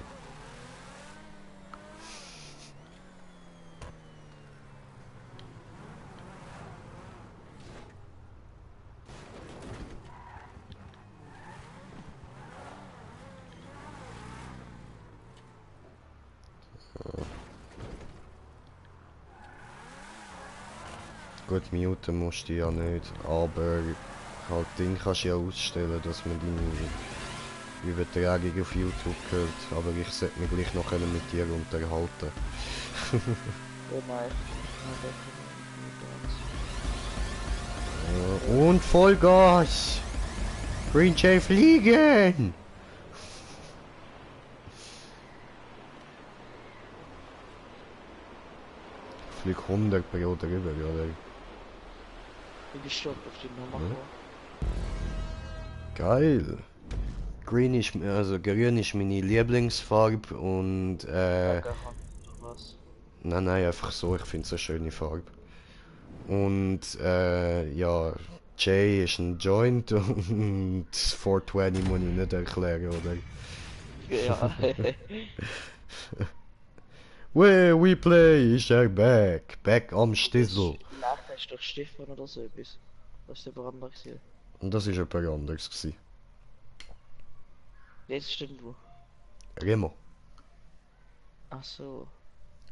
Gut, muten musst du ja nicht, aber halt Ding kannst du ja ausstellen, dass man deine Übertragung auf YouTube hört. Aber ich sollte mich gleich noch mit dir unterhalten. Oh nein. Und Vollgas! Green Jay fliegen! Flieg 100 pro drüber, oder? Ich bin stolz auf die Nummer. Geil! Green ist, also grün ist meine Lieblingsfarbe und Was? nein, einfach so, ich finde es eine schöne Farbe. Und ja, J ist ein Joint und 420 muss ich nicht erklären, oder? Ja. We play, ist er back am Stissel. Nacht hast du doch Stefan oder so etwas. Das ist der andere gewesen. Und das ist jemand anderes gewesen. Jetzt stimmt wo. Remo. Ach so.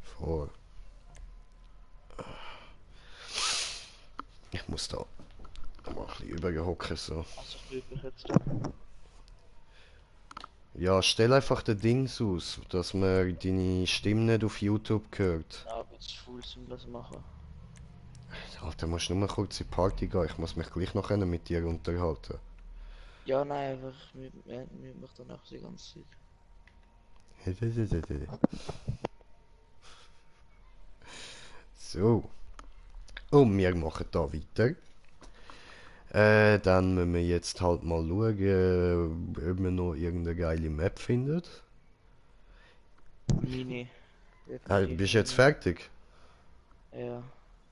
Vor. Ich muss da mal ein bisschen überhocken so. Also ich bin jetzt. Ja, stell einfach den Dings aus, dass man deine Stimme nicht auf YouTube hört. Ja, bin zu faul zum das machen. Alter, musst nur mal kurz in die Party gehen, ich muss mich gleich noch mit dir unterhalten. Ja, nein, einfach mit mich danach die ganze Zeit. So. Und wir machen da weiter. Dann müssen wir jetzt halt mal schauen, ob man noch irgendeine geile Map findet. Mini. Bist du jetzt fertig? Ja.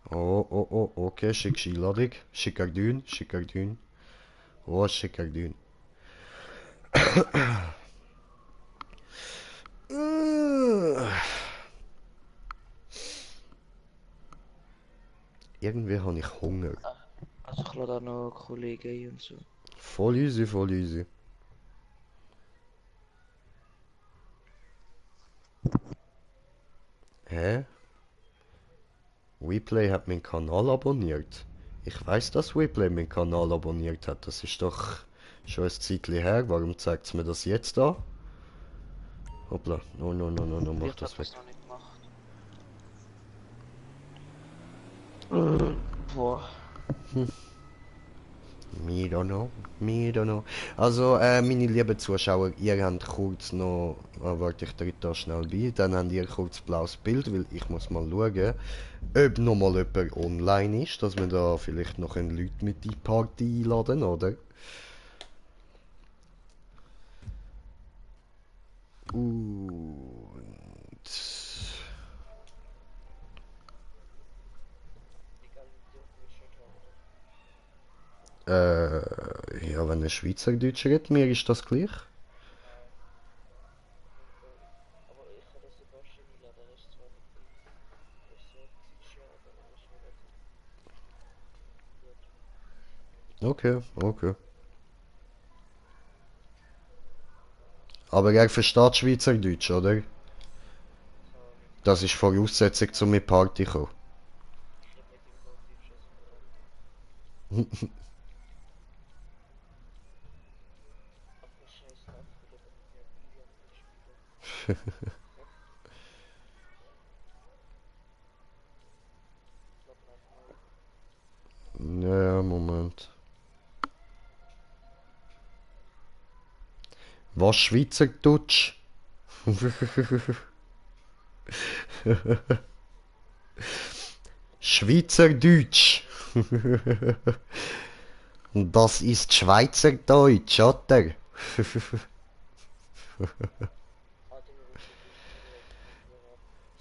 Oh, okay, schickst du Einladung. Schicker Dün. Oh, schicker Dün. Irgendwie habe ich Hunger. Also ich lade auch noch Kollegen ein und so. Voll easy, voll easy. Hä? WePlay hat meinen Kanal abonniert. Ich weiß, dass WePlay meinen Kanal abonniert hat. Das ist doch schon ein Zeitchen her. Warum zeigt es mir das jetzt da? Hoppla. No, mach Ich das hab weg. das noch nicht gemacht. Boah. Me don't know. Also, meine lieben Zuschauer, ihr habt kurz noch, warte, ich trete da schnell bei, dann habt ihr kurz blaues Bild, weil ich muss mal schauen, ob noch mal jemand online ist, dass wir da vielleicht noch Leute mit in die Party einladen, oder? Und... Ja, wenn ein Schweizerdeutsch redet, mir ist das gleich. Okay. Aber er versteht Schweizerdeutsch, oder? Das ist Voraussetzung, zum mit Party zu kommen. Ja, Moment. Was Schweizerdeutsch? Schweizerdeutsch. Das ist Schweizerdeutsch, oder?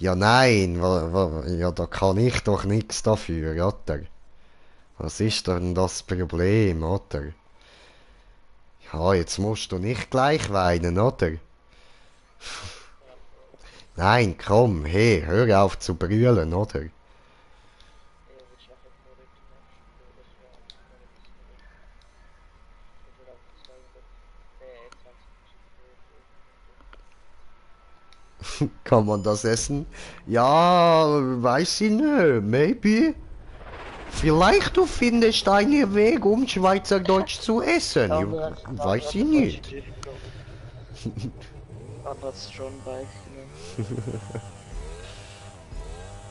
Ja, nein, ja, da kann ich doch nichts dafür, oder? Was ist denn das Problem, oder? Ja, jetzt musst du nicht gleich weinen, oder? Nein, komm, hey, hör auf zu brüllen, oder? Kann man das essen? Ja, weiß ich nicht, maybe. Vielleicht du findest einen Weg, um Schweizerdeutsch zu essen. Weiß ich nicht. Anders schon Bike, ne?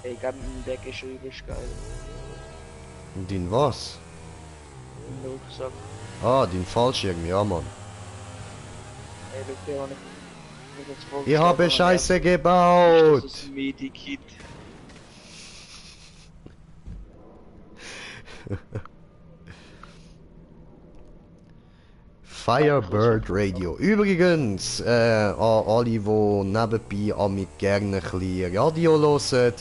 Ey, ganz im Deck ist schon übelst geil. Den was? Im Rucksack. Ah, den Fallschirm, ja, Mann. Ey, du der nicht. Ich habe Scheiße gebaut. Das ist ein Medikit. Firebird Radio. Übrigens, an alle, die nebenbei amig gerne ein bisschen Radio hören,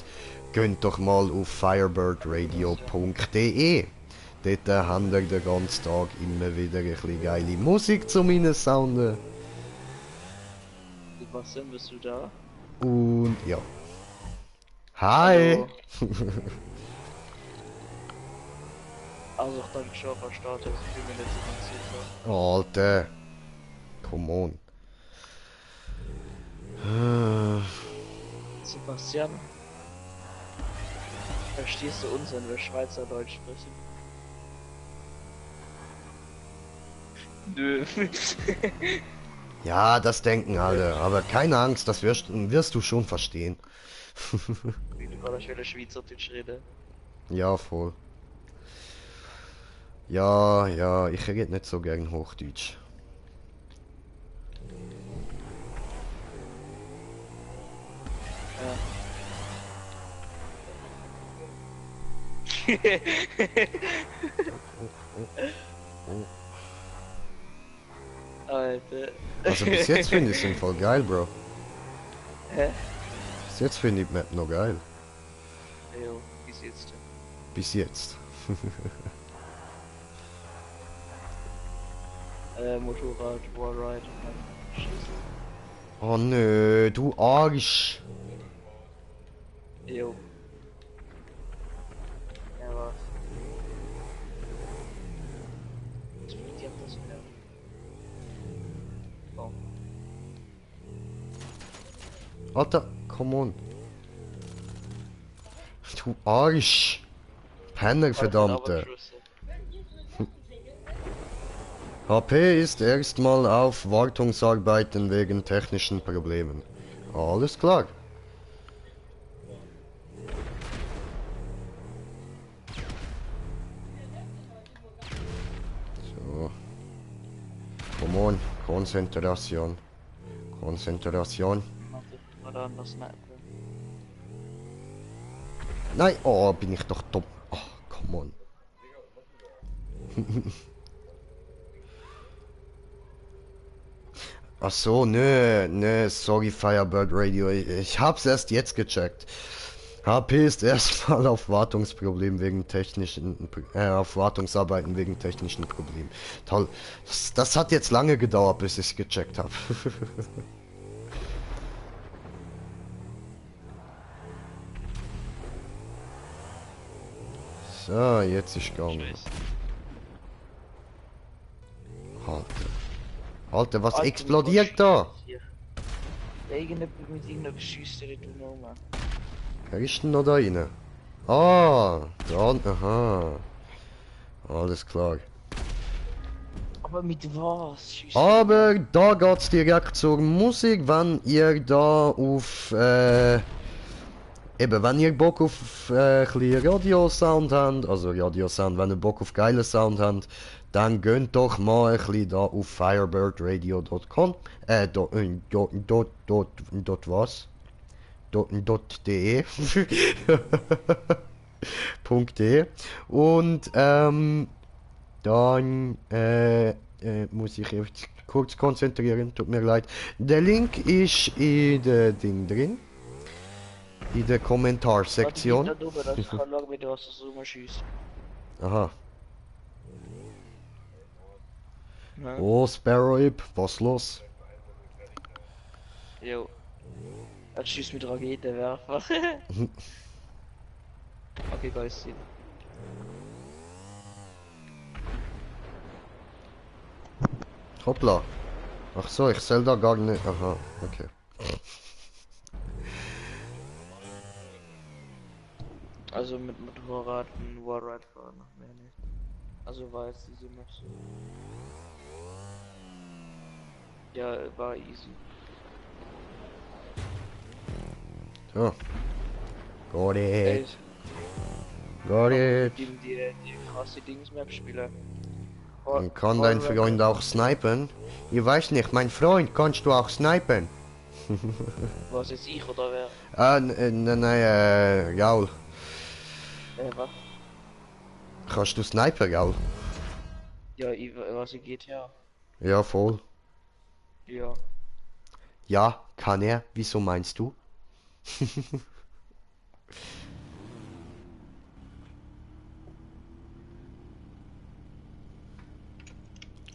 geht doch mal auf firebirdradio.de. Dort habt ihr den ganzen Tag immer wieder ein bisschen geile Musik zu meinen Sounden. Sebastian, bist du da? Und ja. Hi! Hallo. Also, ich denke schon verstartet, ich bin mir nicht so ganz sicher. Alter. Come on. Sebastian, verstehst du uns, wenn wir Schweizerdeutsch sprechen? Nö. Ja, das denken alle, aber keine Angst, das wirst du schon verstehen. Wie du gerade schon Schweizerdeutsch reden. Ja, voll. Ja, ja, ich rede nicht so gern Hochdeutsch. Alter. Also bis jetzt finde ich es voll geil, Bro. Hä? Bis jetzt finde ich die Map noch geil. Jo, wie sieht's denn? Bis jetzt. Motorrad, Wallride. Schießen. Oh nö, du Arsch. Jo. Ja, was? Was bringt dir das wieder? Oh. Alter, come on. Du Arsch. Penner, verdammte. HP ist erstmal auf Wartungsarbeiten wegen technischen Problemen. Alles klar. So. Come on, Konzentration. Konzentration. Oder anders snappen. Nein, oh, bin ich doch dumm. Oh, come on. Ach so, nö, sorry Firebird Radio, ich hab's erst jetzt gecheckt. HP ist erstmal auf Wartungsproblem wegen technischen, auf Wartungsarbeiten wegen technischen Problemen. Toll, das hat jetzt lange gedauert, bis ich's gecheckt habe. So, jetzt ist gegangen. Scheiße. Alter. Alter, was Alter, explodiert was da? schießt hier? Ja, irgendjemand mit irgendeinem schießt der du noch mal. Wer ist denn noch da rein? Ah, da, aha. Alles klar. Aber mit was schießt Aber da geht's direkt zur Musik, wenn ihr da auf, eben, wenn ihr Bock auf ein bisschen Radio-Sound habt, also Radio-Sound, wenn ihr Bock auf geile Sound habt, dann gönnt doch mal ein bisschen da auf firebirdradio.com, dot was? .de .de und dann muss ich jetzt kurz konzentrieren, tut mir leid. Der Link ist in der Ding drin. In der Kommentarsektion. Da drüber, dass ich kann schauen, wie du aus der Summe schießt. Aha. Ne? Oh, Sparrow, was los? Jo. Er schießt mit Raketenwerfer. Okay, guys, sehen. Hoppla. Ach so, ich soll da gar nicht. Aha, okay. Also mit Motorrad ein Wallride fahren, mehr nicht. Also war jetzt diese Map so. Ja, war easy. So. Got Ey, it. Got it. die krasse Dings-Map spielen. Und kann dein Freund auch snipen? Ich weiß nicht, mein Freund, kannst du auch snipen? Was jetzt ich oder wer? Nein, Gaul. Was? Kannst du snipen, Gaul? Ja, was ich geht her. Ja, voll. Ja. Ja, kann er. Wieso meinst du?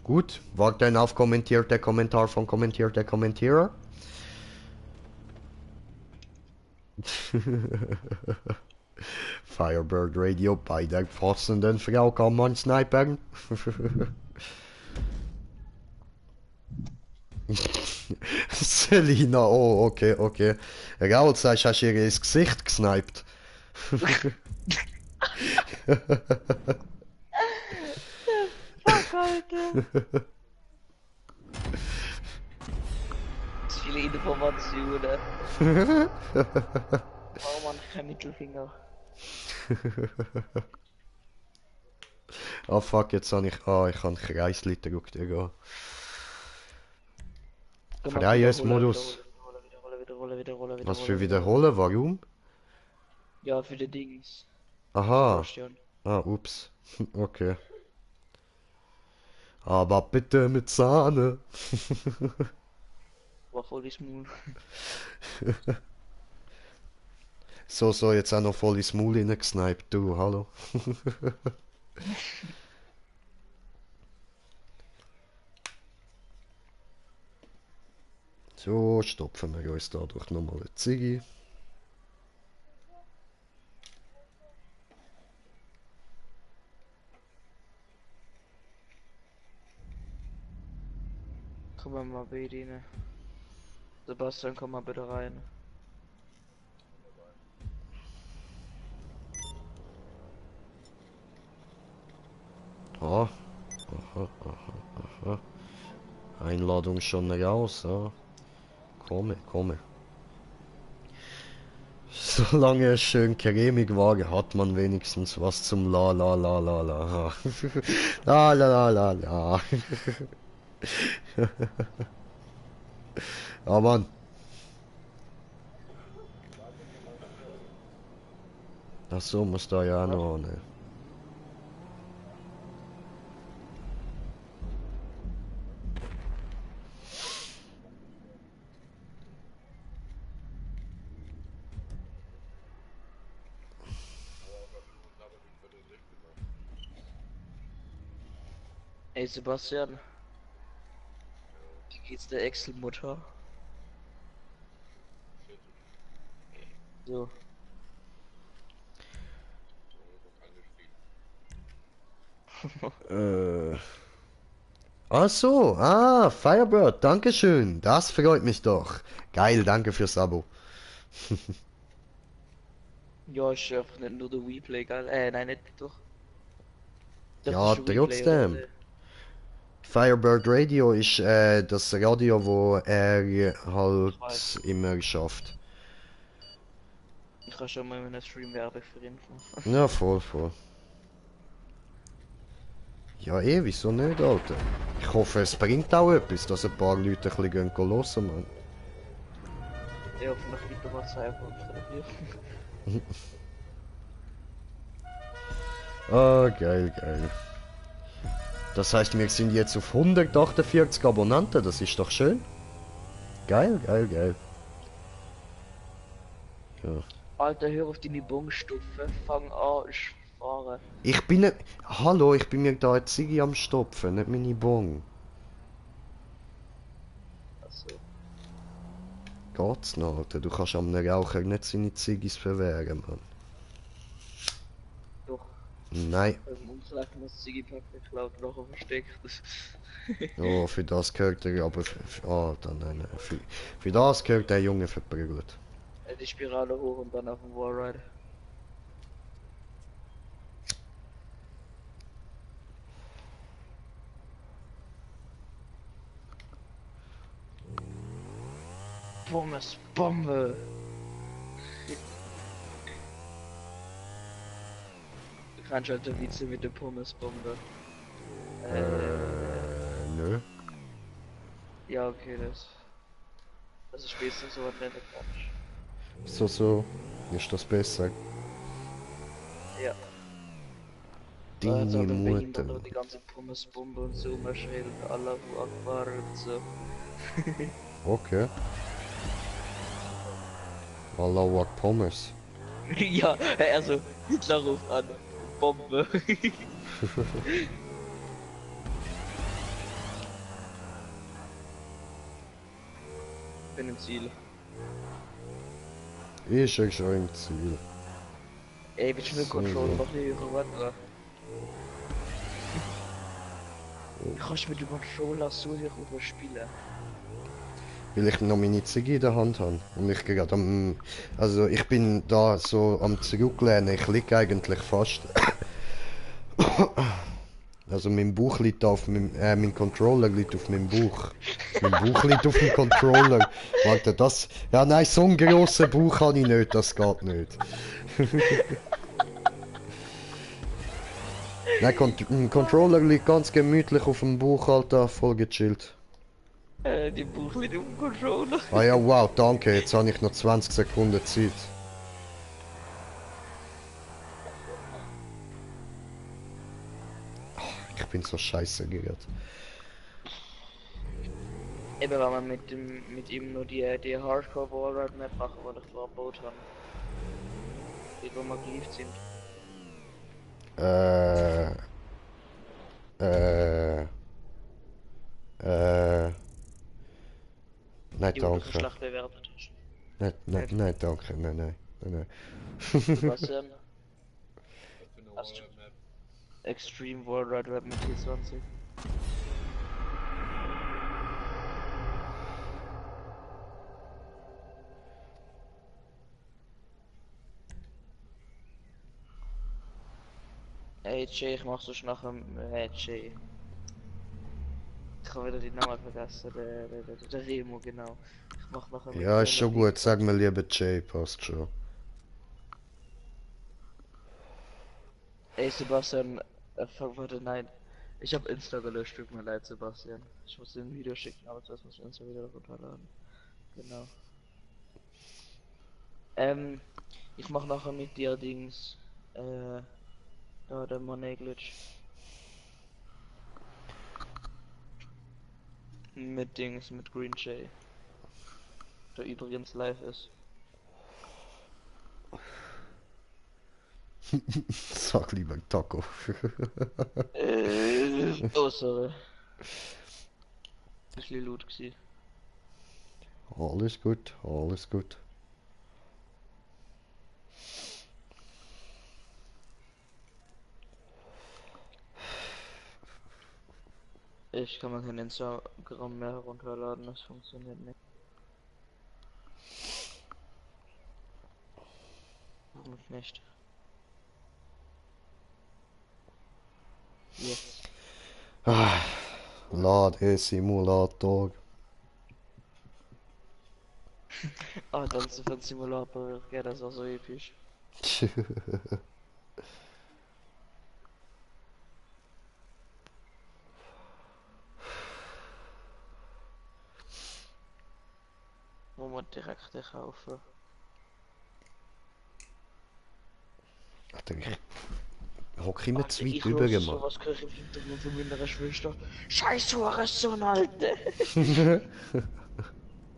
Gut, warte dann auf kommentierte Kommentar von kommentierter Kommentierer. Firebird Radio, bei der passenden Frau kann man snipern. Selina, oh, okay, okay. Raul, sagst du, hast ihr ins Gesicht gesniped? Fuck, Alter. Zu viele Informationen. Warum man kein Mittelfinger? Ah fuck, jetzt habe ich. Ah, ich habe Kreisli gedrückt, egal. Freies Modus. Wiederholen. Was für wiederholen? Warum? Ja, für die Dings. Aha. Question. Ah, ups. Okay. Aber bitte mit Sahne. War voll die Smooth. So, jetzt auch noch voll ins Maul reingesniped. Du, hallo. So, stopfen wir uns dadurch nochmal eine Ziggy. Kommen wir mal bitte rein. Sebastian, komm mal bitte rein. Ah. Aha. Einladung schon raus, ja. Komme. Solange es schön cremig war, hat man wenigstens was zum La La La La La. La La La La La. Ja, Mann. Ach so, muss da ja auch noch, ne. Ey Sebastian, wie geht's der Excel-Mutter? So. Ach so, Firebird, dankeschön. Das freut mich doch. Geil, danke fürs Abo. Ja, ist einfach nicht nur der Replay, geil. Nein, nicht doch. Das Ja, ist der Replay, trotzdem. oder? Firebird Radio ist das Radio, wo er Ich halt weiß. immer schafft. Ich kann schon mal in einem Stream Werbung für ihn machen. Ja, voll. Ja, wieso nicht, Alter? Ich hoffe, es bringt auch etwas, dass ein paar Leute ein bisschen hören, man. Ja, hoffentlich gibt er was einfach von dir. Ah, geil. Das heißt, wir sind jetzt auf 148 Abonnenten, das ist doch schön. Geil. Ja. Alter, hör auf deine Bongstufe, fang an, ich fahre. Ich bin nicht... Hallo, ich bin mir da eine Ziggy am Stopfen, nicht meine Bon. Achso. Geht's noch, Alter? Du kannst am Raucher nicht seine Ziggis verwehren, Mann. Doch, Nein. beim Umschlagen muss Ziggy-Pack geklaut, nachher versteckt. Oh, für das gehört er aber... Nein. Für das gehört der Junge verprügelt. Die Spirale hoch und dann auf dem Wallride. Pommes Bombe! Du kannst halt der Witze mit der Pommes Bombe. Nö. Ja, okay, das ist spätestens so was nicht kannst. So. Ist das besser? Ja. Die Da hat's auch der Mutter. Behinderte und die ganze Pommesbombe und so marschiert und Allahu Akbar und so. Okay. Allahu Akbar Pommes. Ja, also Hitler ruft an. Bombe. Bin im Ziel. Ist ja schon im Ziel. Ey, willst du mit So. Controller noch nicht höher? Kannst du mit dem Controller so hoch spielen? Weil ich noch meine Ziege in der Hand habe. Und ich gerade am... Also ich bin da so am Zurücklehnen. Ich liege eigentlich fast... Also mein Bauch liegt auf meinem... mein Controller liegt auf meinem Bauch. Mein Bauch liegt auf dem Controller. Warte, das... Ja nein, so einen grossen Bauch habe ich nicht. Das geht nicht. Nein, ein Controller liegt ganz gemütlich auf dem Bauch, Alter. Voll gechillt. Die Buch liegt auf dem Controller. Ah ja, wow, danke. Jetzt habe ich noch 20 Sekunden Zeit. Ich bin so scheiße gerät. Eben, wenn wir mit ihm nur die Hardcore Wallride Map machen, die ich vorher gebaut habe. Die, wo wir geliefert sind. Äh. Äh. Nein, Die, die du danke. schlecht bewertet hast. Nein, danke. Nein. Sebastian, hast du Extreme Wallride Map mit T20? Hey Jay, ich mach sonst nach dem Jay. Ich habe wieder die Namen vergessen, der Remo, genau. Ich mach nachher mit Ja, ist dem schon Video. gut. Sag mir lieber Jay, passt schon. Ey Sebastian, warte, nein. Ich habe Insta gelöscht, tut mir leid Sebastian. Ich muss dir ein Video schicken, aber zuerst muss ich Insta wieder runterladen. Genau. Ich mach nachher mit dir Dings, da der Money Glitch. Mit Dings, mit Green Jay. Der übrigens live ist. Sag lieber Taco. Oh, sorry. Bisschen laut gewesen. Alles gut, alles gut. Ich kann mir kein Instagram mehr herunterladen, das funktioniert nicht. Warum nicht? Jetzt. Lad E-Simulator. Ah, danke für den Simulator, ja, das war so episch. Wo man direkt kaufen. Alter, ich hock immer zu weit Ich rüber höre gemacht. sowas höre ich im Hintergrund von meiner Schwester. Scheiß Hurensohn, Alter!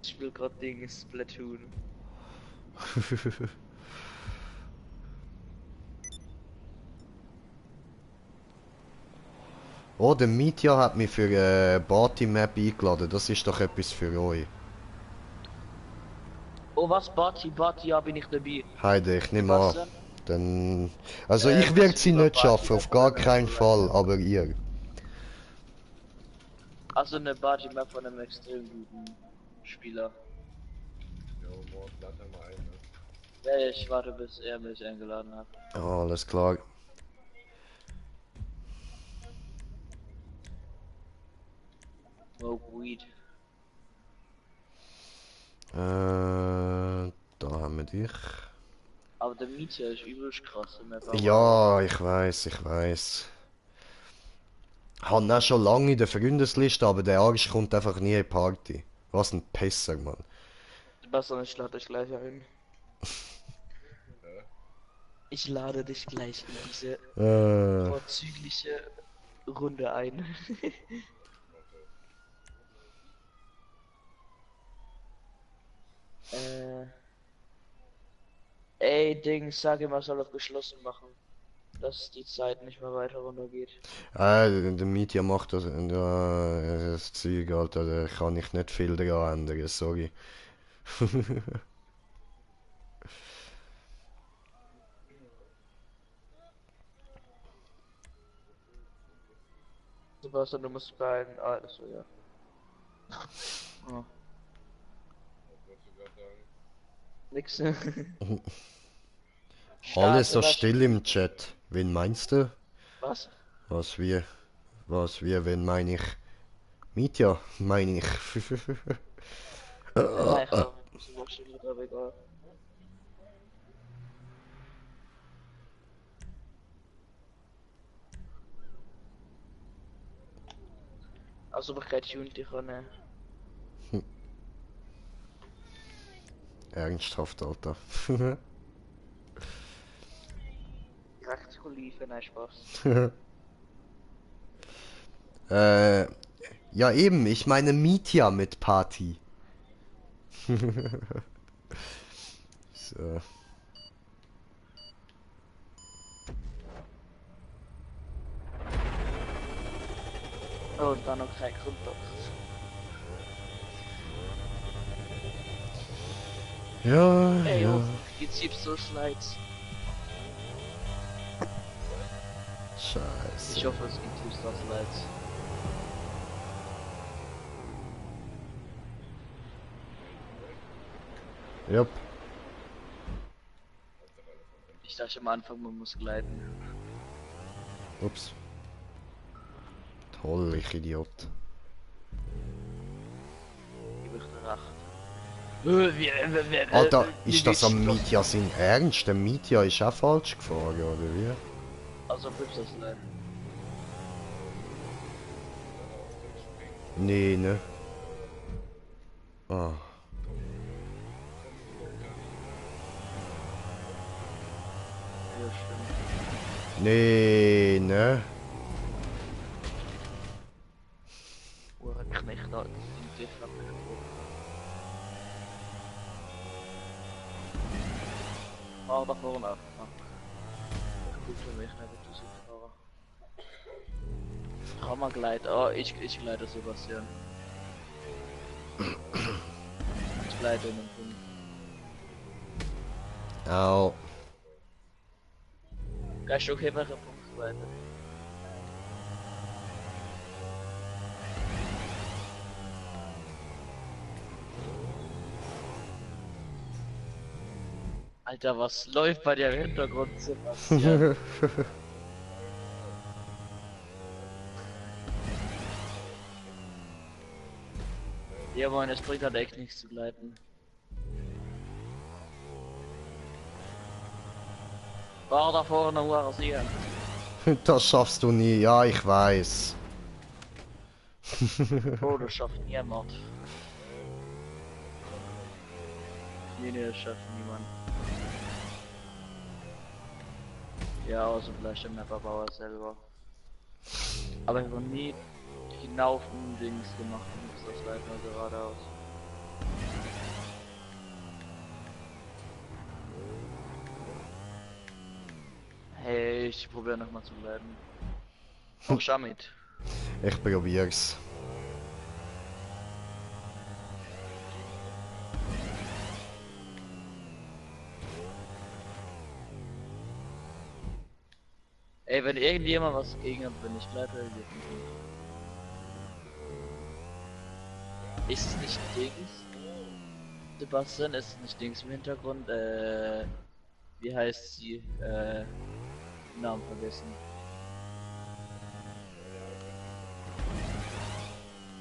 Ich spiel grad Ding Splatoon. Oh, der Mitya hat mich für Party Map eingeladen. Das ist doch etwas für euch. Oh was, Party, ja bin ich dabei. Heide, ich nehme Was an. denn? Dann... Also ich das werde ist sie über nicht Party schaffen, auf Map gar oder keinen so, Fall, aber ihr. Also eine Party Map von einem extrem guten Spieler. Ja, ich warte bis er mich eingeladen hat. Alles klar. Smoke Weed. Da haben wir dich. Aber der Mietja ist übelst krass in der Ja, ich weiß. Han auch schon lange in der Freundesliste, aber der Arsch kommt einfach nie in die Party. Was ein Pisser, Mann. Sebastian, ich lade dich gleich ein. Ich lade dich gleich in diese vorzügliche Runde ein. Ey, Ding, sag ihm, er soll auf geschlossen machen. Dass die Zeit nicht mehr weiter runtergeht. Der Media macht das, das Zeug, Alter, da kann ich nicht viel daran ändern, sorry. Sebastian, du musst beeilen. Also, ja. Oh, nix. Alles so Sebastian. still im Chat. Wen meinst du? Was? Was wir, wen meine ich? Mietja, meine ich. Nein, ich glaube, ich muss schon wieder, aber egal. Also, ich kann Unity können. Ernsthaft, Alter. Rechts liefern, nein, Spaß. äh, ja eben, ich meine Mietja mit Party. So. Oh, und dann noch kein Kontakt. Ja, Ey, ja. oh, jetzt gibt's so Slides. Scheiße. Ich hoffe, es gibt so Slides. Jupp. Ich dachte am Anfang, man muss gleiten. Ups. Toll, ich Idiot. Ich möchte Rache. Alter, ist das am Mietja sein Ernst? Der Mietja ist auch falsch gefahren, oder wie? Also, bleibst das Slide. Nee, ne? Ah. Ja, stimmt. Nee, ne? Uhrenknecht da, den Tisch abgebrochen. Ah, da vorne auch. Gut für mich, nicht zu fahren. Kann man gleiten? Oh, ich gleite Sebastian. Ich gleite in den Punkt. Au. Kannst du okay, welcher Punkt gleiten? Alter, was läuft bei dir im Hintergrund, Sebastian? Ja, Mann, es bringt halt echt nichts zu gleiten. War da vorne rasieren. Das schaffst du nie, ja, ich weiß. Oh, das schafft niemand. Nee, das schafft niemand. Ja, außer vielleicht der Mapperbauer selber. Aber ich habe noch nie hinauf Dings gemacht und ist das leider nur geradeaus. Hey, ich probiere nochmal zu bleiben. Auch Shamit. Ich probier's. Ey, wenn irgendjemand was gegen hat, bin ich gleite, wird nicht. Ist es nicht Dings? Sebastian, ist es nicht Dings im Hintergrund? Wie heißt sie? Namen vergessen.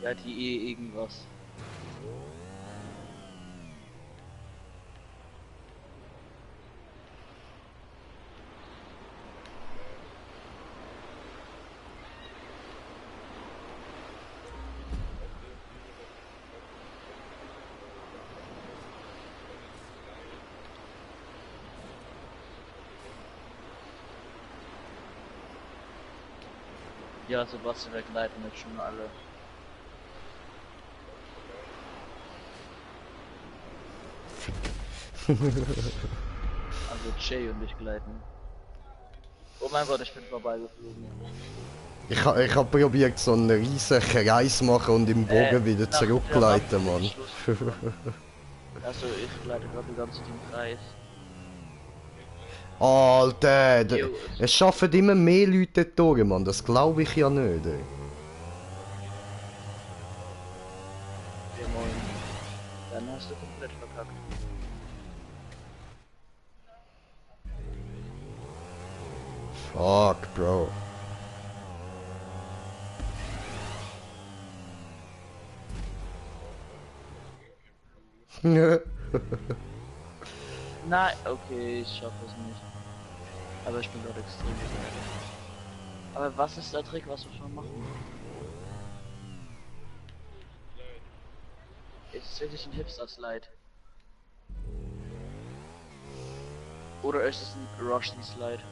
Ja, die irgendwas. Ja, Sebastian, wir gleiten jetzt schon alle. Also Jay und ich gleiten. Oh mein Gott, ich bin vorbeigeflogen. Ich hab probiert so einen riesen Kreis machen und im Bogen wieder nach zurückgleiten, der Mann. Schluss. Also ich gleite gerade die ganze Zeit im Kreis. Alter, Jo. es schaffen immer mehr Leute dort durch, Mann, das glaube ich ja nicht. Ey. Dann hast du komplett verkackt. Fuck, Bro. Nein, okay, ich schaffe es nicht. Aber ich bin gerade extrem gefährdet. Aber was ist der Trick, was wir schon machen? Ist es wirklich ein Hipster-Slide? Oder ist es ein Russian-Slide?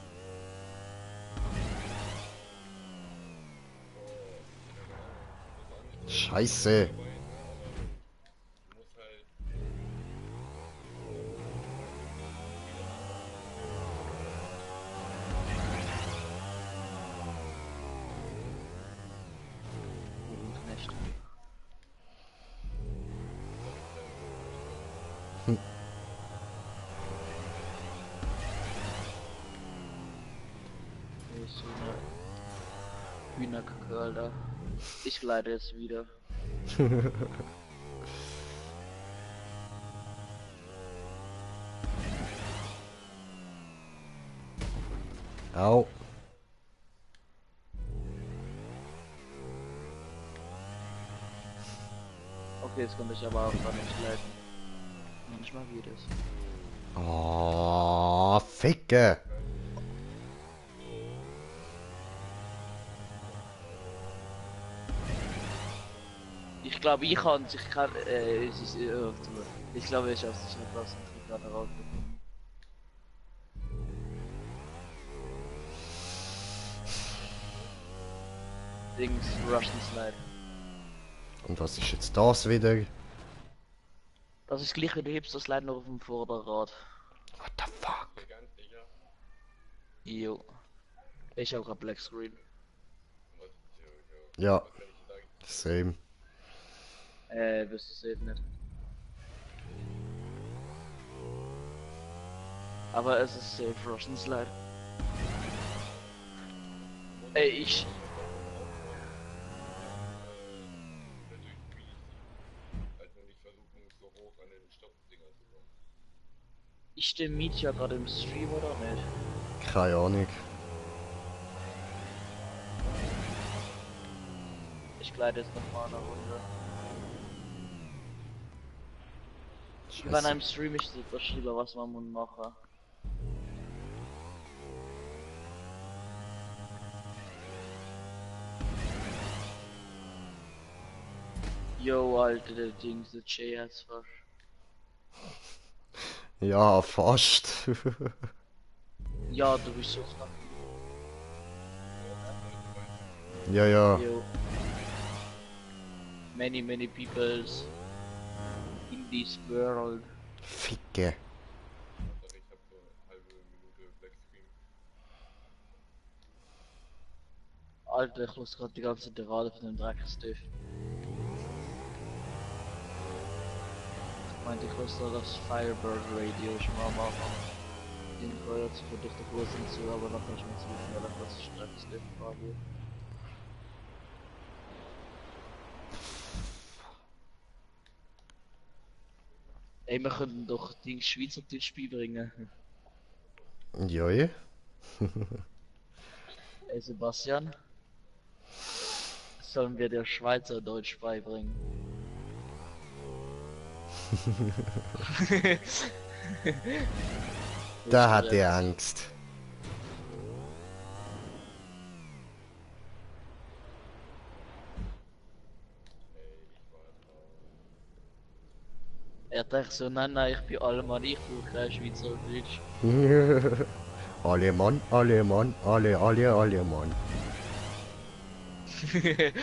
Scheiße. Und nicht. Hier ist so eine Hühnerkacke, Alter. Ich leide jetzt wieder. Au. Okay, jetzt konnte ich aber auch gar nicht leiten. Manchmal geht es. Oh, Ficke. Ich glaube, ich kann es. Ich kann. Es ist. Ich glaube, ich habe es nicht aus dem Trick gerade rausgefunden. Dings, Russian Slide. Und was ist jetzt das wieder? Das ist gleich wie der Hipster Slide noch auf dem Vorderrad. What the fuck? Jo. Ich habe gerade Black Screen. Ja. Same. Wirst du safe nicht. Aber es ist safe Russian Slide. Ich. Ich den Meet ja gerade im Stream oder nicht? Keine Ahnung. Ich gleite jetzt noch mal eine Runde. Über Scheiße. einem Stream ist es verschrieben, was man muss machen. Yo, Alter, der Dings, der Jay hat's fast. Ja, fast. Ja, du bist so knapp. Ja, ja. Yo. Many peoples in this world. Ficke. Alter, ich muss gerade die ganze Derade von dem Dreckstift. Ich meinte, ich muss da das Firebird Radio schon mal machen. Den Feuer zu verdichten Kursen zu, aber nachher ist mir zu viel, dass ich Dreckstift habe. Ey, wir könnten doch die Schweizerdeutsch beibringen. Joi. Ey, Sebastian, sollen wir dir Schweizerdeutsch beibringen? Da hat er Angst. Er dachte so, nein, ich bin Allmann, ich brauche kein Schweizerdeutsch. Alle Mann, alle Mann, alle Mann. Nicht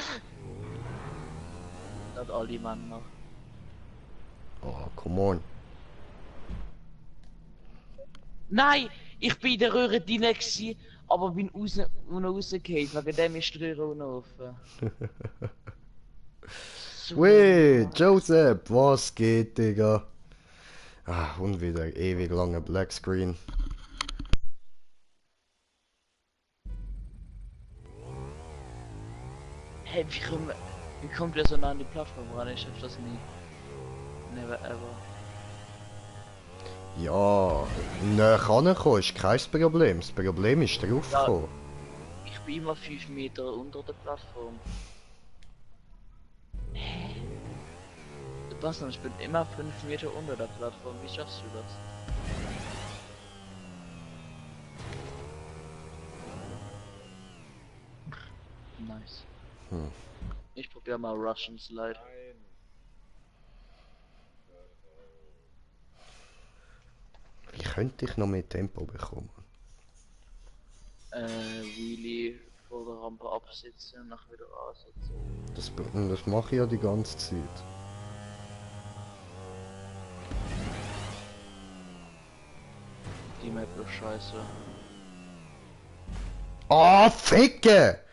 alle Männer. Oh, come on. Nein, ich bin in der Röhre drin gewesen, aber bin rausgefallen, wegen dem ist die Röhre unten offen. So Weh, was. Joseph, was geht, Digga? Ah, und wieder ewig lange Black Screen. Hey, wie kommt der so nah an die Plattform ran? Ich hab das nie. Never ever. Ja, näher rankommen ist kein Problem. Das Problem ist draufkommen. Ich bin immer 5 Meter unter der Plattform. Hä? Du passt noch, ich bin immer 5 Meter unter der Plattform. Wie schaffst du das? Nice. Hm. Ich probiere mal Russian Slide. Wie könnte ich noch mehr Tempo bekommen? Wheelie vor der Rampe absitzen und nachher wieder ansetzen. Das mache ich ja die ganze Zeit. Die Map ist scheiße. Ah, Ficke!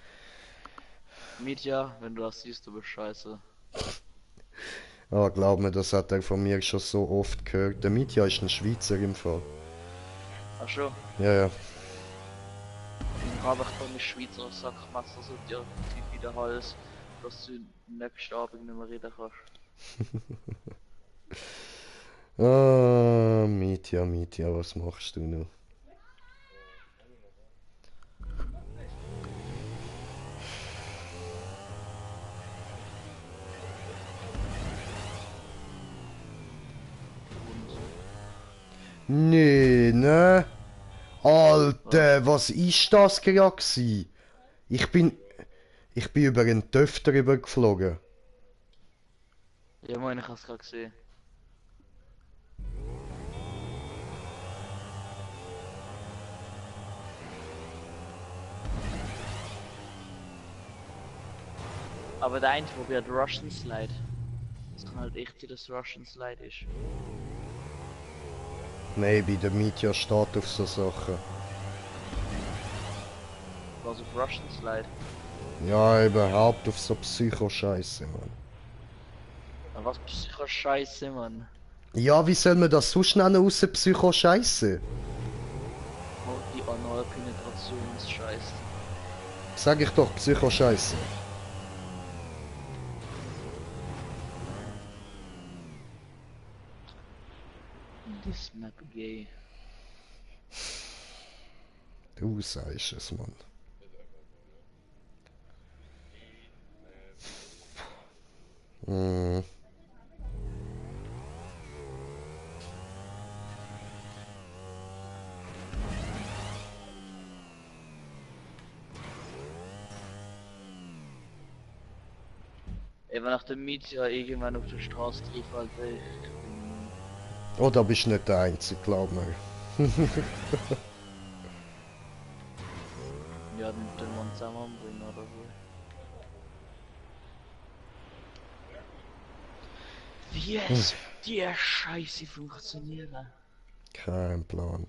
Mitya, wenn du das siehst, du bist scheiße. Ah, glaub mir, das hat er von mir schon so oft gehört. Der Mitya ist ein Schweizer im Fall. Ach schon, Ja, ja. dann habe ich da mit Schweizer Sackmesser so dir tief in den Hals, dass du nächsten Abend nicht mehr reden kannst. Ah, Mitya, Mitya, was machst du noch? Nee, ne? Alter, was ist das gerade gsi? Ich bin über einen TÜV drüber geflogen. Ja, moin, ich hab's gerade gesehen. Aber der eine probiert Russian Slide. Das kann halt echt sein, dass Russian Slide ist. Maybe, der Mitya steht auf so Sachen. Was auf Russian Slide. Ja, überhaupt auf so Psycho-Scheiße, Mann. Aber was Psycho Scheiße, Mann. Ja, wie soll man das sonst nennen, außer Psycho-Scheiße? Oh, die Analpenetrationsscheiße. Sag ich doch, Psycho-Scheiße. This map gay. Du sagst es, Mann. Hm. Ey, wenn nach dem Mietjahr irgendwann auf der Straße trifft, Alter, ich bin... Oh, da bist du nicht der Einzige, glaub mir. Ja, den Mann zusammenbringen oder so. Wie es die Scheiße funktionieren. Kein Plan.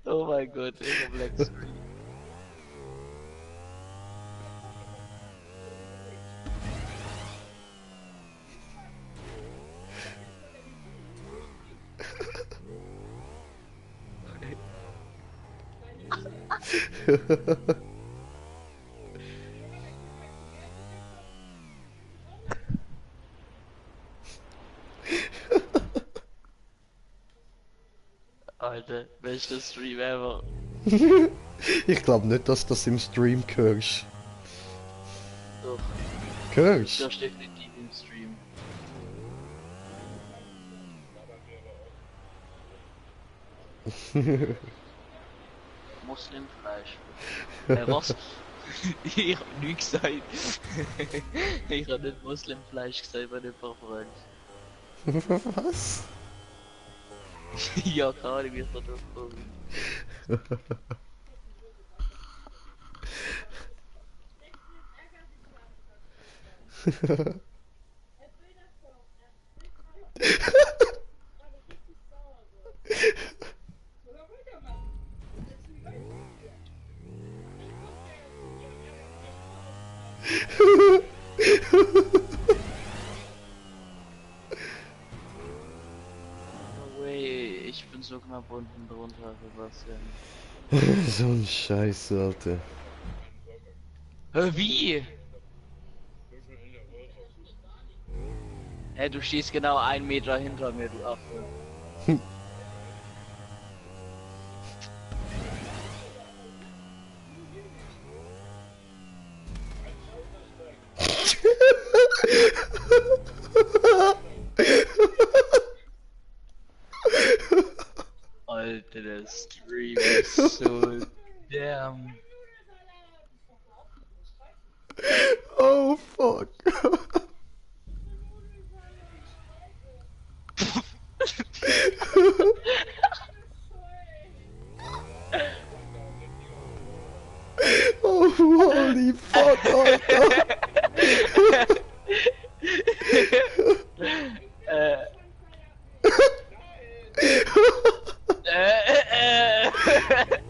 Oh mein Gott, ich hab Black Screen. Alter, bester Stream ever. Ich glaube nicht, dass das im Stream hörst. Doch, Hörst? das steht definitiv im Stream. Muslimfleisch. Was? Ich hab nichts gesagt. Ich hab nicht Muslimfleisch gesagt bei den Präferenz. Was? Ja, keine Ahnung, wie ich da drauf komme. No way, ich bin so knapp unten drunter, Sebastian. So ein Scheiß, Alter. Hä, wie? Hä, du stehst genau 1 Meter hinter mir, du Affe. Alter, der Stream ist so damn. Oh fuck. Oh holy fuck, Alter.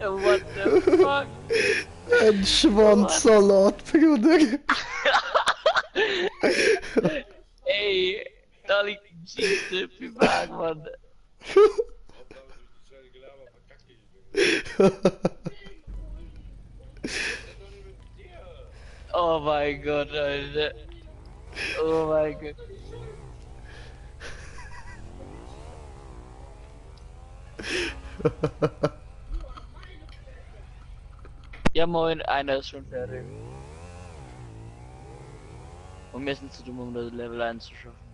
What the fuck? Ein Schwanzsalat, Bruder. Ey, da liegt ein Cheese-Dip im Wagen, Mann. Oh mein Gott, Alter. Oh mein Gott. Ja moin, einer ist schon fertig. Und wir sind zu dumm, um das Level 1 zu schaffen.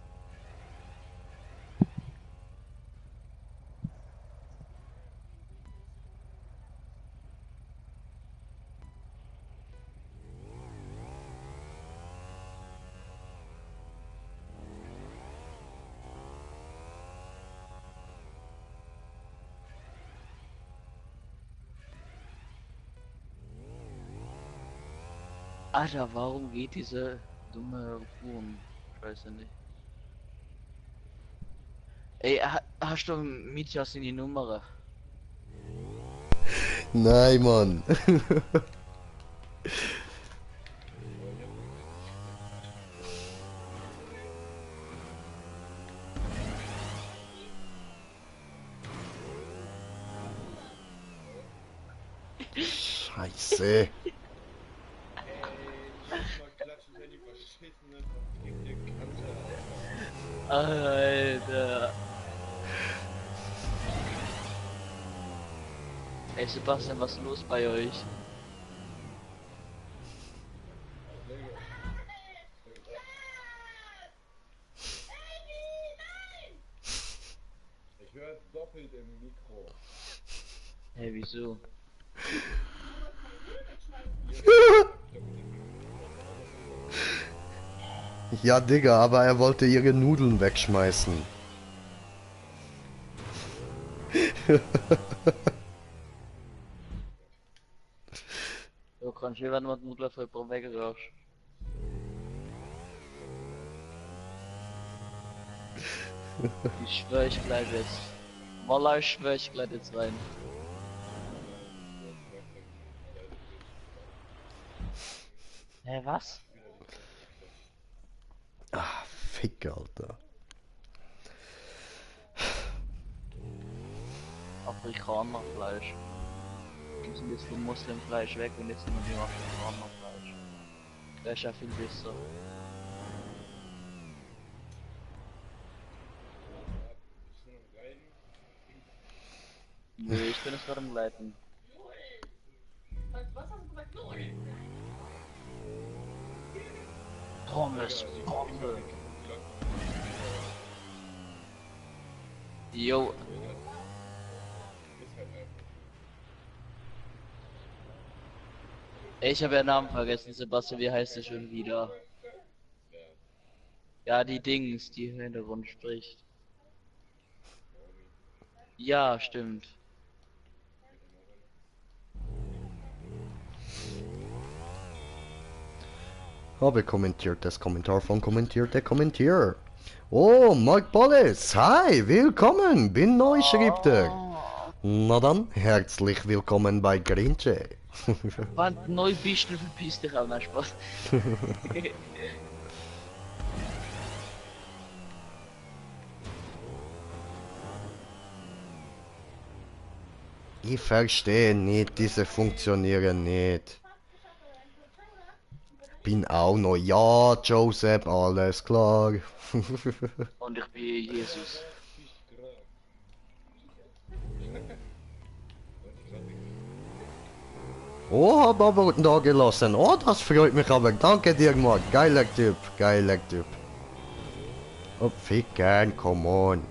Alter, warum geht diese dumme Huhn? Ich weiß ja nicht. Ey, hast du Mietjas in die Nummer? Nein, Mann. Scheiße. Alter. Ey Sebastian, was ist los bei euch? Ich höre doppelt im Mikro. Hey, wieso? Ja, Digga, aber er wollte ihre Nudeln wegschmeißen. Jo, kannst du wenn man Nudler für weggeraucht. Ich schwör, ich bleib jetzt. Wallah, ich schwör, ich bleib jetzt rein. Hä, was? Ah, Fick, Alter. Afrikanerfleisch. Wir müssen jetzt vom Muslimfleisch weg und jetzt nur noch Afrikanerfleisch. Das ist ja viel besser. Nee, ich bin es gerade am Leiten. Pommes, Pommes. Jo. Ich habe ja Namen vergessen, Sebastian, wie heißt er schon wieder? Ja, die Dings, die im Hintergrund spricht. Ja, stimmt. Habe kommentiert das Kommentar von kommentiert der Kommentierer. Oh, Mark Bolles, hi, willkommen, bin neu, schreibt er. Oh, Na dann, herzlich willkommen bei Grinche. wenn du neu bist, dann verpiss dich auch, nein, Spaß. Ich verstehe nicht, diese funktionieren nicht. Bin auch noch, ja, Joseph, alles klar. Und ich bin Jesus. Oh, hab aber da gelassen. Oh, das freut mich aber. Danke dir, Mark. Geiler Typ, geiler Typ. Oh, ficken, come on.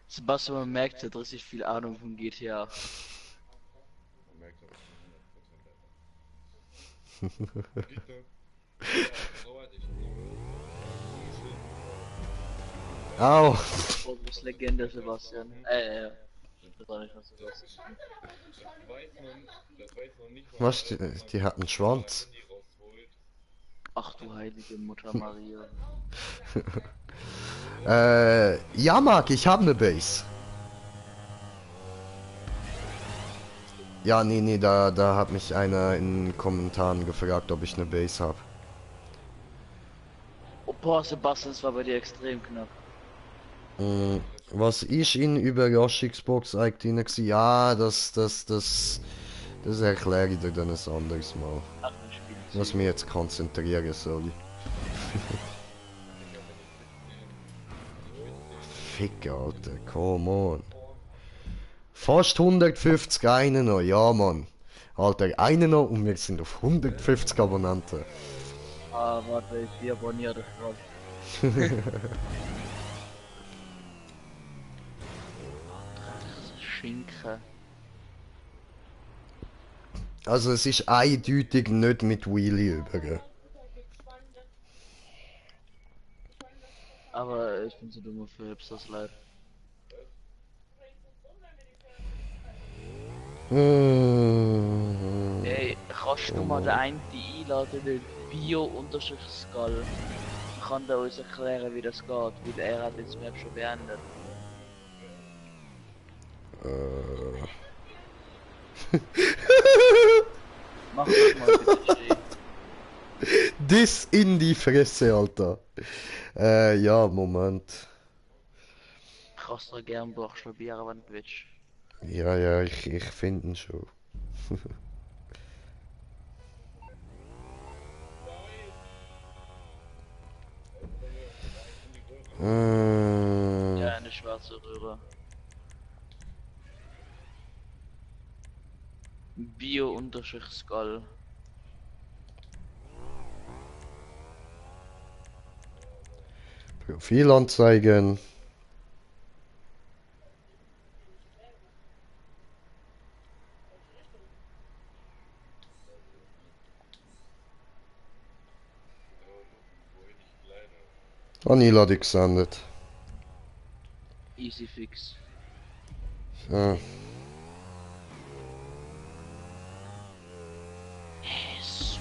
Sebastian, man merkt, er hat richtig viel Ahnung von GTA. Man merkt aber schon 100% einfach. Bitte. Ja, soweit ich noch. Au. Fokus Legende, Sebastian. Das war nicht was du Das weiß noch nicht mal, Was, die hat einen Schwanz. Handy rausholt. Ach du heilige Mutter Maria. Ja, Mark, ich habe eine Base. Ja, nee, da hat mich einer in den Kommentaren gefragt, ob ich eine Base habe. Oh, boah, Sebastian, das war bei dir extrem knapp. Was ich in Überraschungsbox eigentlich nicht gesehen, ja, das erkläre ich dir dann ein anderes Mal. Ach, das Spiel. Was mir jetzt konzentrieren soll. Fick, Alter, come on. Fast 150 einen noch, ja, Mann. Alter, einen noch und wir sind auf 150 Abonnenten. Ah, warte, ich abonniere dich gerade. Schinken. Also es ist eindeutig nicht mit Wheelie über. Aber ich bin so dumm für Hipsters leid. Ey, kannst du mal den einen einladen, den Bio-Skull? Kann der uns erklären, wie das geht, weil er hat jetzt Map schon beendet. Mach das mal bitte stehen. Dis in die Fresse, Alter. Ja, Moment. Kannst du gern buchstabieren, wenn du willst. Ja, ich finde ihn schon. Ja, eine schwarze Röhre. Bio-Skull. Profil anzeigen. Anila dich gesendet. Easy fix. Ja. Yes.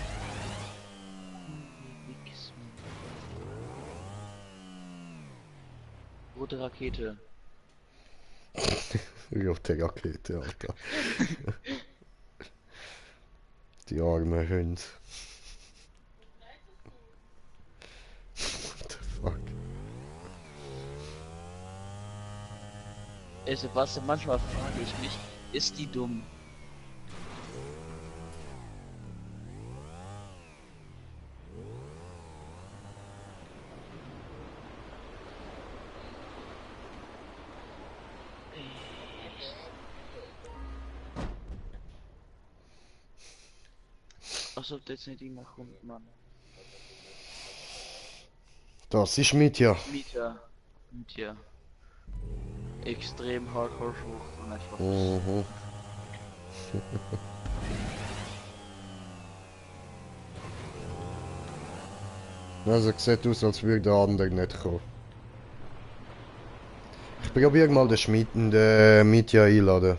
Rote Rakete. Rote Rakete, Alter. Die arme Hund. What the fuck? Ey, Sebastian, manchmal frage ich mich, ist die dumm? Als ob der jetzt nicht immer kommt, Mann. Das ist Mitya. Mietja. Extrem hardcore Schwucht und einfach. Mhm. Also sieht aus, als würde der andere nicht kommen. Ich probiere mal den Schmied, den Mitya einladen.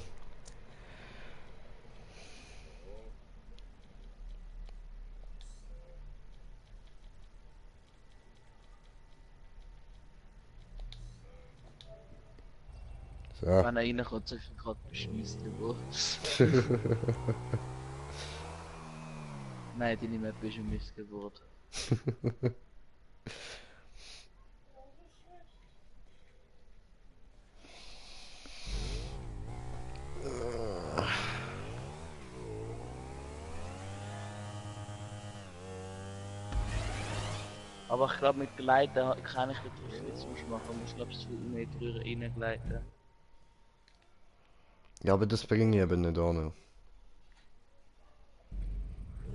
So. Wenn er reinkommt, sag ich gerade beschmissen Geburt. Nein, deine Map ist eine Missgeburt. Aber ich glaube mit Gleiten kann ich wirklich nichts machen. Man muss glaube ich 2 Meter reingleiten. Ja, aber das bringe ich eben nicht an.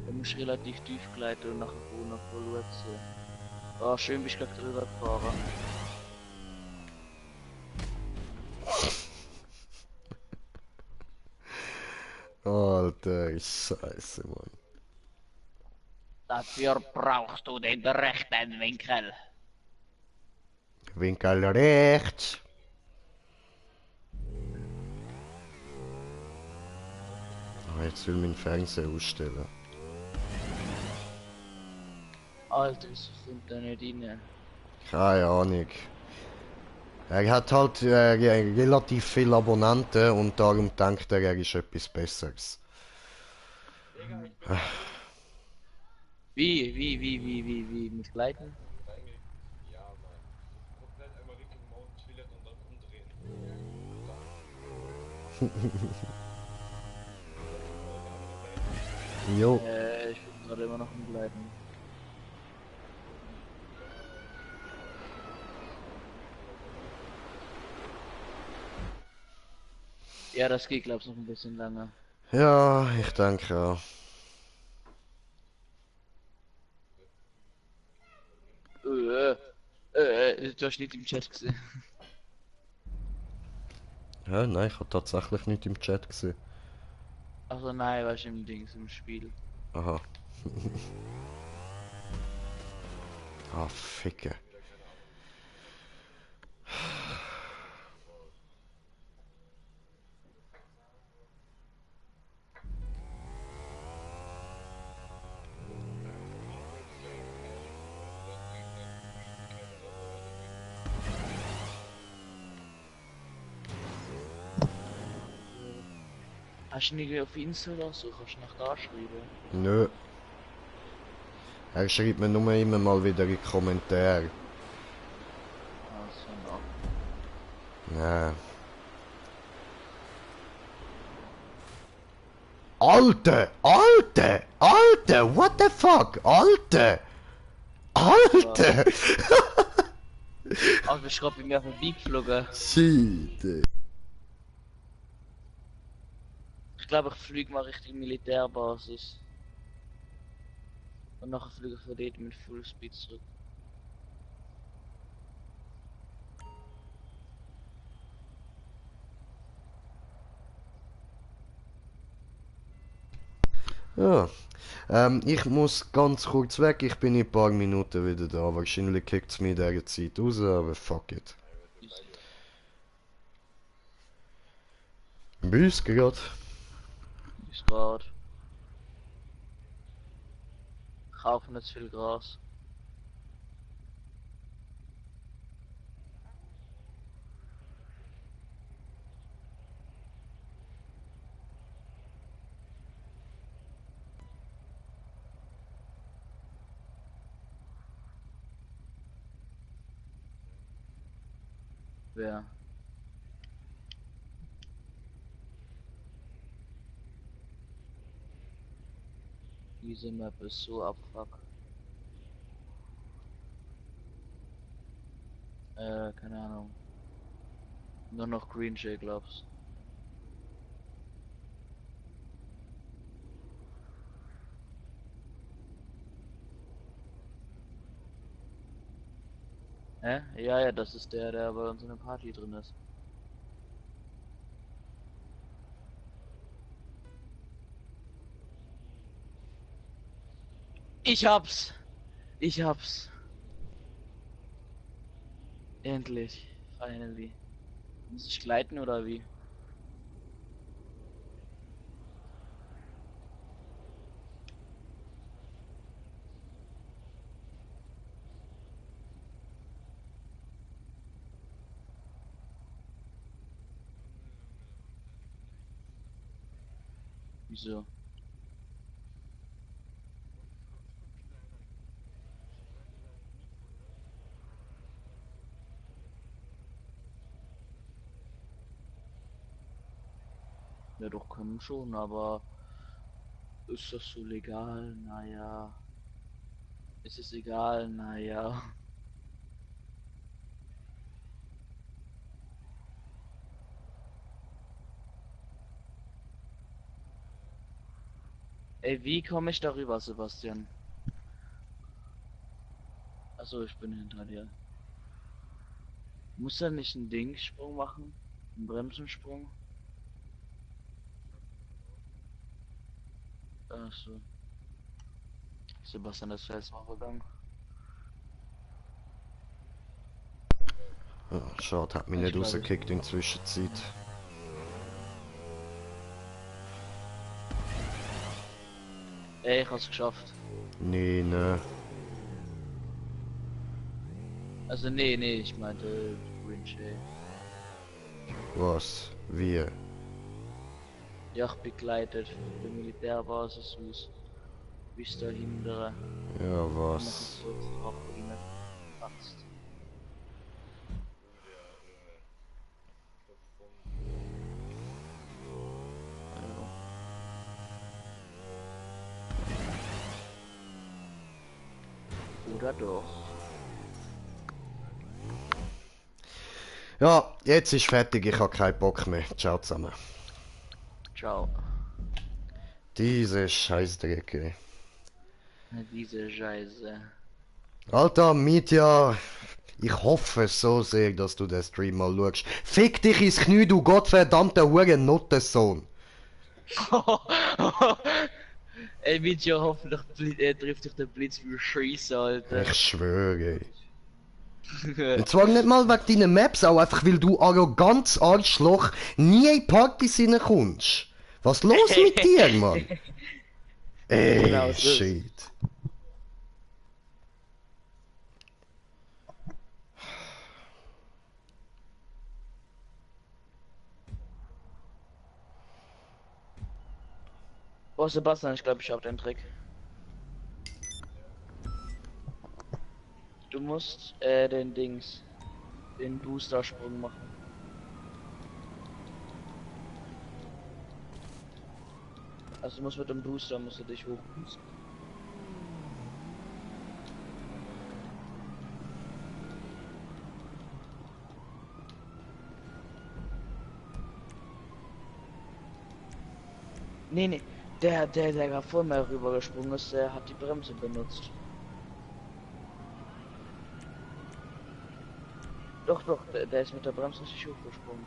Du musst relativ tief gleiten und nachher vorne voll ziehen. Ah, schön bist du gleich drüber gefahren. Alter, Scheiße, Mann. Dafür brauchst du den rechten Winkel. Winkel rechts. Ah, jetzt will mein Fernseher ausstellen. Alter, wieso kommt der nicht rein? Keine Ahnung. Er hat halt relativ viele Abonnenten und darum denkt er, er ist etwas Besseres. Wie, mit Gleiten? Eigentlich, ja, Mann. Komplett einmal Richtung Mount Toilette und dann umdrehen. Jo. Ich bin gerade immer noch im Gleiten. Ja, das geht glaub's noch ein bisschen lange. Ja, ich denke auch. Du hast nicht im Chat gesehen. Ja, nein, ich habe tatsächlich nicht im Chat gesehen. Also nein, was im Dings im Spiel. Aha. Ah, Ficke. Hast du ihn irgendwie auf Insta oder so? Kannst du nach da schreiben? Nö. Er schreibt mir nur immer mal wieder in die Kommentare. Also noch. Ja. Alter! Alter! Alter! What the fuck? Alter! Alter! Ah, du bist gerade bei mir vorbeigeflogen. Shit! Ich glaube, ich fliege mal Richtung Militärbasis. Und nachher fliege ich von dort mit Fullspeed zurück. Ja. Ich muss ganz kurz weg, ich bin in ein paar Minuten wieder da. Wahrscheinlich kickt es mich in dieser Zeit raus, aber fuck it. Bis grad. Bis grad. Kaufen nicht zu viel Gras. Wer? Diese Map ist so abfuck. Keine Ahnung. Nur noch Green Jay Gloves. Hä? Ja, ja, das ist der bei uns in der Party drin ist. Ich hab's! Ich hab's! Endlich. Finally. Muss ich gleiten oder wie? Wieso? Ja, doch können schon, aber ist das so legal? Naja. Ist es egal? Naja. Ey, wie komme ich darüber, Sebastian? Also ich bin hinter dir. Muss er nicht einen Dingssprung machen? Einen Bremsensprung? Ach so. Sebastian, das Fels mal vergangen. Ja, schade, hat mich Ich nicht glaub, rausgekickt in der Zwischenzeit. Ey, ich hab's geschafft. Nee, ne. Also nee, ich meinte Grinch, ey. Was? Wie? Yacht begleitet von der Militärbasis aus bis dahinter. Ja, Noch was? kurz drauf, wo die nicht passt. Oder doch? Ja, jetzt ist fertig, ich habe keinen Bock mehr. Ciao zusammen. Ciao. Diese Scheißdreck, ey. Diese Scheiße. Alter, Mitya, ich hoffe so sehr, dass du den Stream mal schaust. Fick dich ins Knie, du gottverdammter Hurenottensohn. Ey, Video, hoffentlich trifft dich der Blitz wie Scheiße, Alter. Ich schwöre, ey. Und zwar nicht mal wegen deinen Maps, auch einfach weil du arroganz Arschloch nie in Partys reinkommst. Was los mit dir, Mann? Ey, Genau so. shit. Oh, Sebastian, ich glaube, ich hab den Trick. Du musst, den Booster-Sprung machen. Also du musst mit dem Booster, musst du dich hochboosten. Nee, der gerade vor mir rübergesprungen ist, der hat die Bremse benutzt. Doch, der ist mit der Bremse nicht hochgesprungen.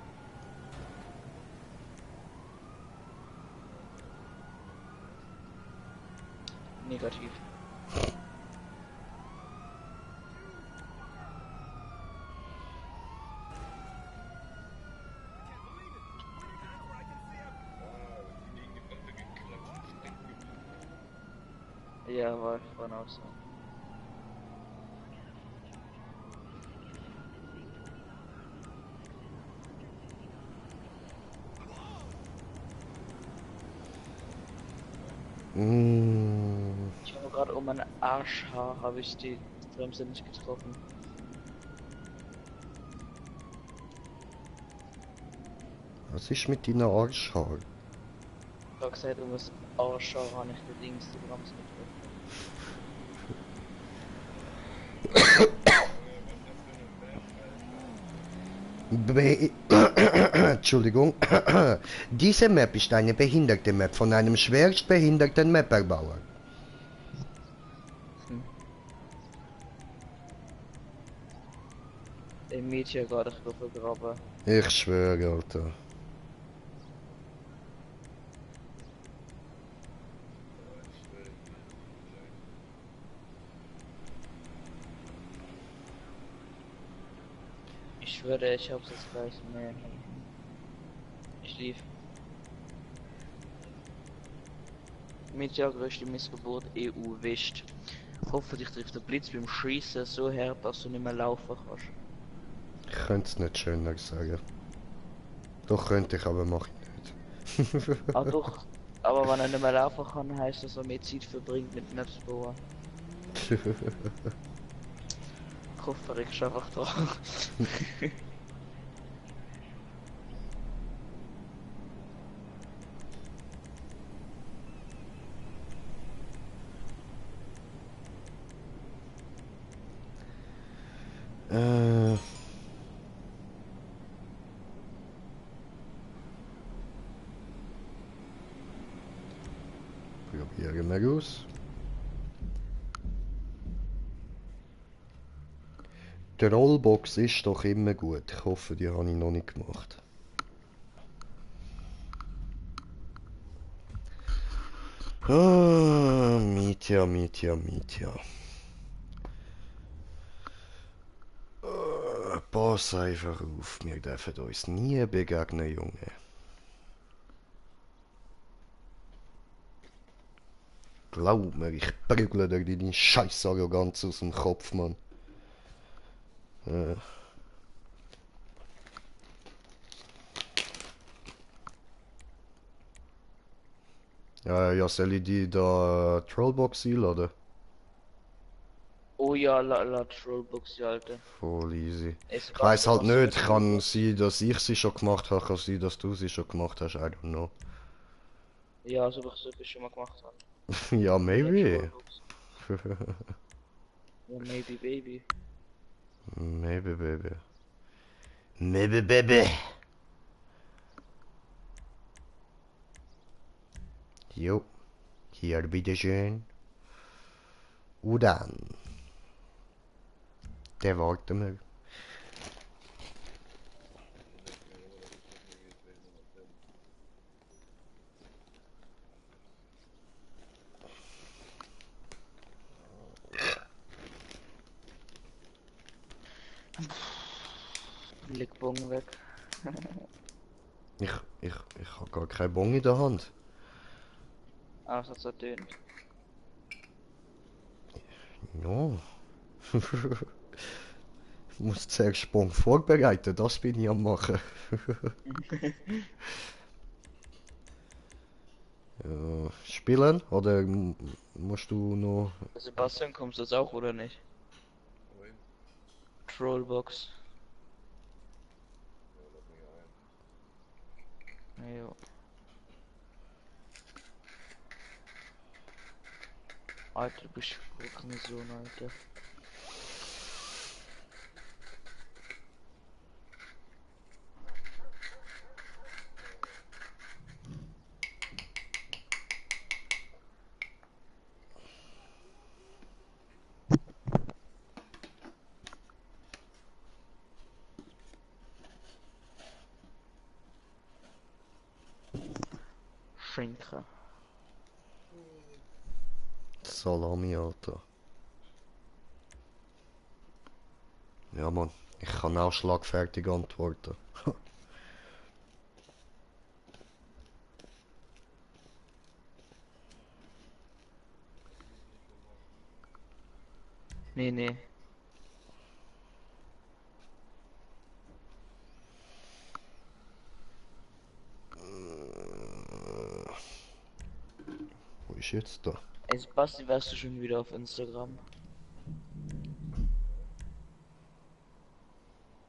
Negativ. Ja, war von außen. Ich habe gerade um meinen Arschhaar habe ich die Bremse nicht getroffen. Was ist mit deiner Arschhaar? Ich habe gesagt, um das Arschhaar habe ich die Dings die Bremse getroffen. Entschuldigung. Diese Map ist eine behinderte Map von einem schwerst behinderten Mapperbauer. Ein Mädchen gerade vergraben. Ich schwöre, Alter. Ich schwöre, ich hab's jetzt gleich mehr. Ich lief. Mädchen größte Missgeburt EU wischt. Hoffentlich trifft der Blitz beim Schießen so hart, dass du nicht mehr laufen kannst. Ich könnte es nicht schöner sagen. Doch könnte ich, aber mach ich nicht. Ah Aber wenn er nicht mehr laufen kann, heißt das, dass er mehr Zeit verbringt mit Maps bauen. Ich hoffe, er ist einfach da. Äh. Probieren wir aus. Die Rollbox ist doch immer gut. Ich hoffe, die habe ich noch nicht gemacht. Ah, Mietja. Pass einfach auf, wir dürfen uns nie begegnen, Junge. Glaub mir, ich prügle dir deine scheiß Arroganz aus dem Kopf, Mann. Ja, soll ich die da Trollbox einladen? Oh ja, la Trollbox, ja, Alter. Voll easy. Es Ich weiß halt was du nicht, mit kann Trollbox- sein, dass ich sie schon gemacht habe, kann sein, dass du sie schon gemacht hast, I don't know. Ja, so was ich schon mal gemacht habe. Ja, Mit der maybe. Trollbox. Ja, maybe, baby. Maybe, baby. Maybe, baby. Jo, hier bitteschön. Und dann. Der warten wir. Leg Bogen weg. Ich habe gar keinen Bon in der Hand. Ah, das hat tönt. Ja. Ich muss zuerst Bon vorbereiten, das bin ich am machen. Ja, spielen? Oder musst du noch... Sebastian, kommst du jetzt auch oder nicht? Wohin? Trollbox. Ja, lad mich ein. Jo. Alter, du bist wirklich so, Alter. Schinken. Salami, Alter. Ja, Mann. Ich kann auch schlagfertig antworten. Nee. Wo ist jetzt da? Ey, Basti, wärst du schon wieder auf Instagram?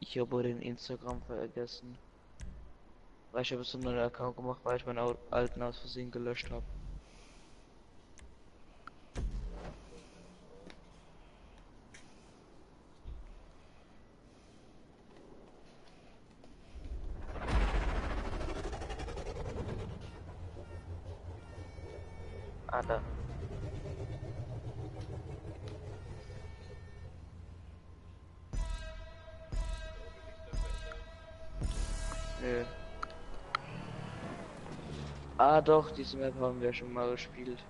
Ich habe den Instagram vergessen. Weil ich habe so einen neuen Account gemacht, weil ich meinen alten aus Versehen gelöscht habe. Ah, da. Nö. Ah doch, diese Map haben wir schon mal gespielt.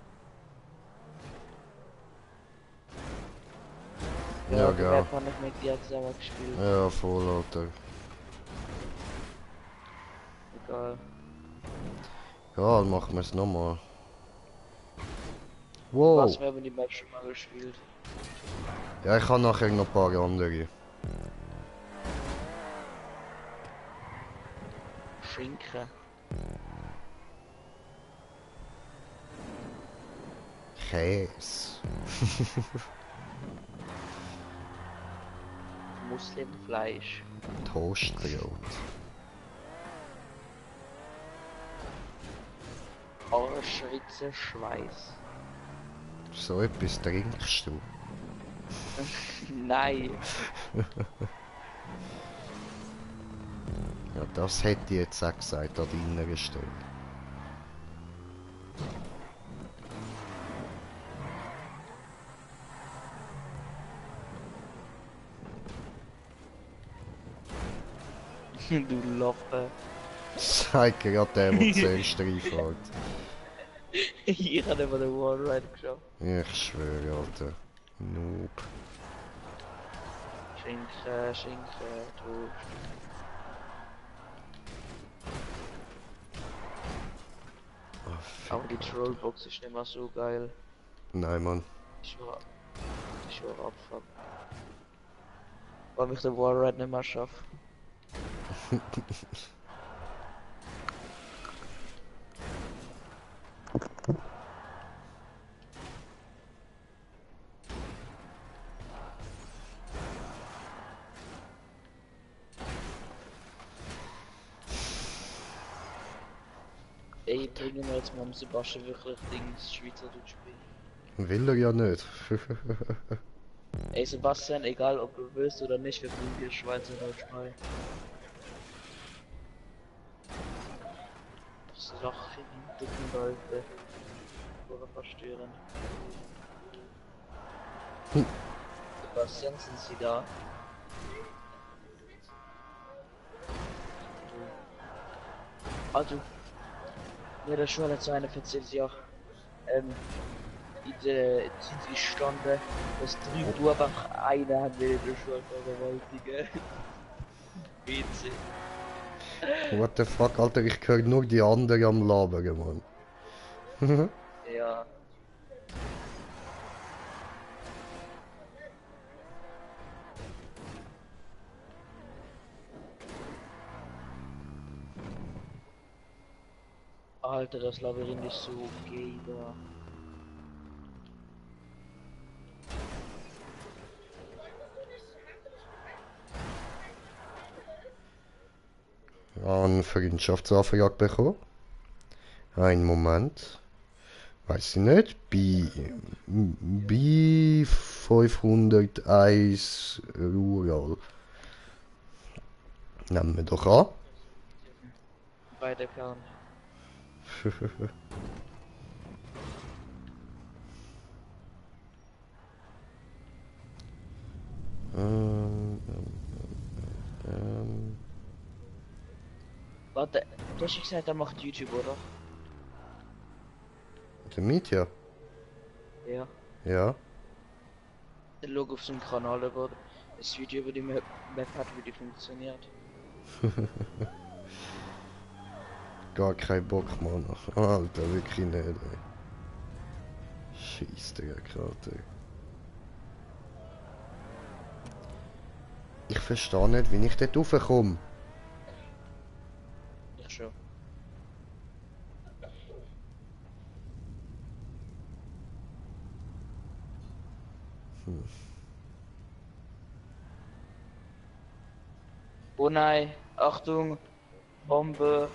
Ja, die gell. Map haben ich mit dir zusammen gespielt. Ja, voll, Alter. Egal. Ja, dann machen wir es nochmal. Wow. Was, wir haben die Map schon mal gespielt. Ja, ich habe nachher noch ein paar andere. Schinken. Käse. Muslimfleisch. Toastbrot. Arschritze Schweiß. So etwas trinkst du. Nein. Ja, das hätte ich jetzt auch gesagt an deiner Stelle. Du Loppe. Sag gerade der, der zuerst reinfällt. Ich habe über den Wallride geschaut. Ich schwöre, Alter. Noob. Schinken, Toast. Oh, Aber die Trollbox ist nicht mehr so geil. nein, Mann. Ich war Abfuck. Weil ich den Wallride nicht mehr schaffe. Ey, bringen wir jetzt mal am Sebastian wirklich Dings Schweizerdeutsch bei. Will er ja nicht. Ey Sebastian, egal ob du willst oder nicht, wir bringen dir Schweizerdeutsch bei. Das ist auch für die dicken Leute. Oder verstören. Sebastian, sind Sie da? Also, mir der Schule zu einer erzählt ja, in der Stunde, dass 3 Buben eine haben will in der Schule vergewaltigen. Witzig. What the fuck, Alter, ich höre nur die anderen am Labern, Mann. Ja. Alter, das Labyrinth ist so okay da. Eine Freundschaftsanfrage bekommen. Einen Moment. Weiß ich nicht. Bei 501 Rural. Nehmen wir doch an. Beide kann. Warte, du hast gesagt, er macht YouTube, oder? Der Mietja? Ja. Ja. Der Logo auf seinem Kanal über das Video über die Map hat, wie die funktioniert. Gar kein Bock, Mann. Alter, wirklich nicht, ey. Scheiß, Digga, gerade. Ich verstehe nicht, wie ich dort raufkomme. Ich schon. Oh nein, Achtung, Bombe.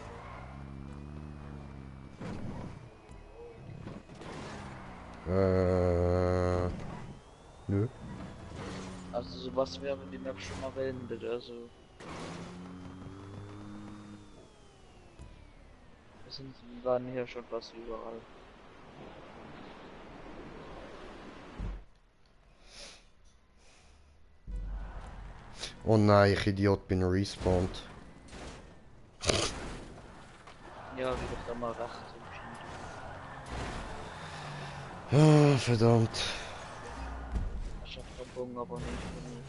Nö. Also sowas wäre die Map schon mal beendet, also. Wir waren hier schon fast überall. Oh nein, ich Idiot bin respawned. Ja, wie doch da mal rechts entschieden. Ah, verdammt. Ich hab verbogen, aber nicht für mich.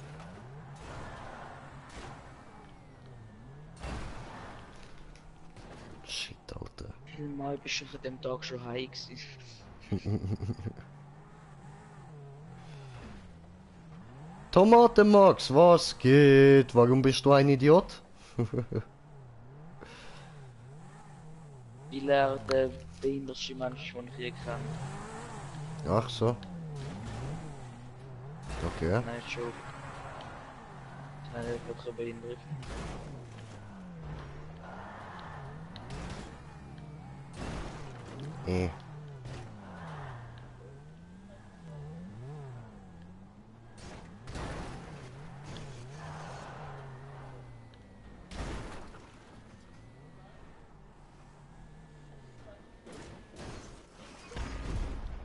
Shit, Alter. Mal bist du an dem Tag schon high gewesen. Tomatenmax, was geht? Warum bist du ein Idiot? Weil er der behindertste Mensch, den ich je kenne. Ach so. Okay. Nein, schon. Nein, ich habe ihn drin. Eh.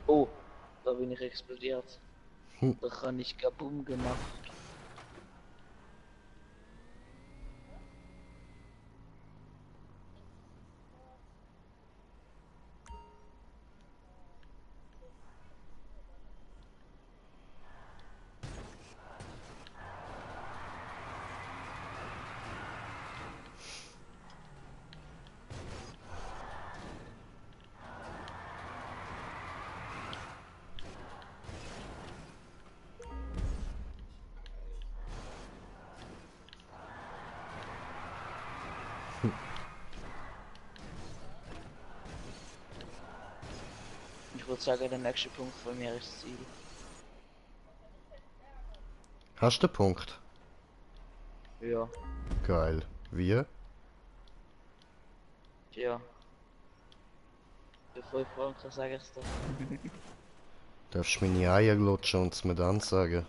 Oh, da bin ich explodiert. Hm. Da kann ich Kabum gemacht. Ich würde sagen, der nächste Punkt von mir ist Ziel. Hast du den Punkt? Ja, Geil. Wir? ja. Für 5 Franken sage ich's dir. Darfst du meine Eier lutschen und es mir dann sagen?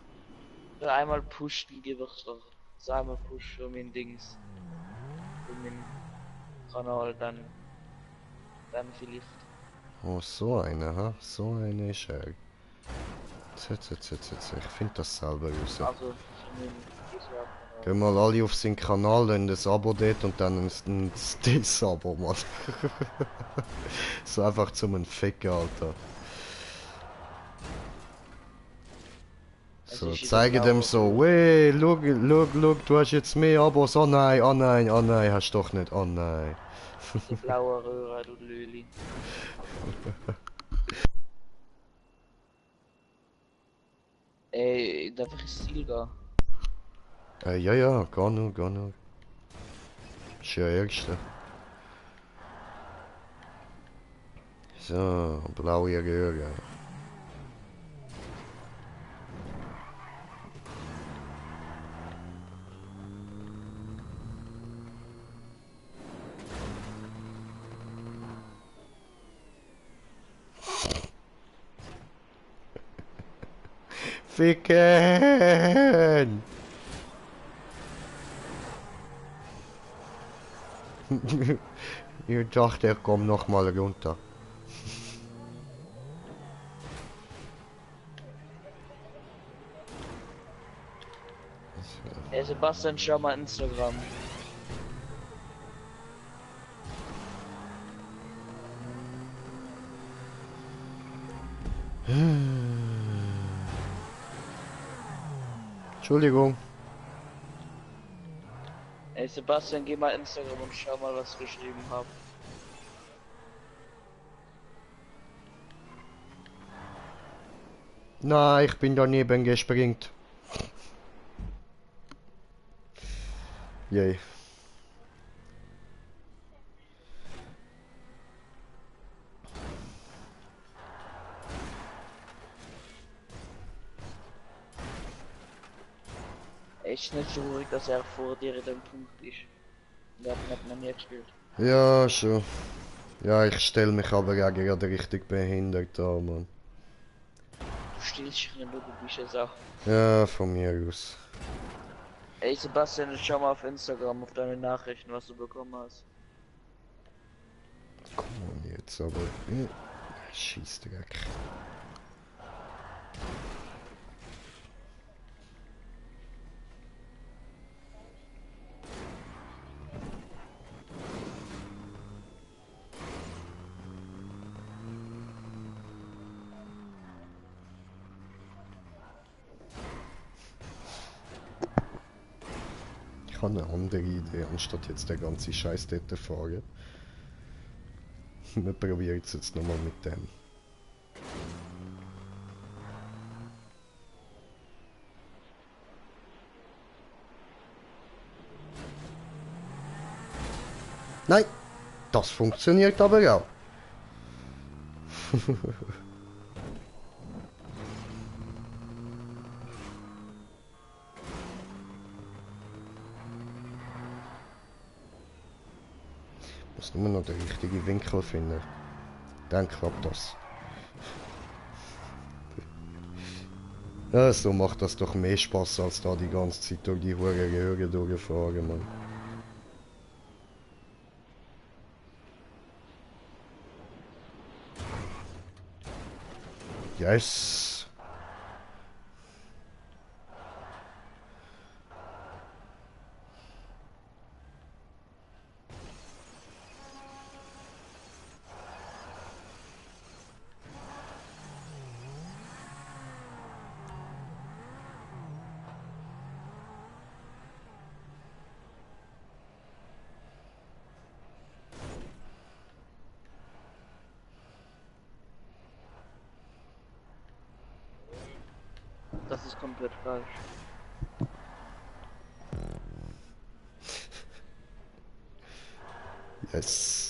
Für einmal pushen gebe ich doch. So einmal push für mein Dings. Für meinen Kanal, dann vielleicht. Oh, so eine, ha? So eine ist er. Ich finde das selber raus. Also, für meinen Visual-Kanal. Gehen mal alle auf seinen Kanal, dann das Abo dort und dann ein Dis-Abo, Mann. So einfach zum Ficken, Alter. Es So, ist in der zeige dem blauen so, wey, look, du hast jetzt mehr Abos, oh nein, oh nein, oh nein, hast doch nicht, oh nein. Die blaue Röhre, du Lüli. Ey, darf ich ins Ziel gehen? Ja, ja, geh nur, geh nur. Ist ja Ärgste. So, blaue Röhre. Ficken! Ich dachte, er kommt noch mal runter. Ey, Sebastian, schau mal Instagram. Entschuldigung. Ey, Sebastian, geh mal Instagram und schau mal, was ich geschrieben habe. Nein, ich bin daneben gespringt. Yay. Echt nicht so ruhig, dass er vor dir in dem Punkt ist. Der hat nicht mehr gespielt. Ja, schon. Ja, ich stelle mich aber ja gerade richtig behindert da, Mann. Du stillst dich nicht, du bist es auch. Ja, von mir aus. Ey, Sebastian, schau mal auf Instagram, auf deine Nachrichten, was du bekommen hast. Komm on jetzt, aber... Scheißdreck. Ich habe eine andere Idee, anstatt jetzt der ganze Scheiß dort zu fahren. Wir probieren es jetzt nochmal mit dem. Nein! Das funktioniert aber auch. muss nur noch den richtigen Winkel finden. Dann klappt das. Ja, so macht das doch mehr Spaß, als da die ganze Zeit durch die hohen Gehöge durchfahren, Mann. Yes! Das ist komplett falsch. Yes!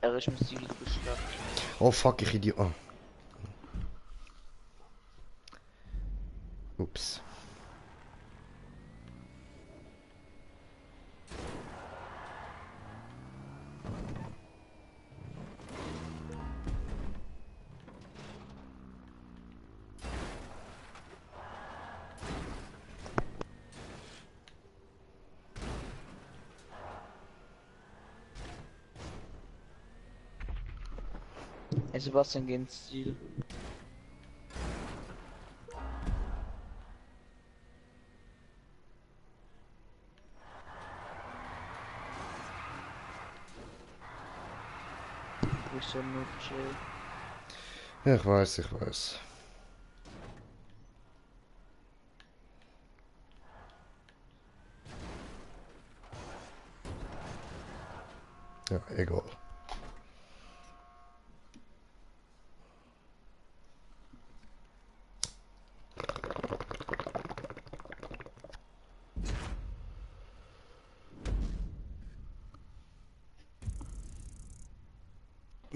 Er ist im Ziel gestartet. Oh fuck, ich Idiot. Oh. Ups. Hey Sebastian, geh ins Ziel. Wo ist der nur chill? Ja, ich weiß, ich weiß. Ja, egal.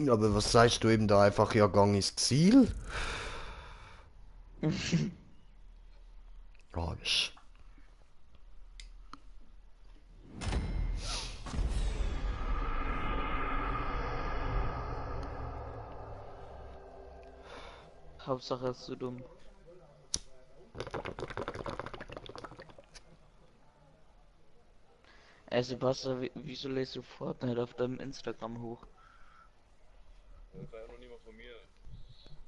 Aber was sagst du eben da einfach, ja, Gang ins Ziel? Arsch. Hauptsache ist zu dumm. Ey Sebastian, wieso lädst du Fortnite auf deinem Instagram hoch? Das war ja noch niemand von mir.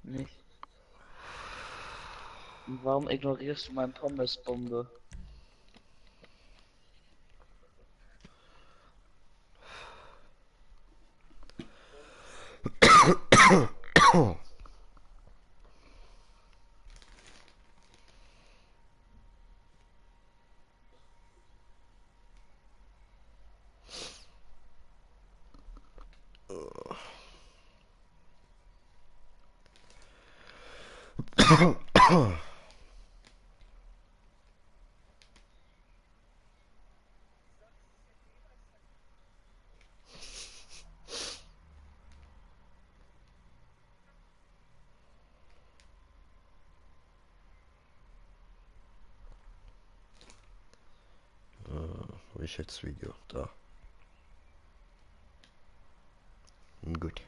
Nicht? Und warum ignorierst du meinen Pommesbombe? Wo ist jetzt das Video? Da. Gut.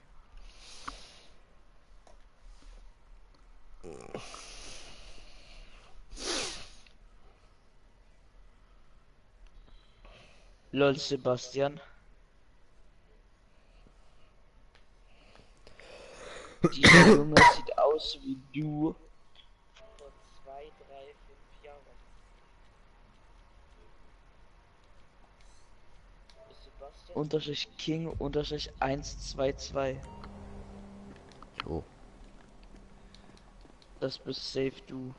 Lol, Sebastian. Dieser Junge sieht aus wie du. Vor 2, 3, 5 Jahren. Sebastian. Unterstrich King unterstrich 122. Jo. Das bist safe du.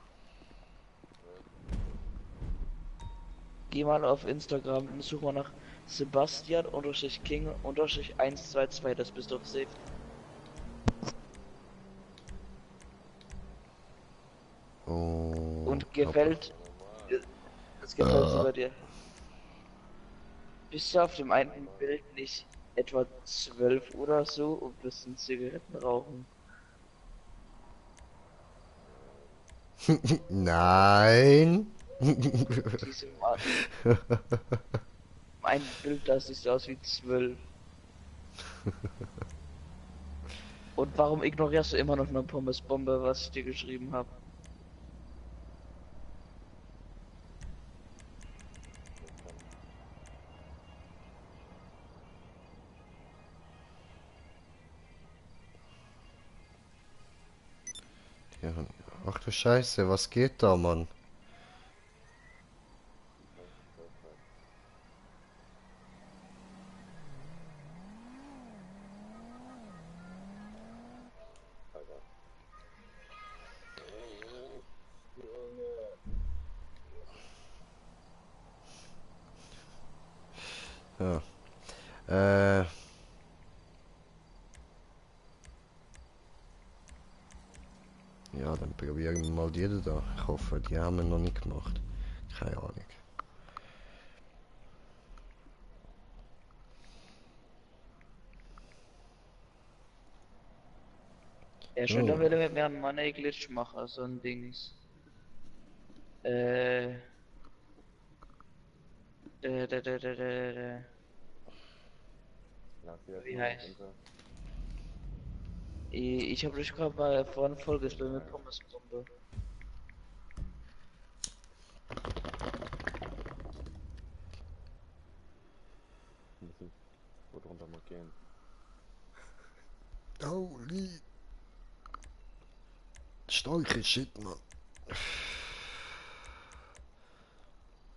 Geh mal auf Instagram und such mal nach Sebastian_King_122, das bist doch safe. Oh, Und gefällt. Das gefällt sogar dir. Bist du auf dem einen Bild nicht etwa 12 oder so und bist ein Zigaretten rauchen? Nein. Diesem ein Bild, das sieht aus wie 12. Und warum ignorierst du immer noch eine Pommesbombe, was ich dir geschrieben habe? Ja. Ach du Scheiße, was geht da, Mann? Ja. Äh. Ja, dann probieren wir mal die da. Ich hoffe, die haben wir noch nicht gemacht. Keine Ahnung. Ja, schon, da will er mit mir einen Money Glitch machen, so ein Dings. Äh. Wie heißt? Ich habe dich gerade bei vorhin vollgespammt mit Pommesbombe. Muss ich wo drunter markieren. Holy. Starke Shit, Mann.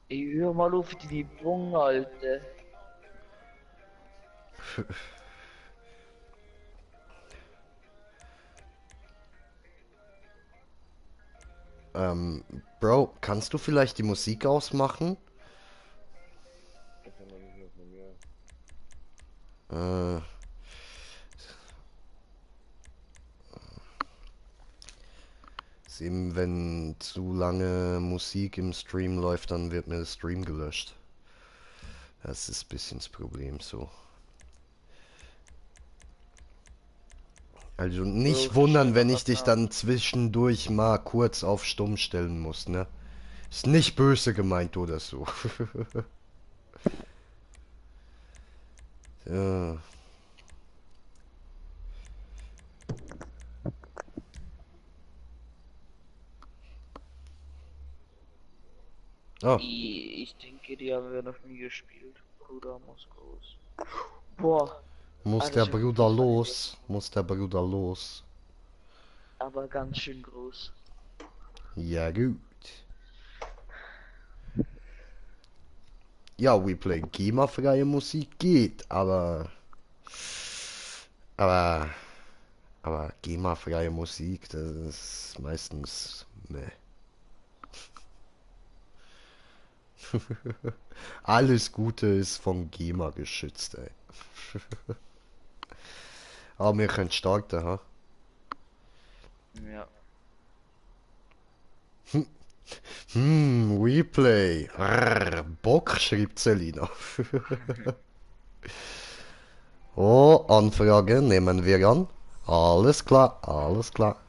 Ich hör mal auf die Bunge, Alter. Bro, kannst du vielleicht die Musik ausmachen? Ich kann noch nicht mehr von mir. Äh. Ist eben, wenn zu lange Musik im Stream läuft, dann wird mir der Stream gelöscht. Das ist ein bisschen das Problem so. Also nicht So, wundern, wenn verstehe, ich dich dann zwischendurch mal kurz auf stumm stellen muss, ne? Ist nicht böse gemeint oder so. Ja. Oh, Ich denke, die haben wir noch nie gespielt. Bruder muss groß. Boah, muss alles der schon Bruder gut, meine los? Muss der Bruder los? aber ganz schön groß. Ja gut. Ja, we play GEMA-freie Musik geht, aber, aber GEMA-freie Musik, das ist meistens, ne. Alles Gute ist von GEMA geschützt, ey. Aber wir können starten, ha? Ja. Replay. Bock, schreibt Selina. Oh, Anfrage nehmen wir an. Alles klar, alles klar.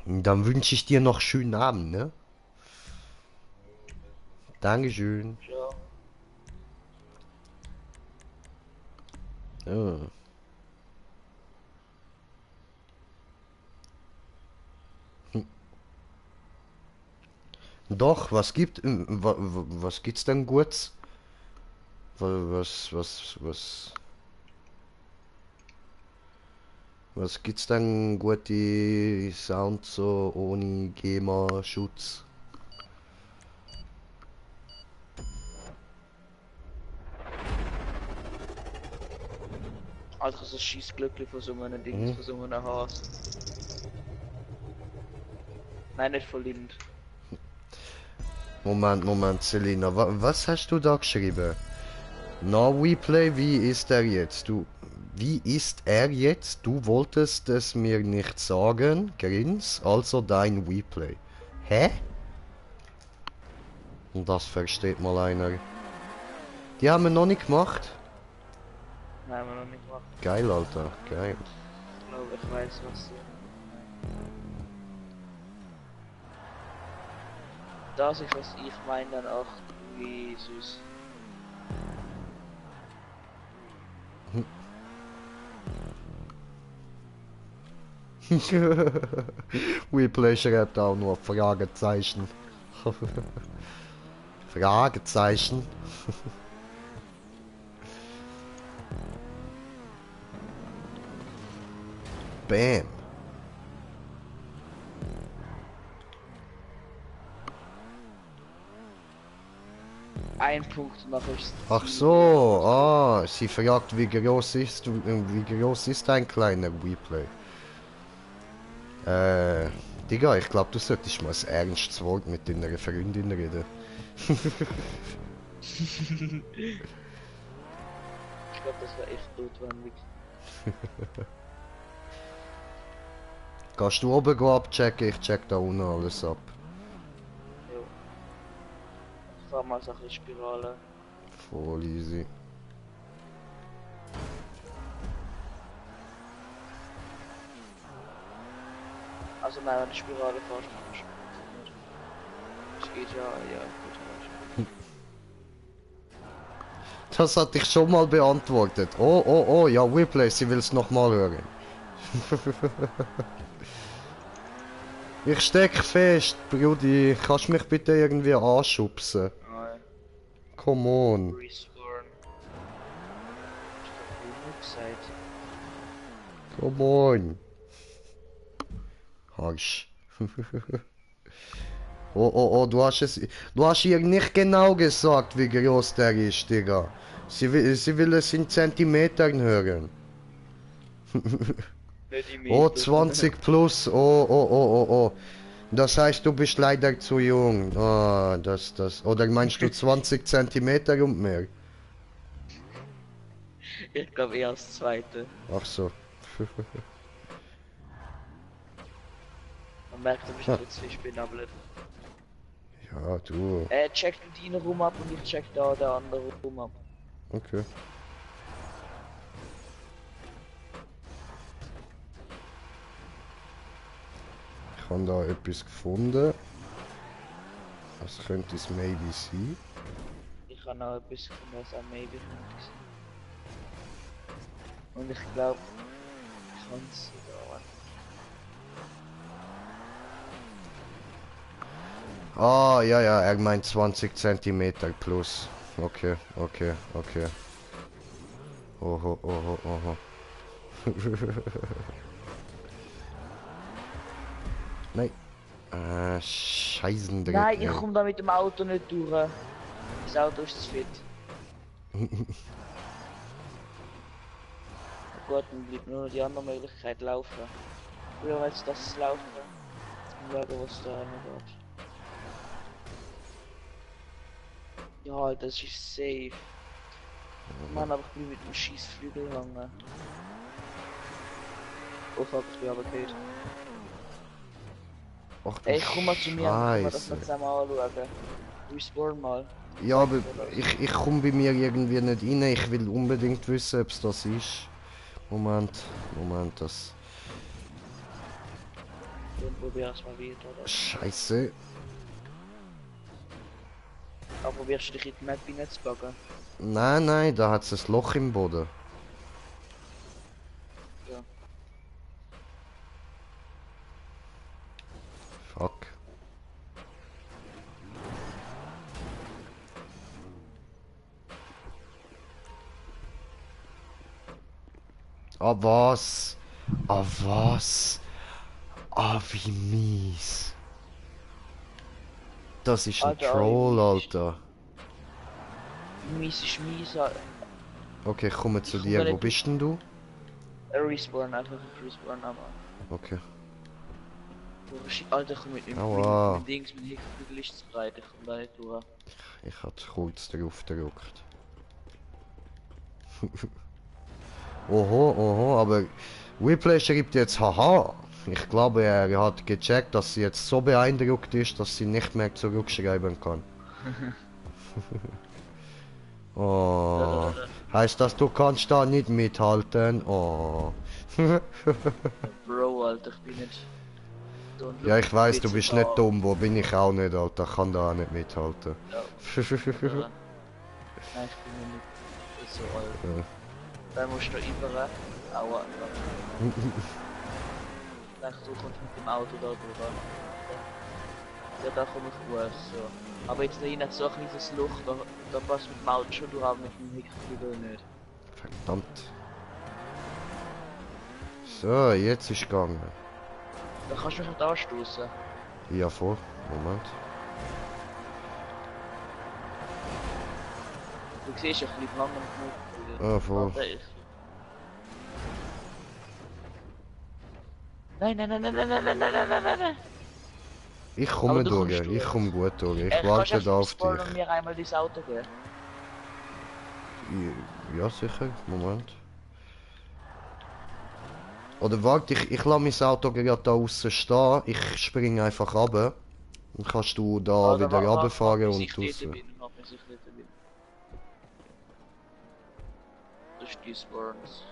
Dann wünsche ich dir noch schönen Abend, ne? Dankeschön. Ciao. Ja. Doch, was gibt's denn Gutes? Was, was gibt's denn gute Sound so ohne GEMA-Schutz? Also, so schießt glücklich für so meine Dings, Mhm. für so meine Haus. Nein, nicht voll liebend. Moment, Selina, was hast du da geschrieben? Na, WePlay, wie ist er jetzt? Wie ist er jetzt? Du wolltest es mir nicht sagen, Grins, also dein WePlay. Hä? Und das versteht mal einer. Die haben wir noch nicht gemacht. Nein, haben wir noch nicht gemacht. Geil, Alter, geil. Ich glaube, ich weiß, was sie. Das ist, was ich meine, dann auch wie süß. WePlay schreibt auch nur Fragezeichen. Fragezeichen. Bam. Ein Punkt noch ist. Ach so, sie fragt, wie groß ist ein kleiner WePlay? Digga, ich glaube, du solltest mal ein ernstes Wort mit deiner Freundin reden. Ich glaube, das war echt notwendig. Kannst du oben abchecken? Ich check da unten alles ab. Jo. Ich fahr mal Sache Spirale. Voll easy. Also nein, wenn die Spirale fährst, dann ist es geht ja, gut. Das hatte ich schon mal beantwortet. Oh, ja, WePlay, sie will es nochmal hören. Ich steck fest, Brudi. Kannst du mich bitte irgendwie anschubsen? Nein. Come on. Respawn. Ich hab genug gesagt. Come on. Harsch. Oh, du hast ihr nicht genau gesagt, wie groß der ist, Digga. Sie will es in Zentimetern hören. Nicht im Oh, Meter. 20 plus. Oh. Das heißt, du bist leider zu jung. Ah, Oder meinst du 20 Zentimeter und mehr? Ich glaube eher als zweite. Ach so. Man merkt, du bist ein bisschen spinnablet. Ja, du. Check du deinen Raum ab und ich check da den anderen Raum ab. Okay. Ich habe da etwas gefunden. Was könnte es maybe sein? Ich habe noch etwas gefunden, was auch maybe könnte sein. Und ich glaube, ich kann es sogar. Ah, ja, er meint 20 Zentimeter plus. Okay. Oho. Nein. Scheißen Dreck. Nein, ich komme da mit dem Auto nicht durch. Das Auto ist zu fit. Gut, dann bleibt nur noch die andere Möglichkeit laufen. Oder jetzt das laufen. Und schauen, was da noch geht. Ja, das ist safe. Mann, aber ich bin mit dem Schießflügel gegangen. Oh fuck, ich bin aber gehört. Ach, du Ey, komm mal zu mir, können wir das Scheiße. noch zusammen anschauen. Respawn mal. Ja, aber ich komme bei mir irgendwie nicht rein. Ich will unbedingt wissen, ob es das ist. Moment, das... Dann probier es mal wieder, oder? Scheiße. Aber probierst du dich in die Map hineinzubacken? Nein, da hat es ein Loch im Boden. Ja. Fuck. Ah, was? Ah, wie mies. Das ist ein Alter, Troll, mies. Alter. Mies ist mies. Okay, ich komme zu Ich dir. komme Wo nicht- bist denn du? Respawn, einfach ein Respawn, aber. Okay. Alter, komm mit dem Aua. Dings, mit Hickflügel ist zu breit, ich komm da nicht durch. Ich hatte kurz drauf gedrückt. Oho, oho, aber Whiplash schreibt jetzt haha. Ich glaube, er hat gecheckt, dass sie jetzt so beeindruckt ist, dass sie nicht mehr zurückschreiben kann. Oh. Heißt das, du kannst da nicht mithalten? Oh. Bro, Alter, ich bin nicht. Don't Ja, look ich weiß, at du me bist so nicht far. dumm, wo bin ich auch nicht, Alter. Kann da auch nicht mithalten. Ja, nein, ich bin nicht so alt. Ja. Dann musst du über. Aua. Ich du kommst mit dem Auto da drüber. Ja, da komme ich gut, so. Aber jetzt da rein hat so ein kleines Loch, da passt mit dem Auto schon durch, aber mit dem Hickflügel nicht. Verdammt. So, jetzt ist gegangen. Da kannst du mich nicht anstoßen. Ja, vor. Moment. Du siehst, ich bleib lange genug. Ah, voll. Warte, ich. Nein, nein, nein, nein, nein, nein, nein, nein, nein, nein, nein. Ich Aber komme du durch, kommst durch. ich komme gut durch. Ich Kannst warte du da auf spawnen und dich. mir einmal dein Auto geben? Ja, sicher. Moment. Oder warte, ich lasse mein Auto gerade da außen stehen. Ich springe einfach runter. Dann kannst du da wieder runterfahren bis und ich dort raus. bin. Warte, bis ich dort bin. Das ist die Spawns.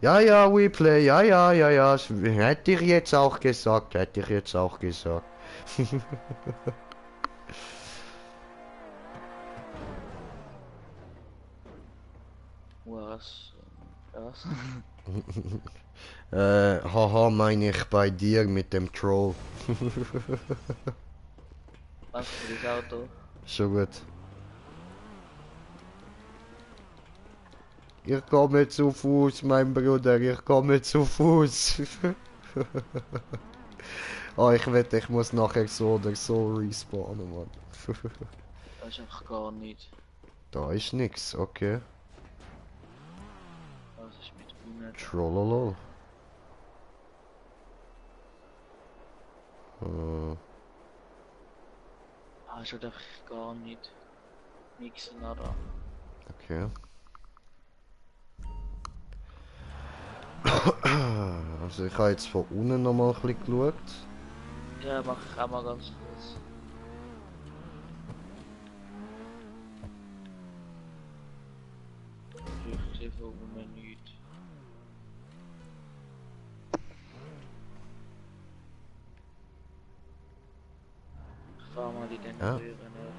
Ja, ja, WePlay, ja, ja, ja, ja. Hätte ich jetzt auch gesagt, hätte ich jetzt auch gesagt. Was? Was? Haha, meine ich bei dir mit dem Troll. Danke für das Auto. Schon gut. Ich komme zu Fuß, mein Bruder, ich komme zu Fuß. Oh, ich wette, ich muss nachher so oder so respawnen, Mann. Das ist einfach gar nicht. Da ist nix, okay. Was ist mit Bühne? Trollolol. Äh, Ah, ist halt einfach gar nicht. Nix nada. okay. Also ich habe jetzt von unten nochmal ein bisschen geschaut. Ja, mach ich auch mal ganz kurz. Ich sehe von unten nichts. Ich fahr mal die den Ja. Röhren auf.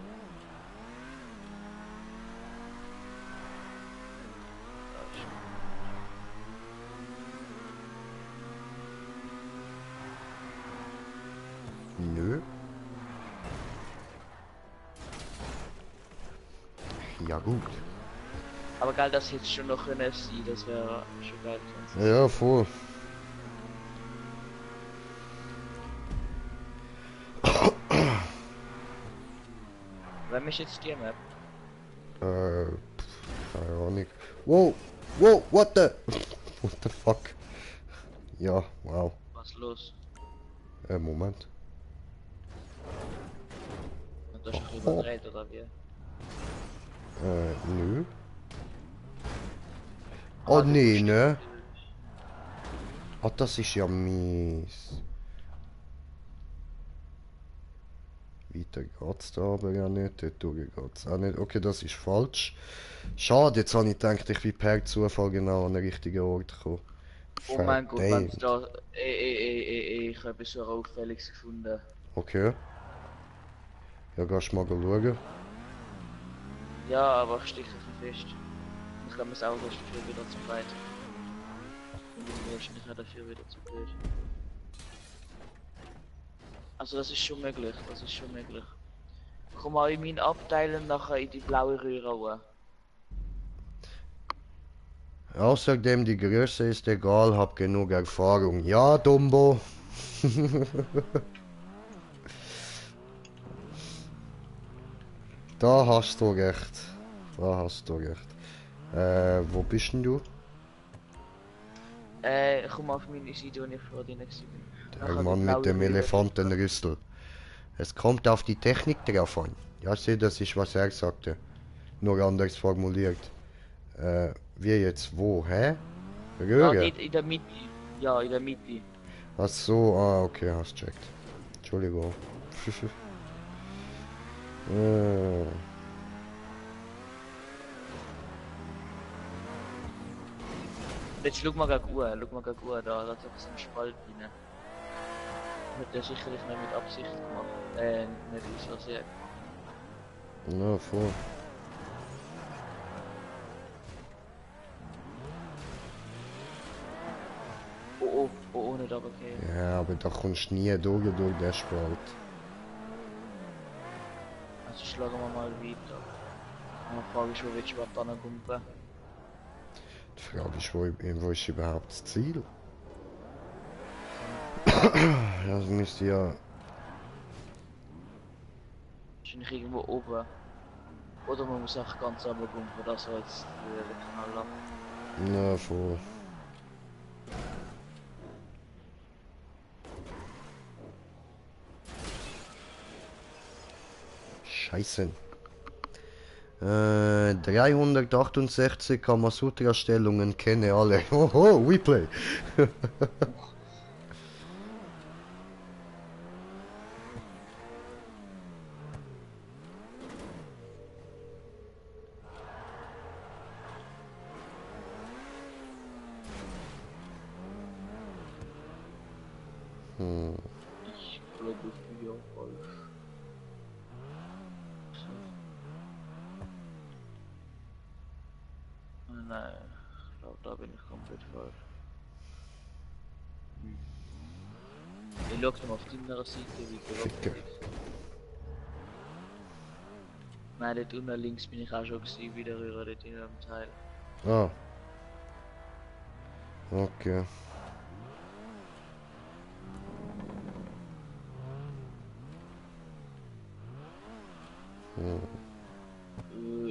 Da ist Nö. Ja gut. aber geil, dass jetzt schon noch ein FC, das wäre schon geil. Ja, voll. Wenn mich jetzt die Map. Keine Ahnung. Wow, wow, what the? What the fuck? Ja, wow. Was los? Moment. Und das ist ein bisschen überdreht oder wie? Nö. Oh nee, ne? Ah, das ist ja mies. Weiter geht's da aber ja nicht, dort durch geht's auch nicht. Okay, das ist falsch. Schade, jetzt habe ich gedacht, ich bin per Zufall genau an den richtigen Ort gekommen. Oh mein Gott, wenn Verdammt. da. Ich habe etwas so Auffälliges gefunden. Okay. Ja, gehst mal schauen. Ja, aber ich stecke ein fest. Ich glaube, das Auto ist dafür wieder zu breit. Und ich bin wahrscheinlich auch dafür wieder zu blöd. Also das ist schon möglich, das ist schon möglich. Komm mal in meinen Abteilen nachher in die blaue Röhre rein. Außerdem die Größe ist egal, hab genug Erfahrung. Ja, Dumbo. Da hast du recht. hast du recht. Wo bist denn du? Komm auf meine Seite, wo ich vor dir nicht bin. Der Mann mit dem Elefantenrüssel. Es kommt auf die Technik drauf an. Ja, sehe, das ist, was er sagte. Nur anders formuliert. Wie jetzt? Wo? Hä? Ja, Röhre? dort in der Mitte. Ja, in der Mitte. Ach so, ah, okay, hast checkt. Entschuldigung. äh, Jetzt schau mal gleich an, da ist etwas ein Spalt rein. Hat der sicherlich nicht mit Absicht gemacht. Nicht aus Versehen gemacht. na, voll. Oh, nicht aber okay. Ja, aber da kommst du nie durch den Spalt. Also schlagen wir mal weiter. Dann frage ich, wo willst du überhaupt angumpen? Die Frage ist, wo ist überhaupt das Ziel? Das müsste ja... Wahrscheinlich irgendwo oben. Oder man muss auch ganz runter gumpen, das war jetzt der Kanal ab. Na, voll. Scheiße. 368 Kamasutra-Stellungen kenne alle. Oho, Replay. Ich glaube, ich bin ja falsch. So. Nein, ich glaube, da bin ich komplett falsch. Ich schaue mal auf die andere Seite, wie Ficke. gelaufen ist. Nein, dort unten links bin ich auch schon gewesen, wieder rüber dort in einem Teil. Ah. Okay.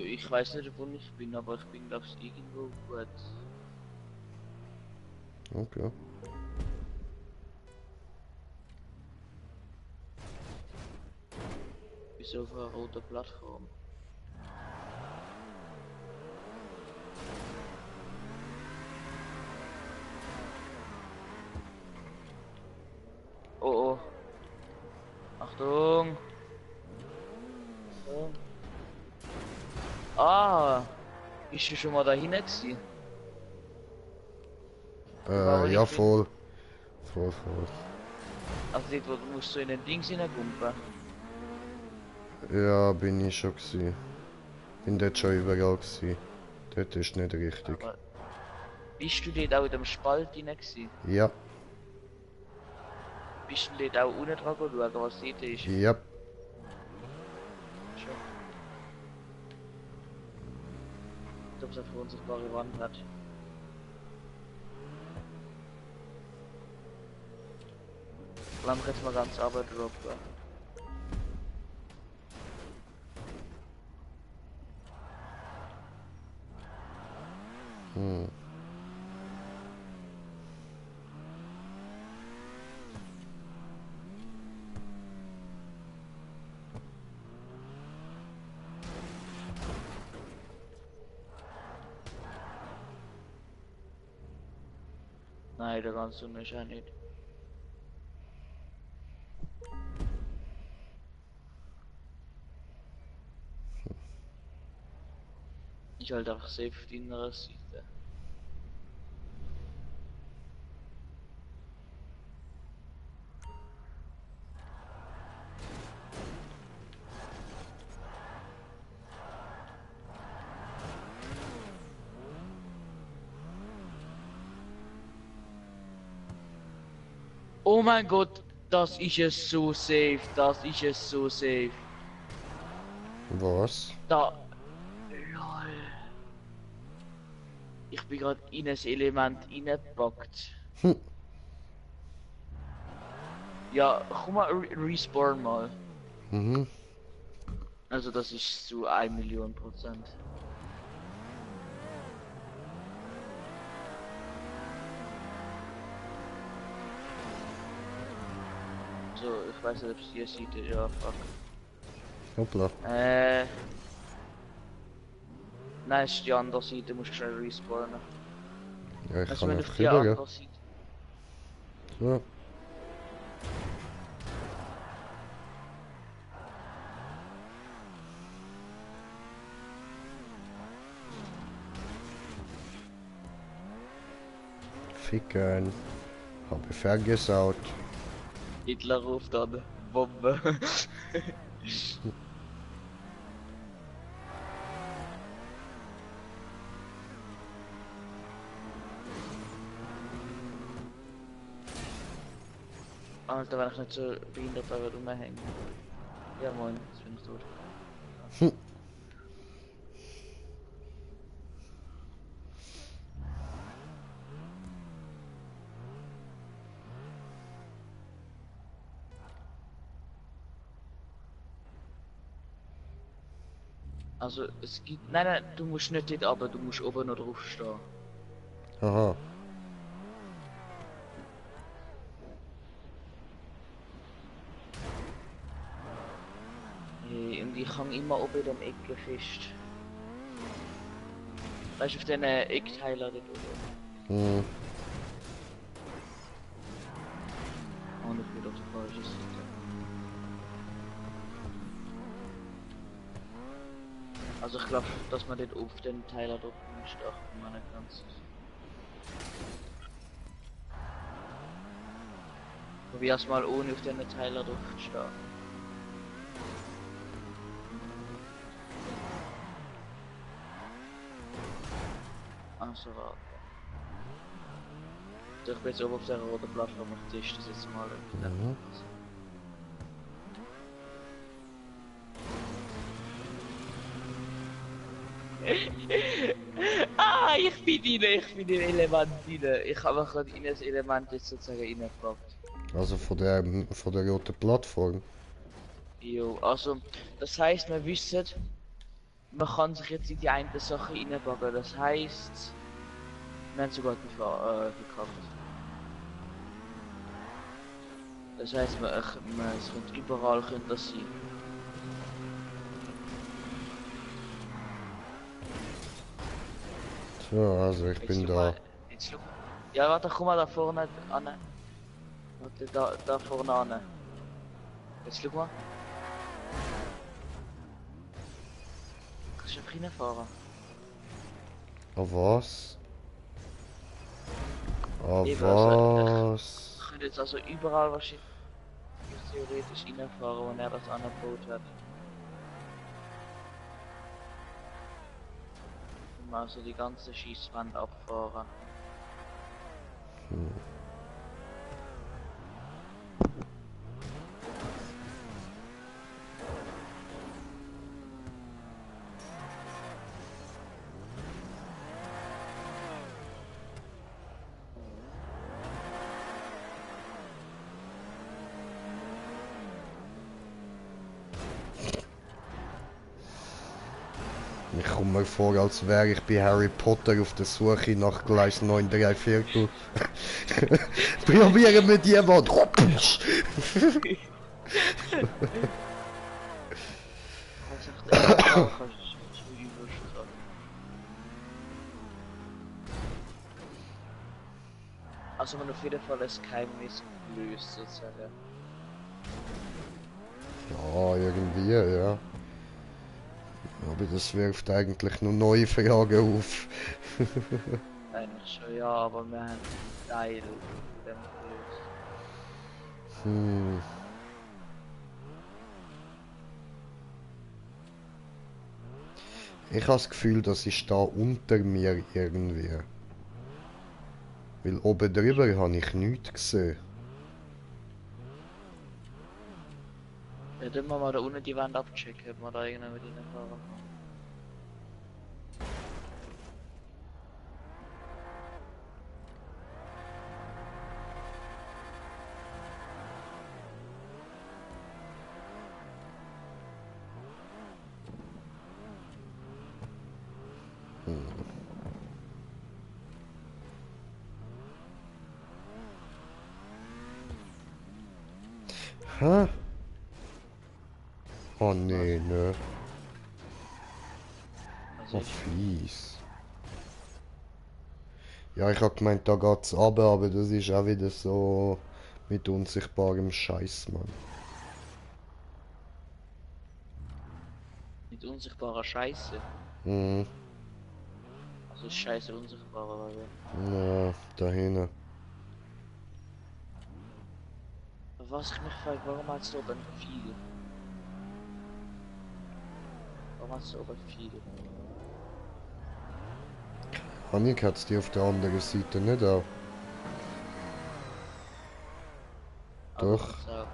Ich weiß nicht, wo ich bin, aber ich bin, glaube ich, irgendwo gut. Okay. Bis auf eine rote Plattform. Oh oh. Achtung! Achtung. Ah! Bist du schon mal da hinten gewesen? Ja, voll. Voll. Also dort, wo du musst so in den Dings hineingumpen. Ja, bin ich schon gewesen. Bin dort schon überall gewesen. Dort ist nicht richtig. Aber bist du dort auch in dem Spalt hinein gewesen? Ja, Bist du dort auch unten dran schauen, was dort ist? ja. Schon. Ich glaube, es eine unsichtbare Wand hat. Lass mich jetzt mal ganz runter droppen. Hm. Nein, der ganz unten ist auch nicht. Ich halt einfach safe auf die innere Seite. Oh mein Gott, das ist es so safe, das ist es so safe. Was? Da. Lol. Ich bin gerade in ein Element reingepackt. Hm. Ja, komm mal, respawn mal. Mhm. Also das ist zu 1 Million %. Also, ich weiß nicht, ob es die Seite ist, ja, fuck. Hoppla. Nein, es ist die andere Seite, musst du schnell respawnen. Ja, ich Also, kann wenn du einfach auf die rüber, gell? andere Seite. So. Ficken. Habe vergesaut. Hitler ruft an. Bombe. Alter, wenn ich nicht so behindert wäre, würde rumhängen. Ja moin, jetzt bin ich tot. Hm. Also es gibt. Nein, nein, du musst nicht dort aber du musst oben noch drauf stehen. Aha. Hey, und ich hang immer oben in den Ecken fest. Weißt du, auf den Eckteilen dort oben. Hm. Oh, nicht wieder auf die falsche Seite. Also ich glaube, dass man dort auf den Teiler dort nicht achten, man nicht ganz. Probier erstmal ohne auf den Teiler drauf zu stehen. Also warte. Ich bin jetzt oben auf der roten Plattform, ich teste das jetzt mal. Mhm. Ah, ich bin rein, ich bin im Element rein. Ich habe gerade in das Element jetzt sozusagen reingepackt. Also von der roten Plattform. Jo, also, das heißt, wir wissen, man kann sich jetzt in die eine Sache reinpacken. Das heißt, wir haben sogar gekauft. Das heißt, es könnte überall könnte das sein. So, also ich bin schau da. mal, jetzt schau. Ja, warte, komm mal da vorne an. Warte, da vorne an. Jetzt schau mal. Kannst du einfach reinfahren? Ah, was? Ah, Eben, also, was? ich könnte jetzt also überall wahrscheinlich theoretisch reinfahren, wo er das angebaut hat. Und mal so die ganze Schießwand abfahren. Hm. Ich komme mir vor, als wäre ich bei Harry Potter auf der Suche nach Gleis 9 3 Viertel. Probieren wir die Wand. Das ist echt kannst du übel schon. Also man auf jeden Fall das Geheimnis gelöst sozusagen. Ja, irgendwie, ja. Aber das wirft eigentlich nur neue Fragen auf. Eigentlich schon, ja, aber wir haben einen Teil von dem gelöst. Hm. Ich habe das Gefühl, das ist da unter mir irgendwie. Weil oben drüber habe ich nichts gesehen. Ja, dann wir mal da unten die Wand abchecken, ob wir da irgendwann mit ihnen fahren kann. Hä? Oh nee, ne. Also Oh, ich, fies. Ja, ich hab gemeint, da geht's runter, aber das ist auch wieder so mit unsichtbarem Scheiß, Mann. mit unsichtbarer Scheiße. Mhm. Also ist Scheiße unsichtbar, aber Ja, da hinten. was ich mich frage, warum hat es da oben viel? Warum hat es da oben viel? Annik hat's die auf der anderen Seite nicht auch. Aber Doch. kann's auch.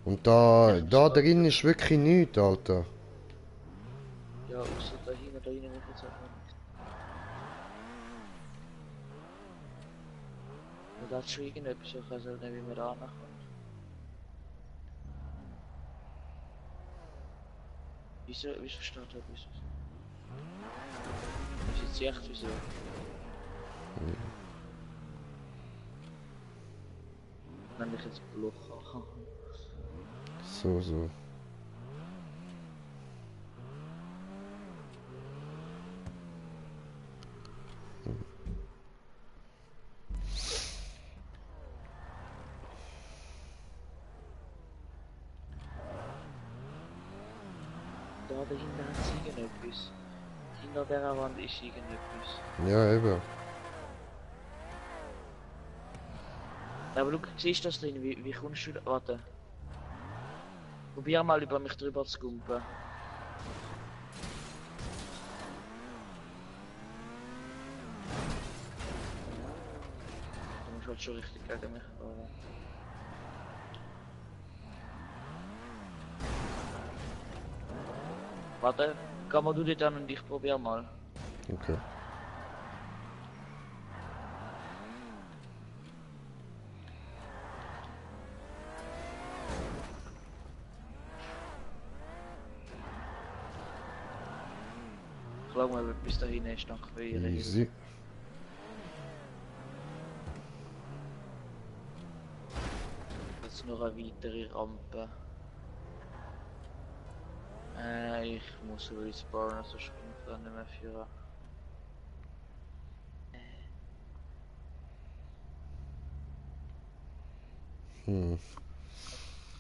Und da, Ich da muss drin ist wirklich nichts, Alter. ja, außer da hinten will ich jetzt auch nicht. Und da hat schon irgendetwas, ich weiß halt nicht, wie man da ankommt. Wieso steht da wieso? Ist jetzt echt wieso? Nenn ich jetzt Bloch. So, so. Da dahinter hat es irgendetwas. Hinter der Wand ist irgendetwas. Ja, eben. Aber du siehst das drin, wie kommst du da? Warte. Probier mal über mich drüber zu kumpen. Du musst halt schon richtig gegen mich fahren. Warte, komm mal du dort an und ich probier mal. Okay. Ich glaube mal, bis dahin ist danke für Ihre Hilfe. Easy. Jetzt noch eine weitere Rampe. Ich muss respawnen, sonst komme ich da nicht mehr führen. Hm.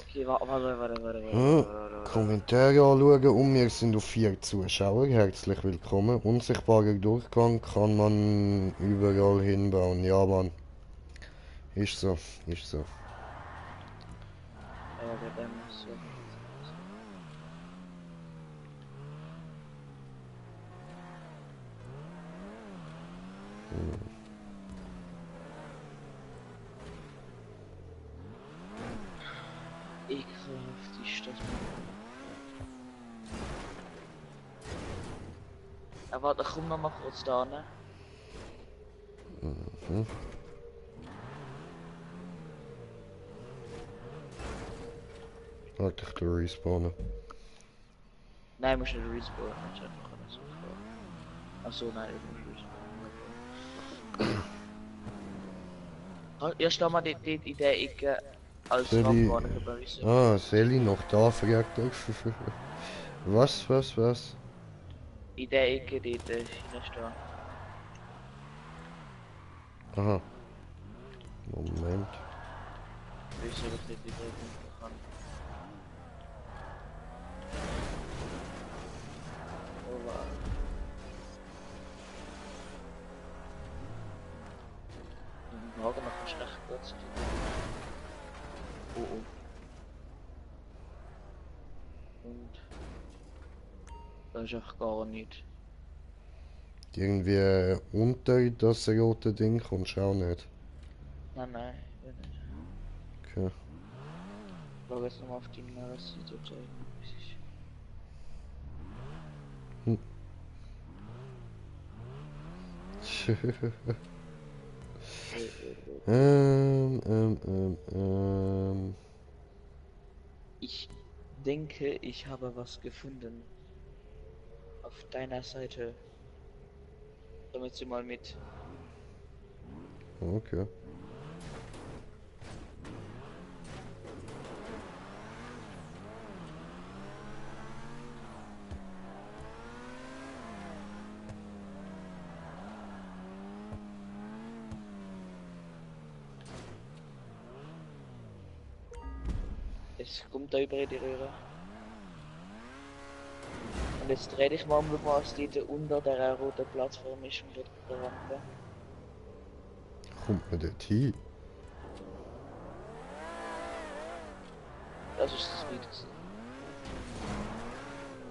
Okay, warte. Kommentare anschauen. Und wir sind auf 4 Zuschauer. Herzlich willkommen. Unsichtbarer Durchgang kann man überall hinbauen. Ja, Mann. Ist so. Ist so. Ja, dann so. Ekelhaft ist das. Ja, warte, komm noch mal kurz da, ne? Mhm. Warte, ich tu respawnen. Nein, musst nicht respawnen, musst einfach können so fahren. Achso, nein, ich muss respawnen. Ja, stell mal dort in der Ecke als Soll Rampe ich... an, ich habe wissen. Soll ich noch da, fragt er. Was? In der Ecke dort hinstehen. Aha. Moment. Wieso ich dort in der Ecke kann. Oh, wow. Den Wagen noch schlecht Platz. Oh. Und da ist auch gar nicht. Irgendwie unter das rote Ding kommst du auch nicht. Nein, ich will nicht. Okay. Ich schaue jetzt nochmal auf die Seite zeigen. Ich denke, ich habe was gefunden. Auf deiner Seite. Damit sie mal mit Okay. Es kommt da über in die Röhre. Und jetzt dreh dich mal um, schau mal, was dort unter der roten Plattform ist und dort der Rampe. Kommt man dort hin? Das ist das Bild gewesen.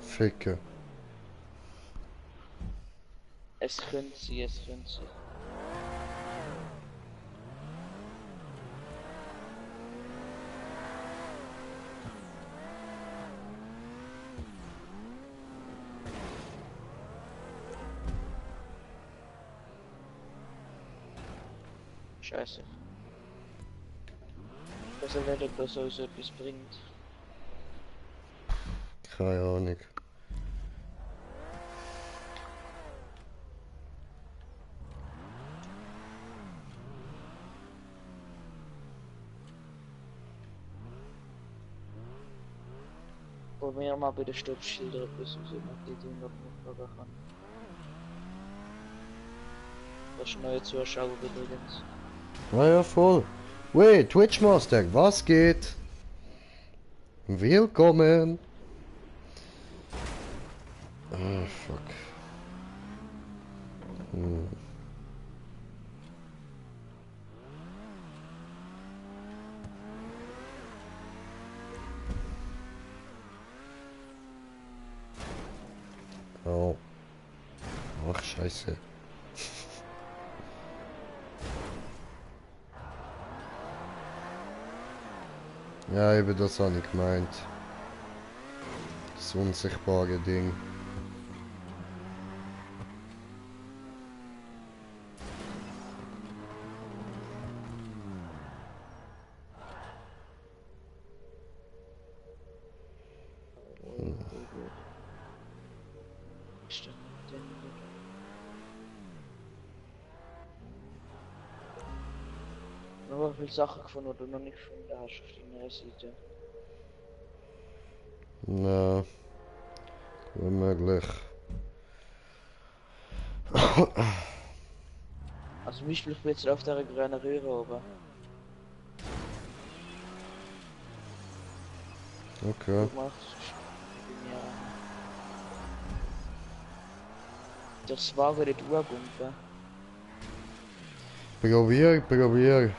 Ficken. Es könnte sein, es könnte sein. Scheiße. Ich weiß nicht, ob das so etwas bringt. Keine Ahnung. Probieren wir mal bei den Stoppschildern etwas raus, ob man die Dinger aufbauen kann. Das ist neue Zuschauer übrigens. Ah ja, voll. Wait, Twitchmaster, was geht? Willkommen. Ah, fuck. Hm. Oh. Ach, scheiße. Ja, eben das habe ich gemeint. Das unsichtbare Ding. Ist das denn gut? Noch viele Sachen gefunden, die du noch nicht gefunden hast auf deiner Seite. Na, unmöglich. Also zum Beispiel, ich bin jetzt auf der grünen Röhre oben. Okay. Guck mal, das ist bei mir. Das Wagen nicht urgumpen. Probier.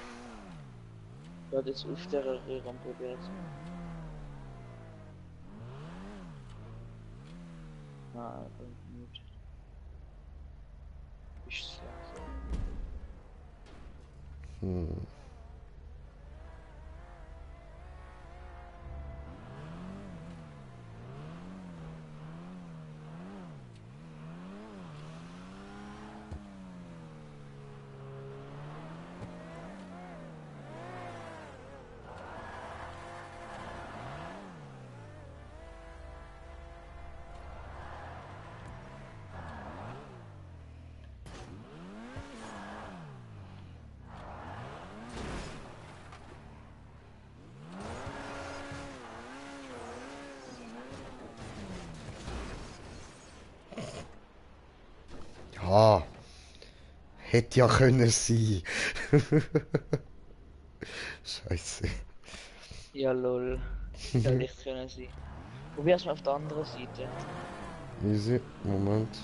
Ich werde jetzt auf der Röhre und probiert. Nein, bringt nicht. Ist langsam. Hm. Ja, hätte ja können sein. Scheiße. Ja, lol. Soll nicht können sein. Probier's mal auf der anderen Seite. Easy, Moment.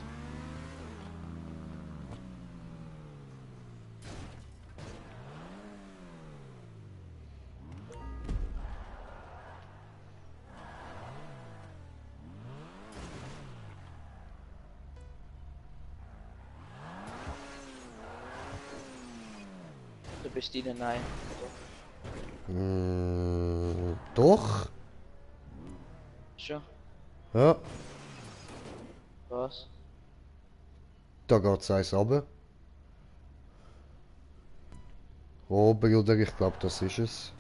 Du bist ihnen nein. Doch? Schon? Ja, Was? da geht's eins runter. Oben, oder? Ich glaube, das ist es.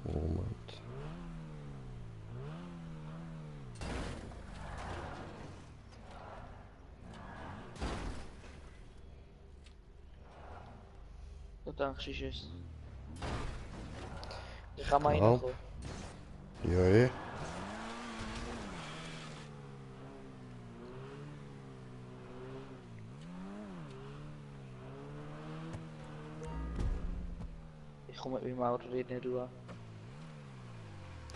Moment. Du denkst, ist es. Ich kann mal Ja. reinkommen. Ja, eh. Ich komme mit meinem Auto dort nicht durch.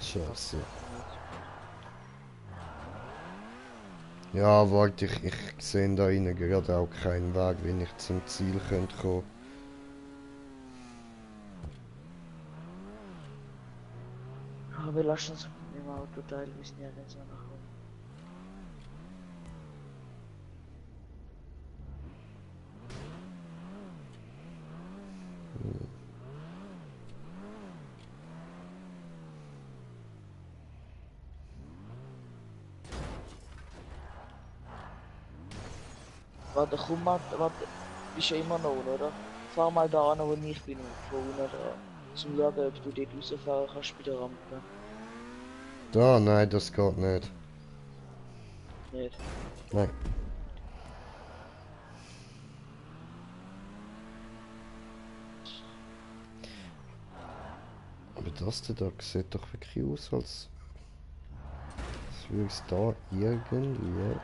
Scheiße. Ja, warte, ich sehe da innen gerade auch keinen Weg, wie ich zum Ziel könnte kommen. Aber wir lassen uns mit meinem Auto teilen, wir sind ja nicht so nachkommen. Warte, komm mal, warte, bist ja immer noch, oder? Fahr mal da an, wo ich bin, von unten da. Zum schauen, ob du dort rausfahren kannst bei der Rampe. Da, nein, das geht nicht. Nicht. Nein. Aber das da sieht doch wirklich aus, als würde es da irgendwie...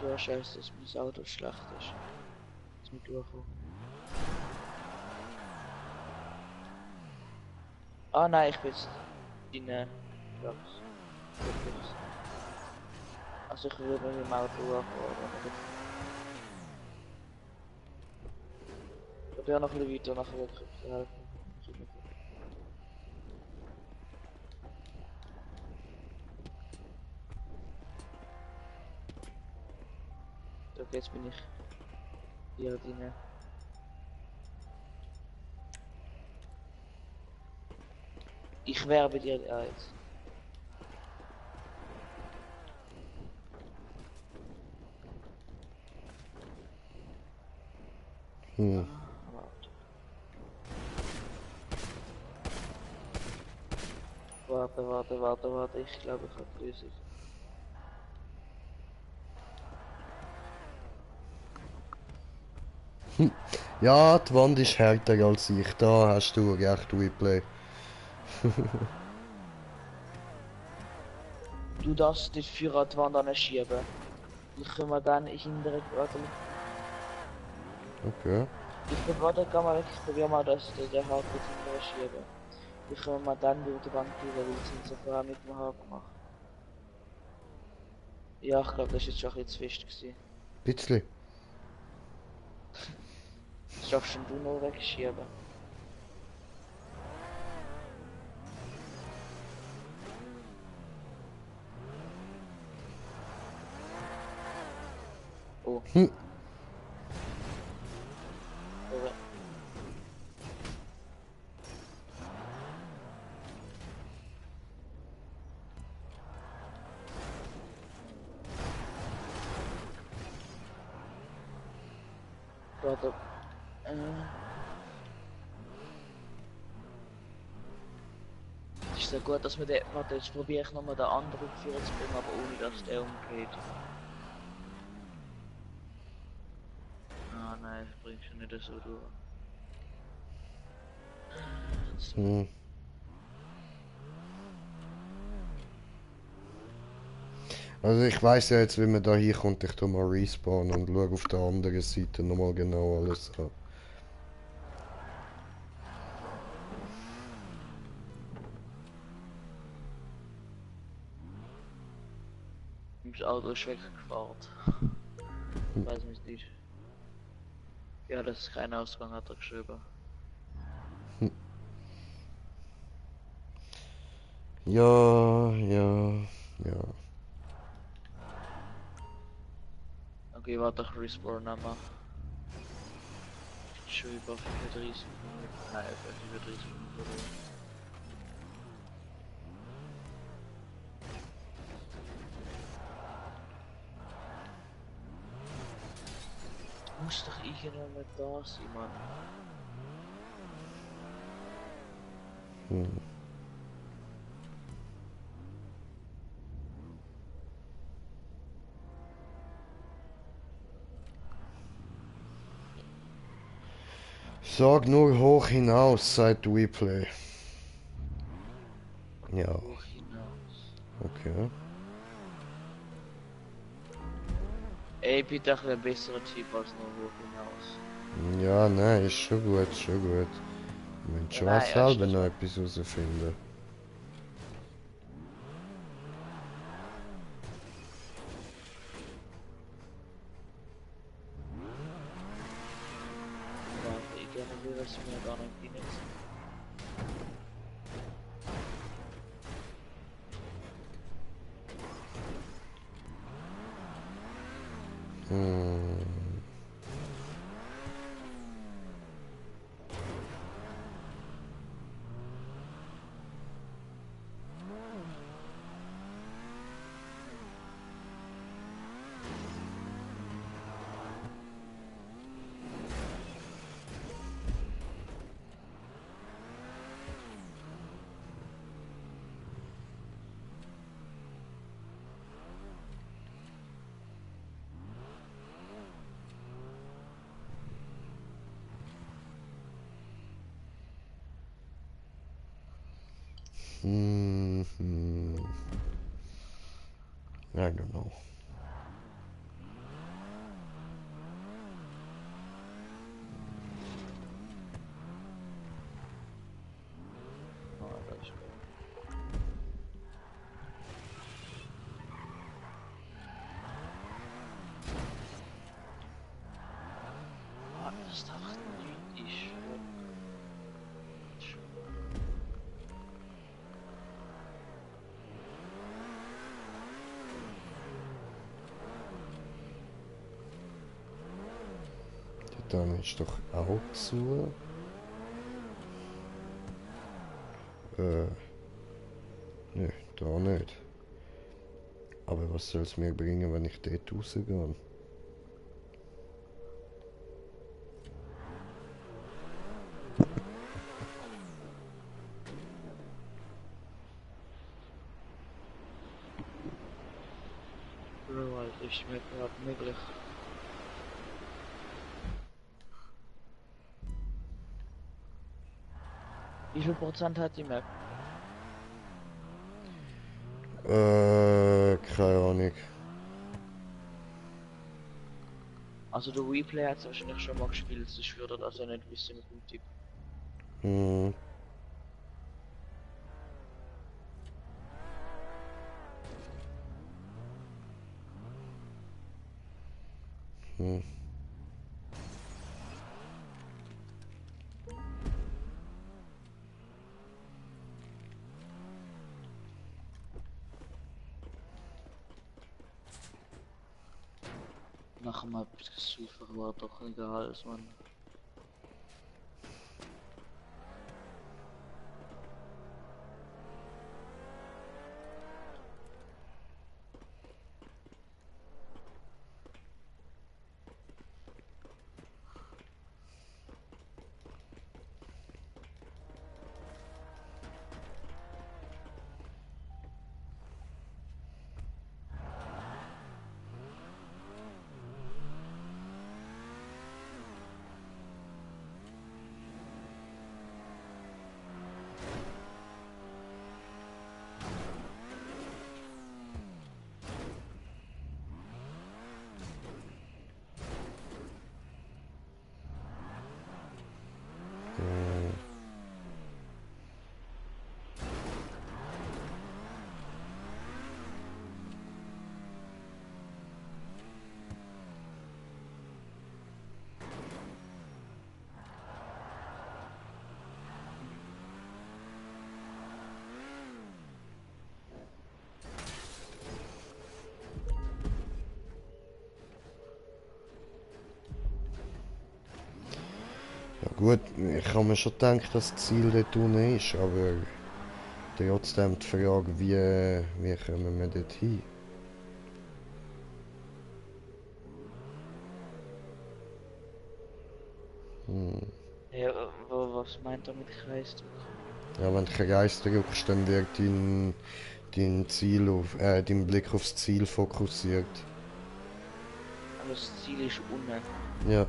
Ja, scheiße, dass mein Auto schlecht ist. Dass wir durchkommen. Ah nein, ich bin jetzt in Trucks. Also ich will mit dem Auto durchfahren. Ich bin noch ein bisschen weiter nachher wirklich helfen. Okay, jetzt bin ich hier drin. Ich werbe dir jetzt. Hm. Warte, ich glaube, ich habe die Lösung. Ja, die Wand ist härter als ich. Da hast du recht, Replay. Du darfst dich für die Wand anschieben. Ich kann mir dann hindern, warte. Okay. Warte, kann mal, ich probiere mal, dass der Haken hinterher schieben. Ich kann mal dann durch die Wand durch, weil wir sind so vorher mit dem Haken gemacht. Ja, ich glaube, das ist jetzt schon ein bisschen zu fest gewesen. Bitzli. Das schaffst du nur wegschieben. Oh. Hm. Aber warte. Es ist so gut, dass wir den. Warte, jetzt probiere ich nochmal den anderen Führer zu bringen, aber ohne dass der umgeht. Ah nein, das bringst du nicht so durch. Hm. Also ich weiß ja jetzt, wie man da hinkommt. Ich tu mal respawnen und schaue auf der anderen Seite nochmal genau alles an. Das Auto ist weggefahren. Weiß mich nicht. Ja, das ist kein Ausgang, hat er geschrieben. Ja, ja, ja. Okay, warte, ich respawn nochmal. Schon über 35 Minuten. Nein, über 35 Minuten. Muss doch irgendjemand da sein, Mann. Sag nur hoch hinaus, sagt Replay. Ja, Hoch hinaus. okay. Ey, bitte ein bisschen besserer Typ als nur hoch hinaus. Ja, nein, ist schon gut, schon gut. Wir müssen Ja, schon nein, auch ja, ist selber das noch so. etwas herausfinden. Warte, ich generiere es mir gar nicht in jetzt. Hm. Hmm. I don't know. Ah, das ist gut. Ah, das ist einfach nicht ich. Dann ist doch auch zu. Nö, da nicht. Aber was soll es mir bringen, wenn ich dort rausgehe? Bro, Alter, ist mir gerade möglich. Wie viel Prozent hat die Map? Keine Ahnung. Also der Replay hat es wahrscheinlich schon mal gespielt, sonst würde er das ja nicht wissen mit dem Tipp. Hm. Hm. Nachher mal etwas gesucht, war doch egal, ist man. Ja gut, ich habe mir schon gedacht, dass das Ziel dort unten ist, aber trotzdem die Frage, wie kommen wir dort hin? Hm. Ja, was meint er mit Kreisdruck? Ja, wenn du Kreis drückst, dann wird dein Ziel dein Blick aufs Ziel fokussiert. Aber das Ziel ist unten. Ja,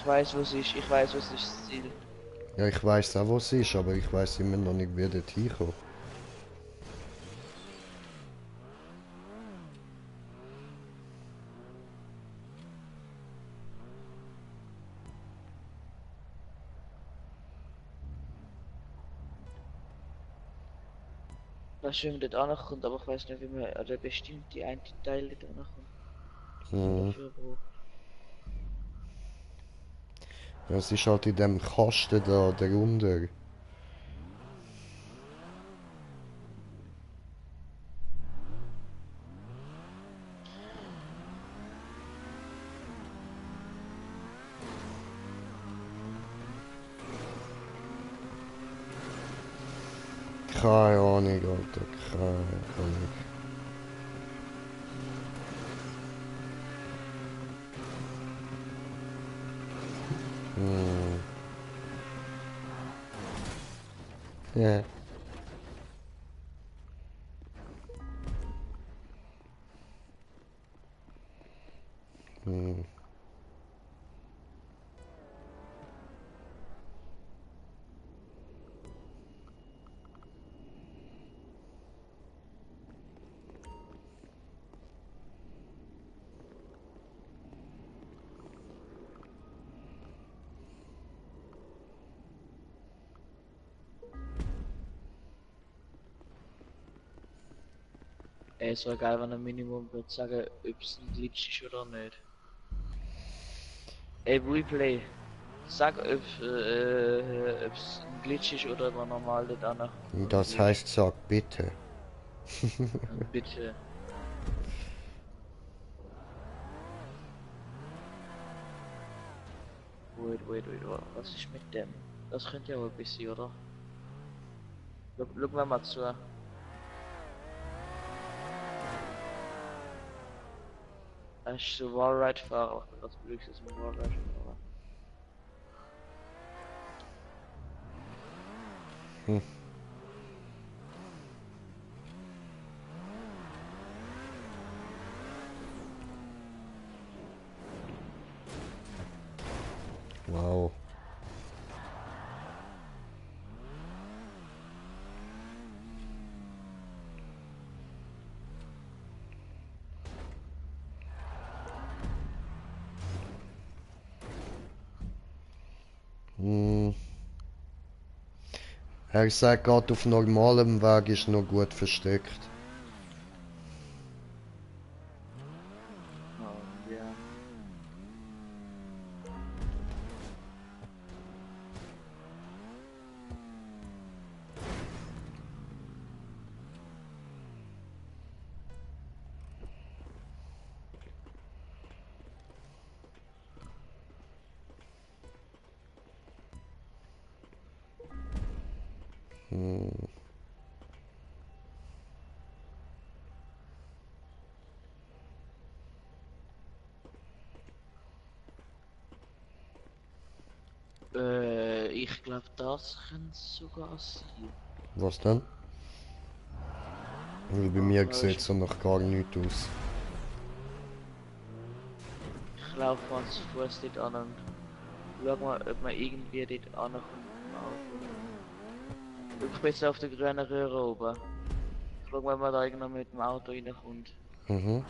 weiß, wo es ist. Ich weiß, was ist das Ziel. Ja, ich weiß auch, wo es ist, aber ich weiß immer noch nicht, wie dort hinkommt. Was schön dort ankommt, aber ich weiß nicht, wie man an der bestimmte einen Teil dort ankommt. Was man Mhm. dafür braucht. Ja, es ist halt in dem Kasten da darunter. Keine Ahnung, Alter, keine Ahnung. Hm. Ja. Hm. Ey, es wäre geil, wenn ein Minimum würde sagen, ob es ein Glitch ist oder nicht. Ey, Replay. Sag, ob es ein Glitch ist oder ob man normal dort ankommt. Das heißt, sag bitte. Bitte. Wait, was ist mit dem? Das könnte ja wohl ein bisschen, oder? Schau mir mal zu. Er ist so Wallride-Fahrer. Ich bin ganz blöd, dass ich Wallride-Fahrer. Hm. Wow. Hm. Er sagt gerade, auf normalem Weg ist noch gut versteckt. Ja. Hm. Ich glaube, das könnte sogar sein. Was denn? Weil bei mir sieht es so noch gar nichts aus. Ich laufe mal zu Fuß dort an und schau mal, ob man irgendwie dort ankommt mit dem Auto. Ich bin jetzt auf der grünen Röhre oben. Ich schau mal, ob man da irgendwo mit dem Auto reinkommt. Mhm.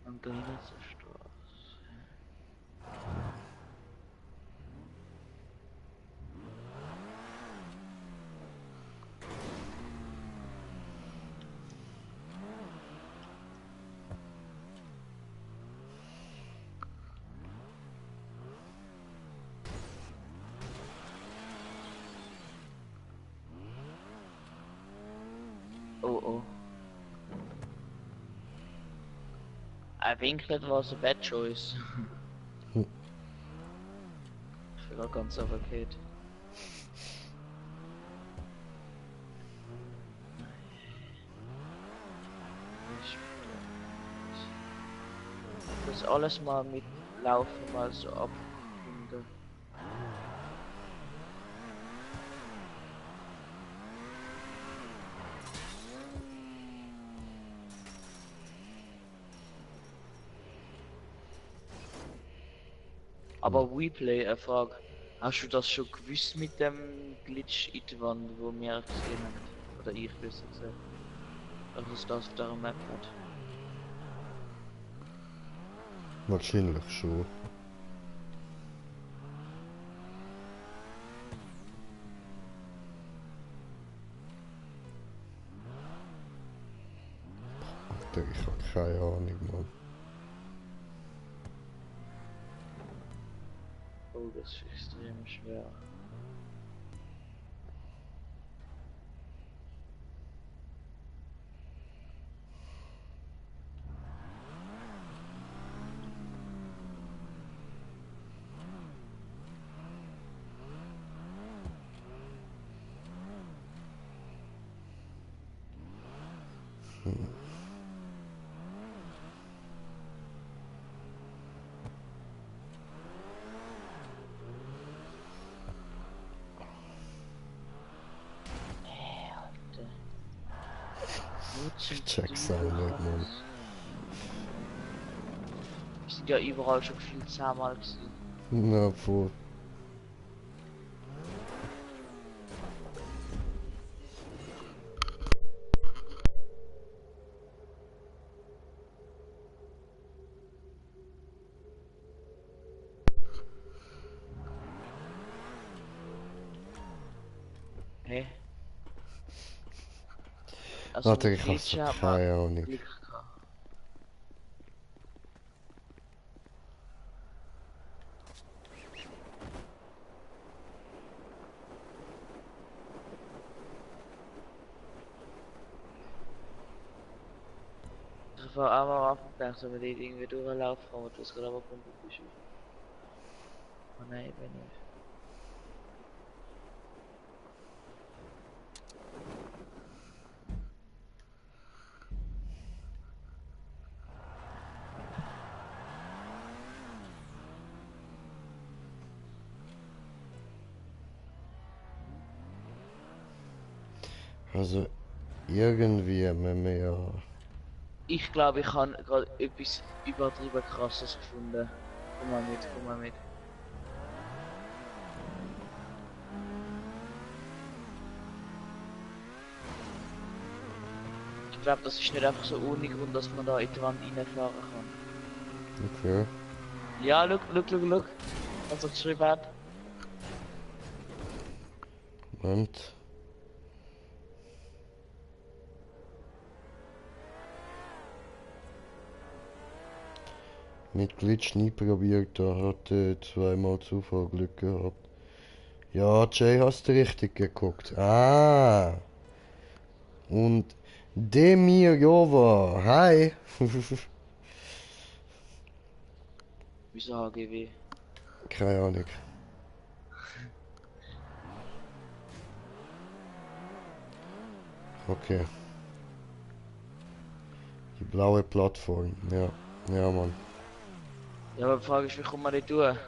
Und da hinten zur Straße. Oh. I think that was a bad choice. Hm. Ich war ganz overkillt. Das alles mal mit Laufen mal so abrunden. Aber WePlay, eine Frage. Hast du das schon gewusst mit dem Glitch in die Wand, wo wir gesehen haben? Oder ich besser gesagt. Dass es das auf der Map hat. Wahrscheinlich schon. Alter, ich habe keine Ahnung, Mann. Oh, das ist extrem schwer. Ich check's auch nicht, Mann. Wir sind ja überall schon gefühlt 10-mal gewesen. Na, voll. Hä? Warte, ich letztes habe Jahr hat keine man Ahnung. Glück gehabt. Ich war einmal am Anfang gedacht, so, wenn ich irgendwie durchlaufen kann, und das gerade aber kommt, ist. Oh nein, bin ich. Also, irgendwie, wenn wir ja... Ich glaube, ich habe gerade etwas übertrieben krasses gefunden. Komm mal mit, komm mal mit. Ich glaube, das ist nicht einfach so ohne Grund, dass man da in die Wand reinfahren kann. Okay. Ja, look. Was er geschrieben hat. Moment. Mit Glitch nie probiert, da hat zweimal Zufall Glück gehabt. Ja, Jay, hast du richtig geguckt. Ah. Und Demir Jova, hi. Wieso HGW? Keine Ahnung. Okay. Die blaue Plattform, ja. Ja, Mann. Ja, aber die Frage ist, wie kommt man nicht durch?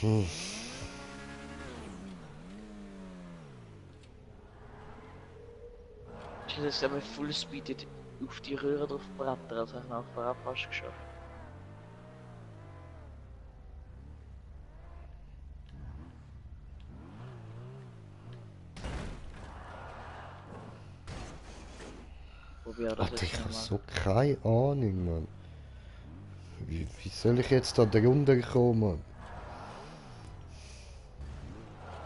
Hm. Ich hätte jetzt aber Full Speed auf die Röhre drauf brettern, also ich noch vorab fast geschafft. Probier das Alter, jetzt ich habe nochmal. so keine Ahnung, Mann. Wie soll ich jetzt da drunter kommen, Mann?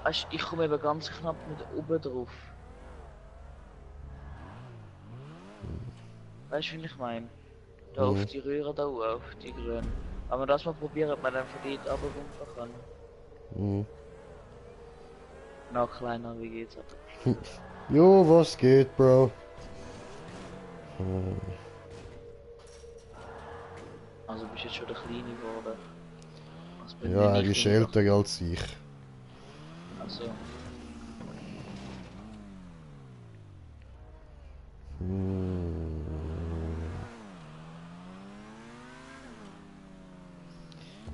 Weißt du, ich komme eben ganz knapp mit oben drauf. Weißt du, wie ich meine? Da auf die Röhre da oben, auf die grünen. Aber das mal probieren, ob man dann von dort runterkommen kann. Hm. Noch kleiner, wie geht's? Jo, was geht, Bro? Hm. Also bist jetzt schon der Kleine geworden. Was bin Ja, er ich ist denn noch? älter als ich. Also, Hm.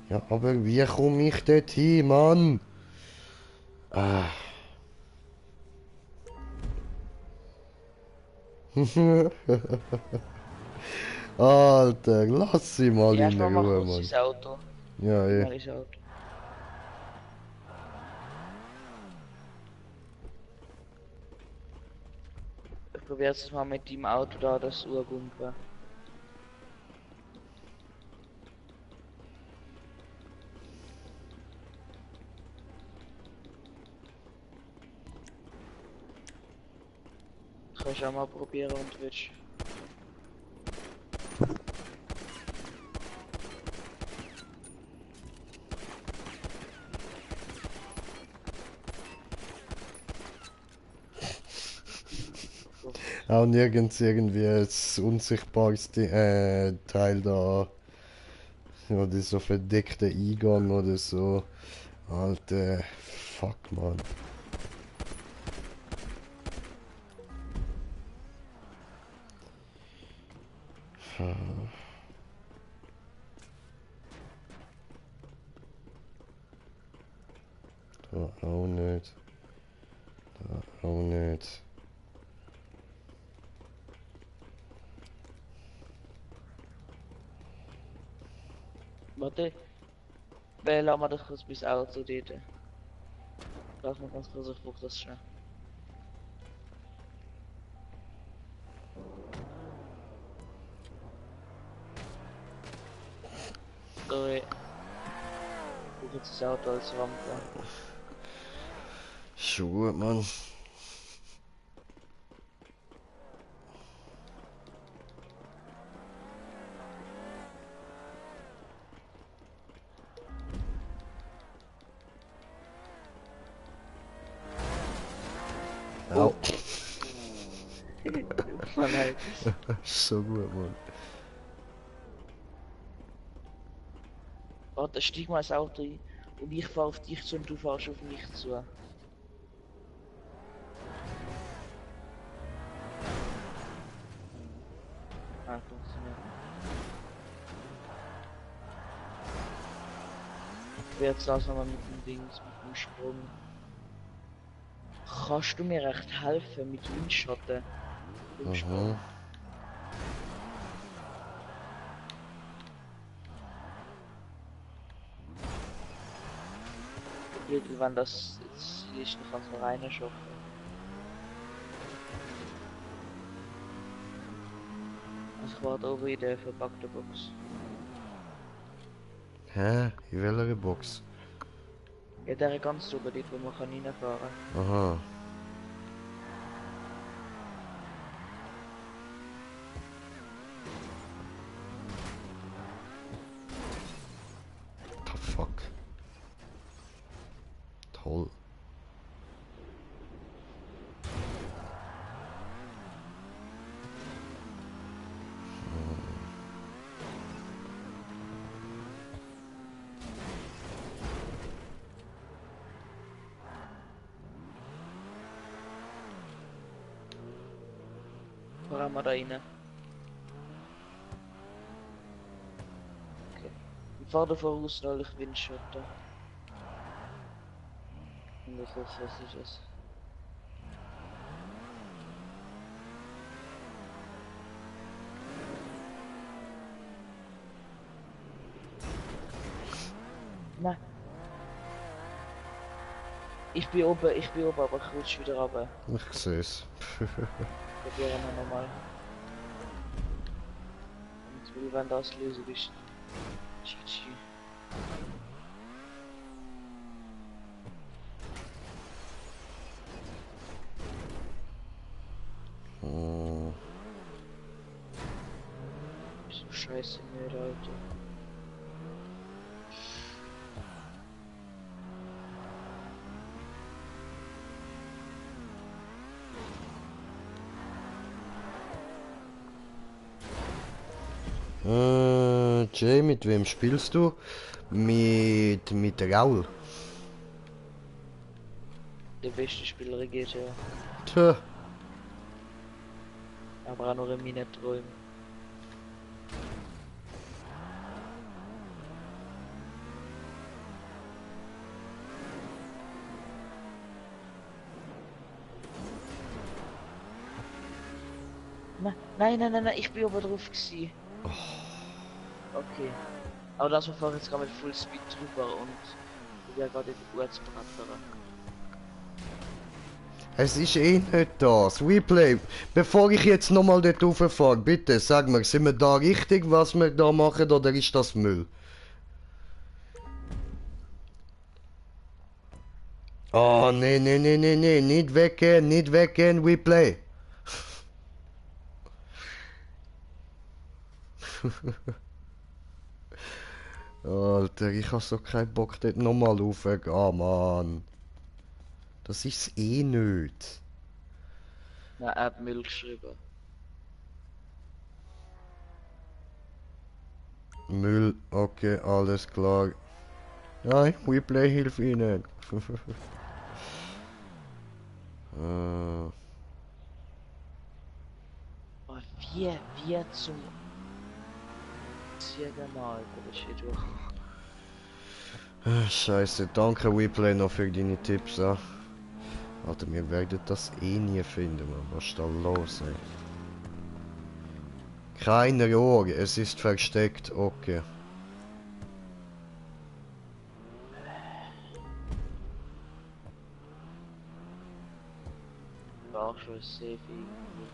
Ja, aber wie komme ich dort hin, Mann? Ah. Alter, lass sie mal in Erstmal mach Ruhe, kurz Mann. sein Auto. Ja, Mal eh. ins Auto. Ich probiere es mal mit dem Auto da, das Urbumper. Kannst du auch mal probieren und willst. Auch nirgends irgendwie ein unsichtbares Teil da. Oder so verdeckter Eingang oder so. Alter, fuck, man. Da auch nicht. Da auch nicht. Warte. Lass mal das kurz bis Auto dort. Lass mal ganz kurz, ich brauch das schnell. Sorry. Ich brauch jetzt das Auto als Rampe. Schon gut, Mann. Au. Mal leid. So gut, Mann. Warte, steig mal ins Auto ein und ich fahr auf dich zu und du fahrst auf mich zu. Ah, funktioniert. Ich werde jetzt langsam mal mit dem Dings, mit dem Sprung. Kannst du mir recht helfen mit Windschatten? Beim Sprung? Mhm. Blöd, wenn das jetzt ist, dann kannst du reinschaffen. Also ich warte oben in der verpackten Box. Hä? In welcher Box? Ja, der ganz oben dort, wo man kann reinfahren kann. Aha. The fuck? Toll. Fahren wir da rein. Okay. Ich fahre davon aus, weil ich Windschatten. Und ich hoffe, was ist es? Nein. Ich bin oben, aber ich rutsche wieder runter. Ich seh's. Probieren wir nochmal. Und wenn das lösen ist, GG. Hm. So scheiße mir, Alter. Jay, mit wem spielst du? Mit Raul. Der beste Spieler geht ja. Tja. Aber auch nur in meinen Träumen. Nein, ich bin oben drauf gewesen. Okay. Aber das war vorher jetzt gerade mit Full Speed drüber und ich wäre gerade in die US-Beraterin. Es ist eh nicht das. Replay, bevor ich jetzt nochmal dort rauffahre, bitte sag mir, sind wir da richtig, was wir da machen, oder ist das Müll? Oh, nee, nicht weggehen, Replay. Alter, ich hab so keinen Bock, dort nochmal raufzugehen, Mann. Das ist's eh nicht. Na, er hat Müll geschrieben. Müll, okay, alles klar. Nein, Replay hilft ihnen. äh, Oh, wie zum Ziegenmal, das ist hier durch. Scheiße, danke Replay noch für deine Tipps. Ja. Alter, wir werden das eh nie finden, Mann. Was ist da los, ey? Keine Rohr, es ist versteckt, okay. War auch schon safe irgendwie.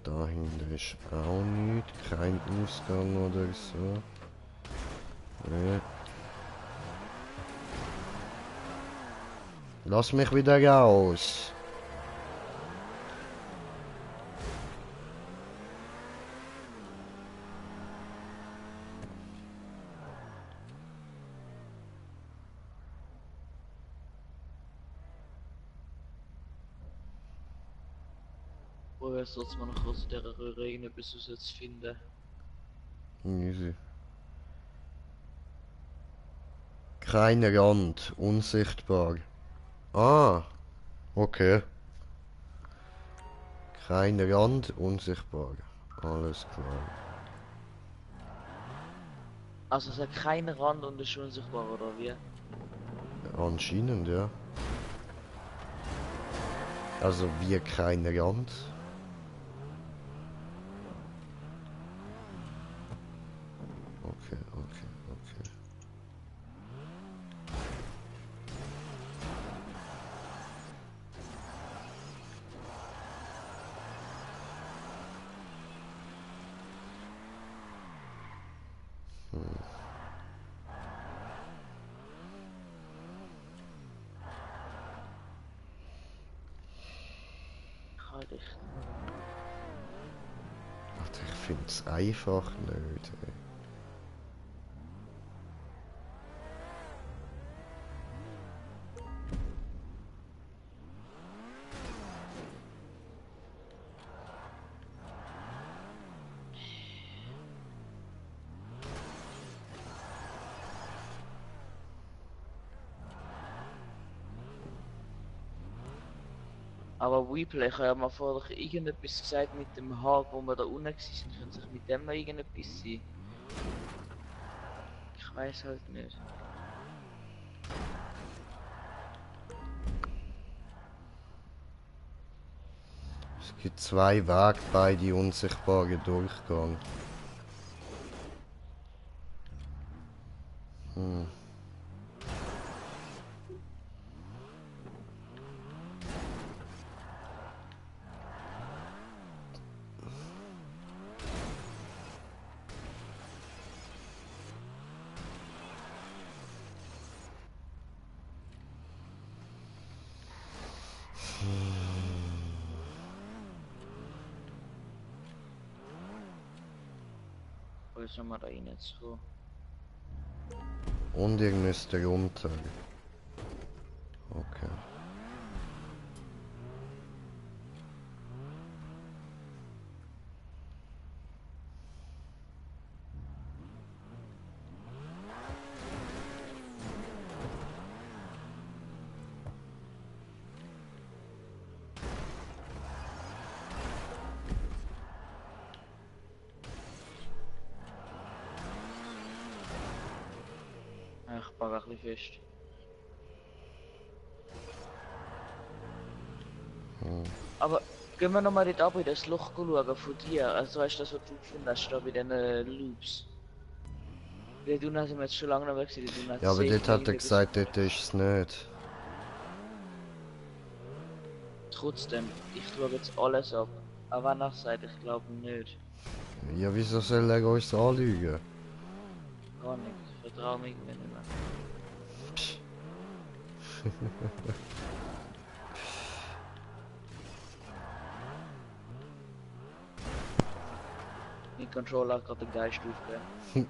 Dahinter ist auch nichts, kein Ausgang oder so. Nee. Lass mich wieder raus. Woher soll's man noch aus der Röhre irgendetwas aus jetzt finden? Easy. Kein Rand, unsichtbar. Ah, okay. Kein Rand, unsichtbar. Alles klar. Also es hat keinen Rand und ist unsichtbar, oder wie? Anscheinend, ja. Also wir kein Rand. Okay, okay, okay. Halt ich. Alter, ich find's einfach nicht, ey. Aber Weeplay, ich habe ja mal vorher irgendetwas gesagt mit dem Hag, wo wir da unten waren. Könnte sich mit dem noch irgendetwas sein? Ich weiß halt nicht. Es gibt zwei Wege bei die unsichtbaren Durchgang. Hm. Wo sollen wir da rein zu? Und ihr müsst runter. Okay. Ich packe ein bisschen fest. Aber gehen wir nochmal dort ab in das Loch schauen von dir. Also weißt du das, was du gefunden hast, da bei den Loops. Die Duna sind wir jetzt schon lange noch weg gewesen, die Duna Ja, aber safe dort hat er irgendwie gesagt, dort ist es nicht. Trotzdem, ich schaue jetzt alles ab. Aber wenn er sagt, ich glaube nicht. Ja, wieso soll er uns anlügen? Gar nicht. Ich vertraue mich irgendwie nicht mehr. Psch. Mein Controller hat gerade den Geist aufgegeben.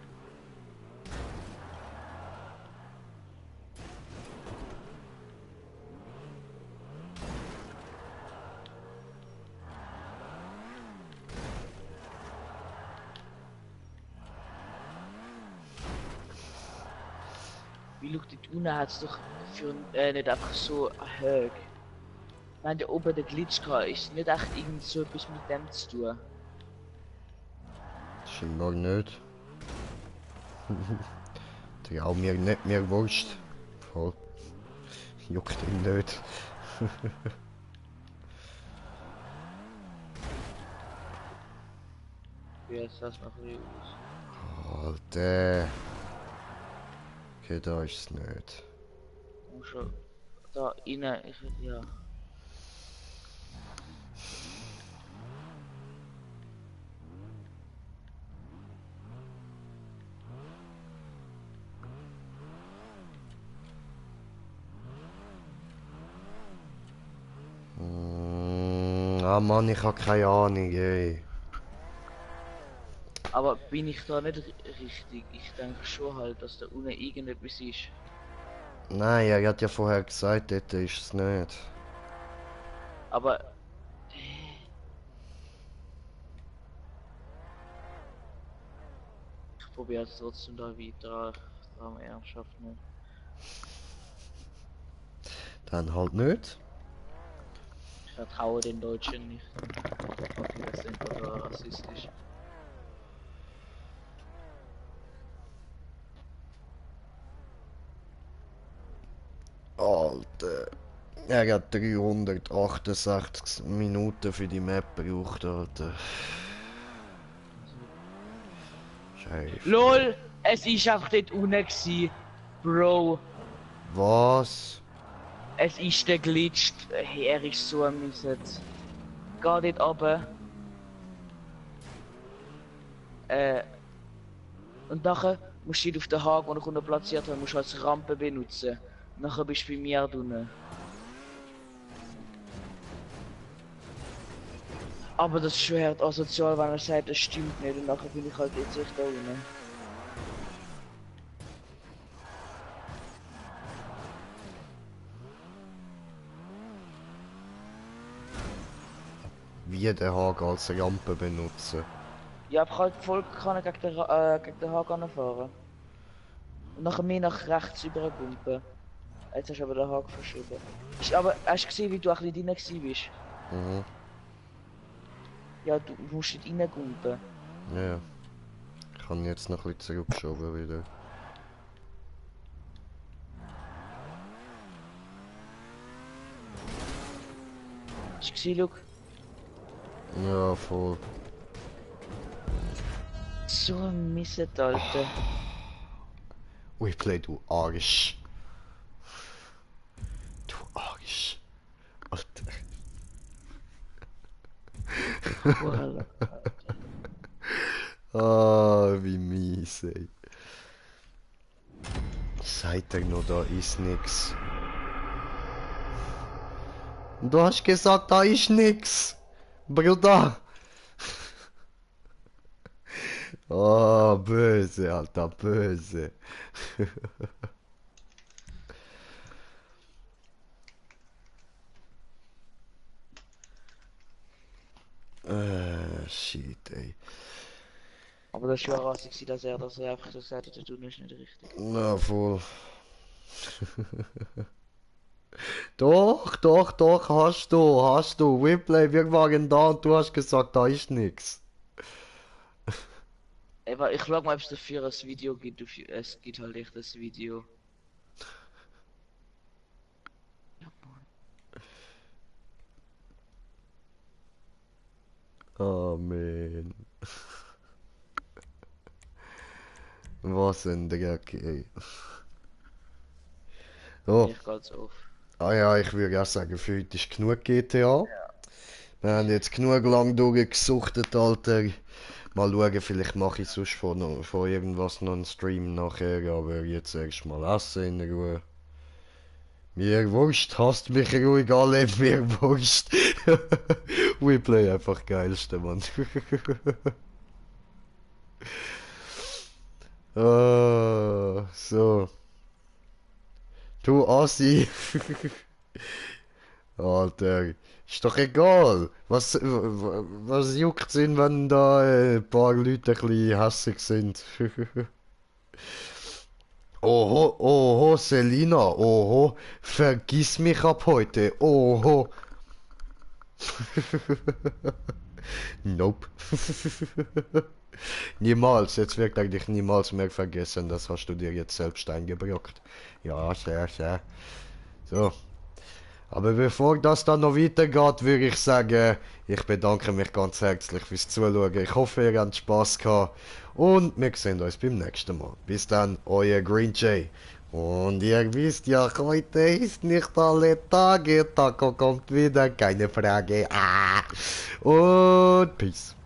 Wie schaut die Una hat es doch für nicht einfach so hoch. Nein, der oben der Glitch kann, ist nicht echt irgend so etwas mit dem zu tun. Scheinbar nicht. Der auch mir nicht mehr wurscht. Voll. Juckt ihn nicht. Wie jetzt das noch ein bisschen aus. Alter. Okay, da ist es nicht. Und schon da rein, ja. Ah Mann, ich hab keine Ahnung, ey. Aber bin ich da nicht richtig? Ich denke schon halt, dass da unten irgendetwas ist. Nein, er hat ja vorher gesagt, dort ist es nicht. Aber ich probiere es trotzdem da weiter. Ich traue mir ernsthaft nicht. Dann halt nicht. Ich vertraue den Deutschen nicht. Okay, das ist einfach so rassistisch. Alter. Er hat 368 Minuten für die Map gebraucht, Alter. Scheiße. LOL! Es ist einfach dort unten gewesen. Bro, Was? es ist der glitscht. Hey, er ist so amüsant. Geh dort runter. Und nachher musst du dich auf den Haken, den ich unten platziert habe, musst du als Rampe benutzen. Nachher bist du bei mir drinnen. Aber das ist schon hart asozial, wenn er sagt, das stimmt nicht und nachher bin ich halt jetzt echt da unten. Wie den Haken als Rampe benutzen. Ja, aber halt voll kann gegen den Haken fahren. Und nachher mehr nach rechts übergumpen. Jetzt hast du aber den Haken verschoben. Aber hast du gesehen, wie du ein bisschen drin gewesen bist? Mhm. Ja, du musst nicht reingumpen. Ja. Ich kann jetzt noch ein bisschen zurückschoben wieder. Hast du gesehen, Luke? Ja, voll. So ein Misset, Alter. Replay, du Arsch. Du Arsch. Alter. Voilà. Ah, wie mies, ey. Seid ihr noch, da ist nix. Du hast gesagt, da ist nix. Bruder. Oh, böse, Alter, böse. Shit, ey. Aber das war rassig, dass er einfach gesagt hat, du nicht richtig. Na, voll. Doch, hast du. Replay, wir waren da und du hast gesagt, da ist nix. Aber ich schau mal, ob es dafür ein Video gibt. Es gibt halt echt das Video. Amen. Was ein Dreck, ey. Oh, Ich geht's auf. ah ja, ich würde auch sagen, für heute ist genug GTA. Wir haben jetzt genug lang durchgesuchtet, Alter. Mal schauen, vielleicht mache ich sonst von irgendwas noch einen Stream nachher, aber jetzt erstmal essen in Ruhe. Mir wurscht, hasst mich ruhig alle, mir wurscht. Weplay einfach geilste, Mann. Ah, so. Du Assi. Alter, ist doch egal. Was juckt's ihn, wenn da ein paar Leute ein bisschen hässig sind? Oho, oho, Selina, oho, vergiss mich ab heute, oho. Nope. Niemals, jetzt wird eigentlich niemals mehr vergessen, das hast du dir jetzt selbst eingebrockt. Ja, sehr, sehr. So. Aber bevor das dann noch weitergeht, würde ich sagen, ich bedanke mich ganz herzlich fürs Zuschauen. Ich hoffe, ihr habt Spaß gehabt. Und wir sehen uns beim nächsten Mal. Bis dann, euer Green Jay. Und ihr wisst ja, heute ist nicht alle Tage. Taco kommt wieder, keine Frage. Ah. Und Peace.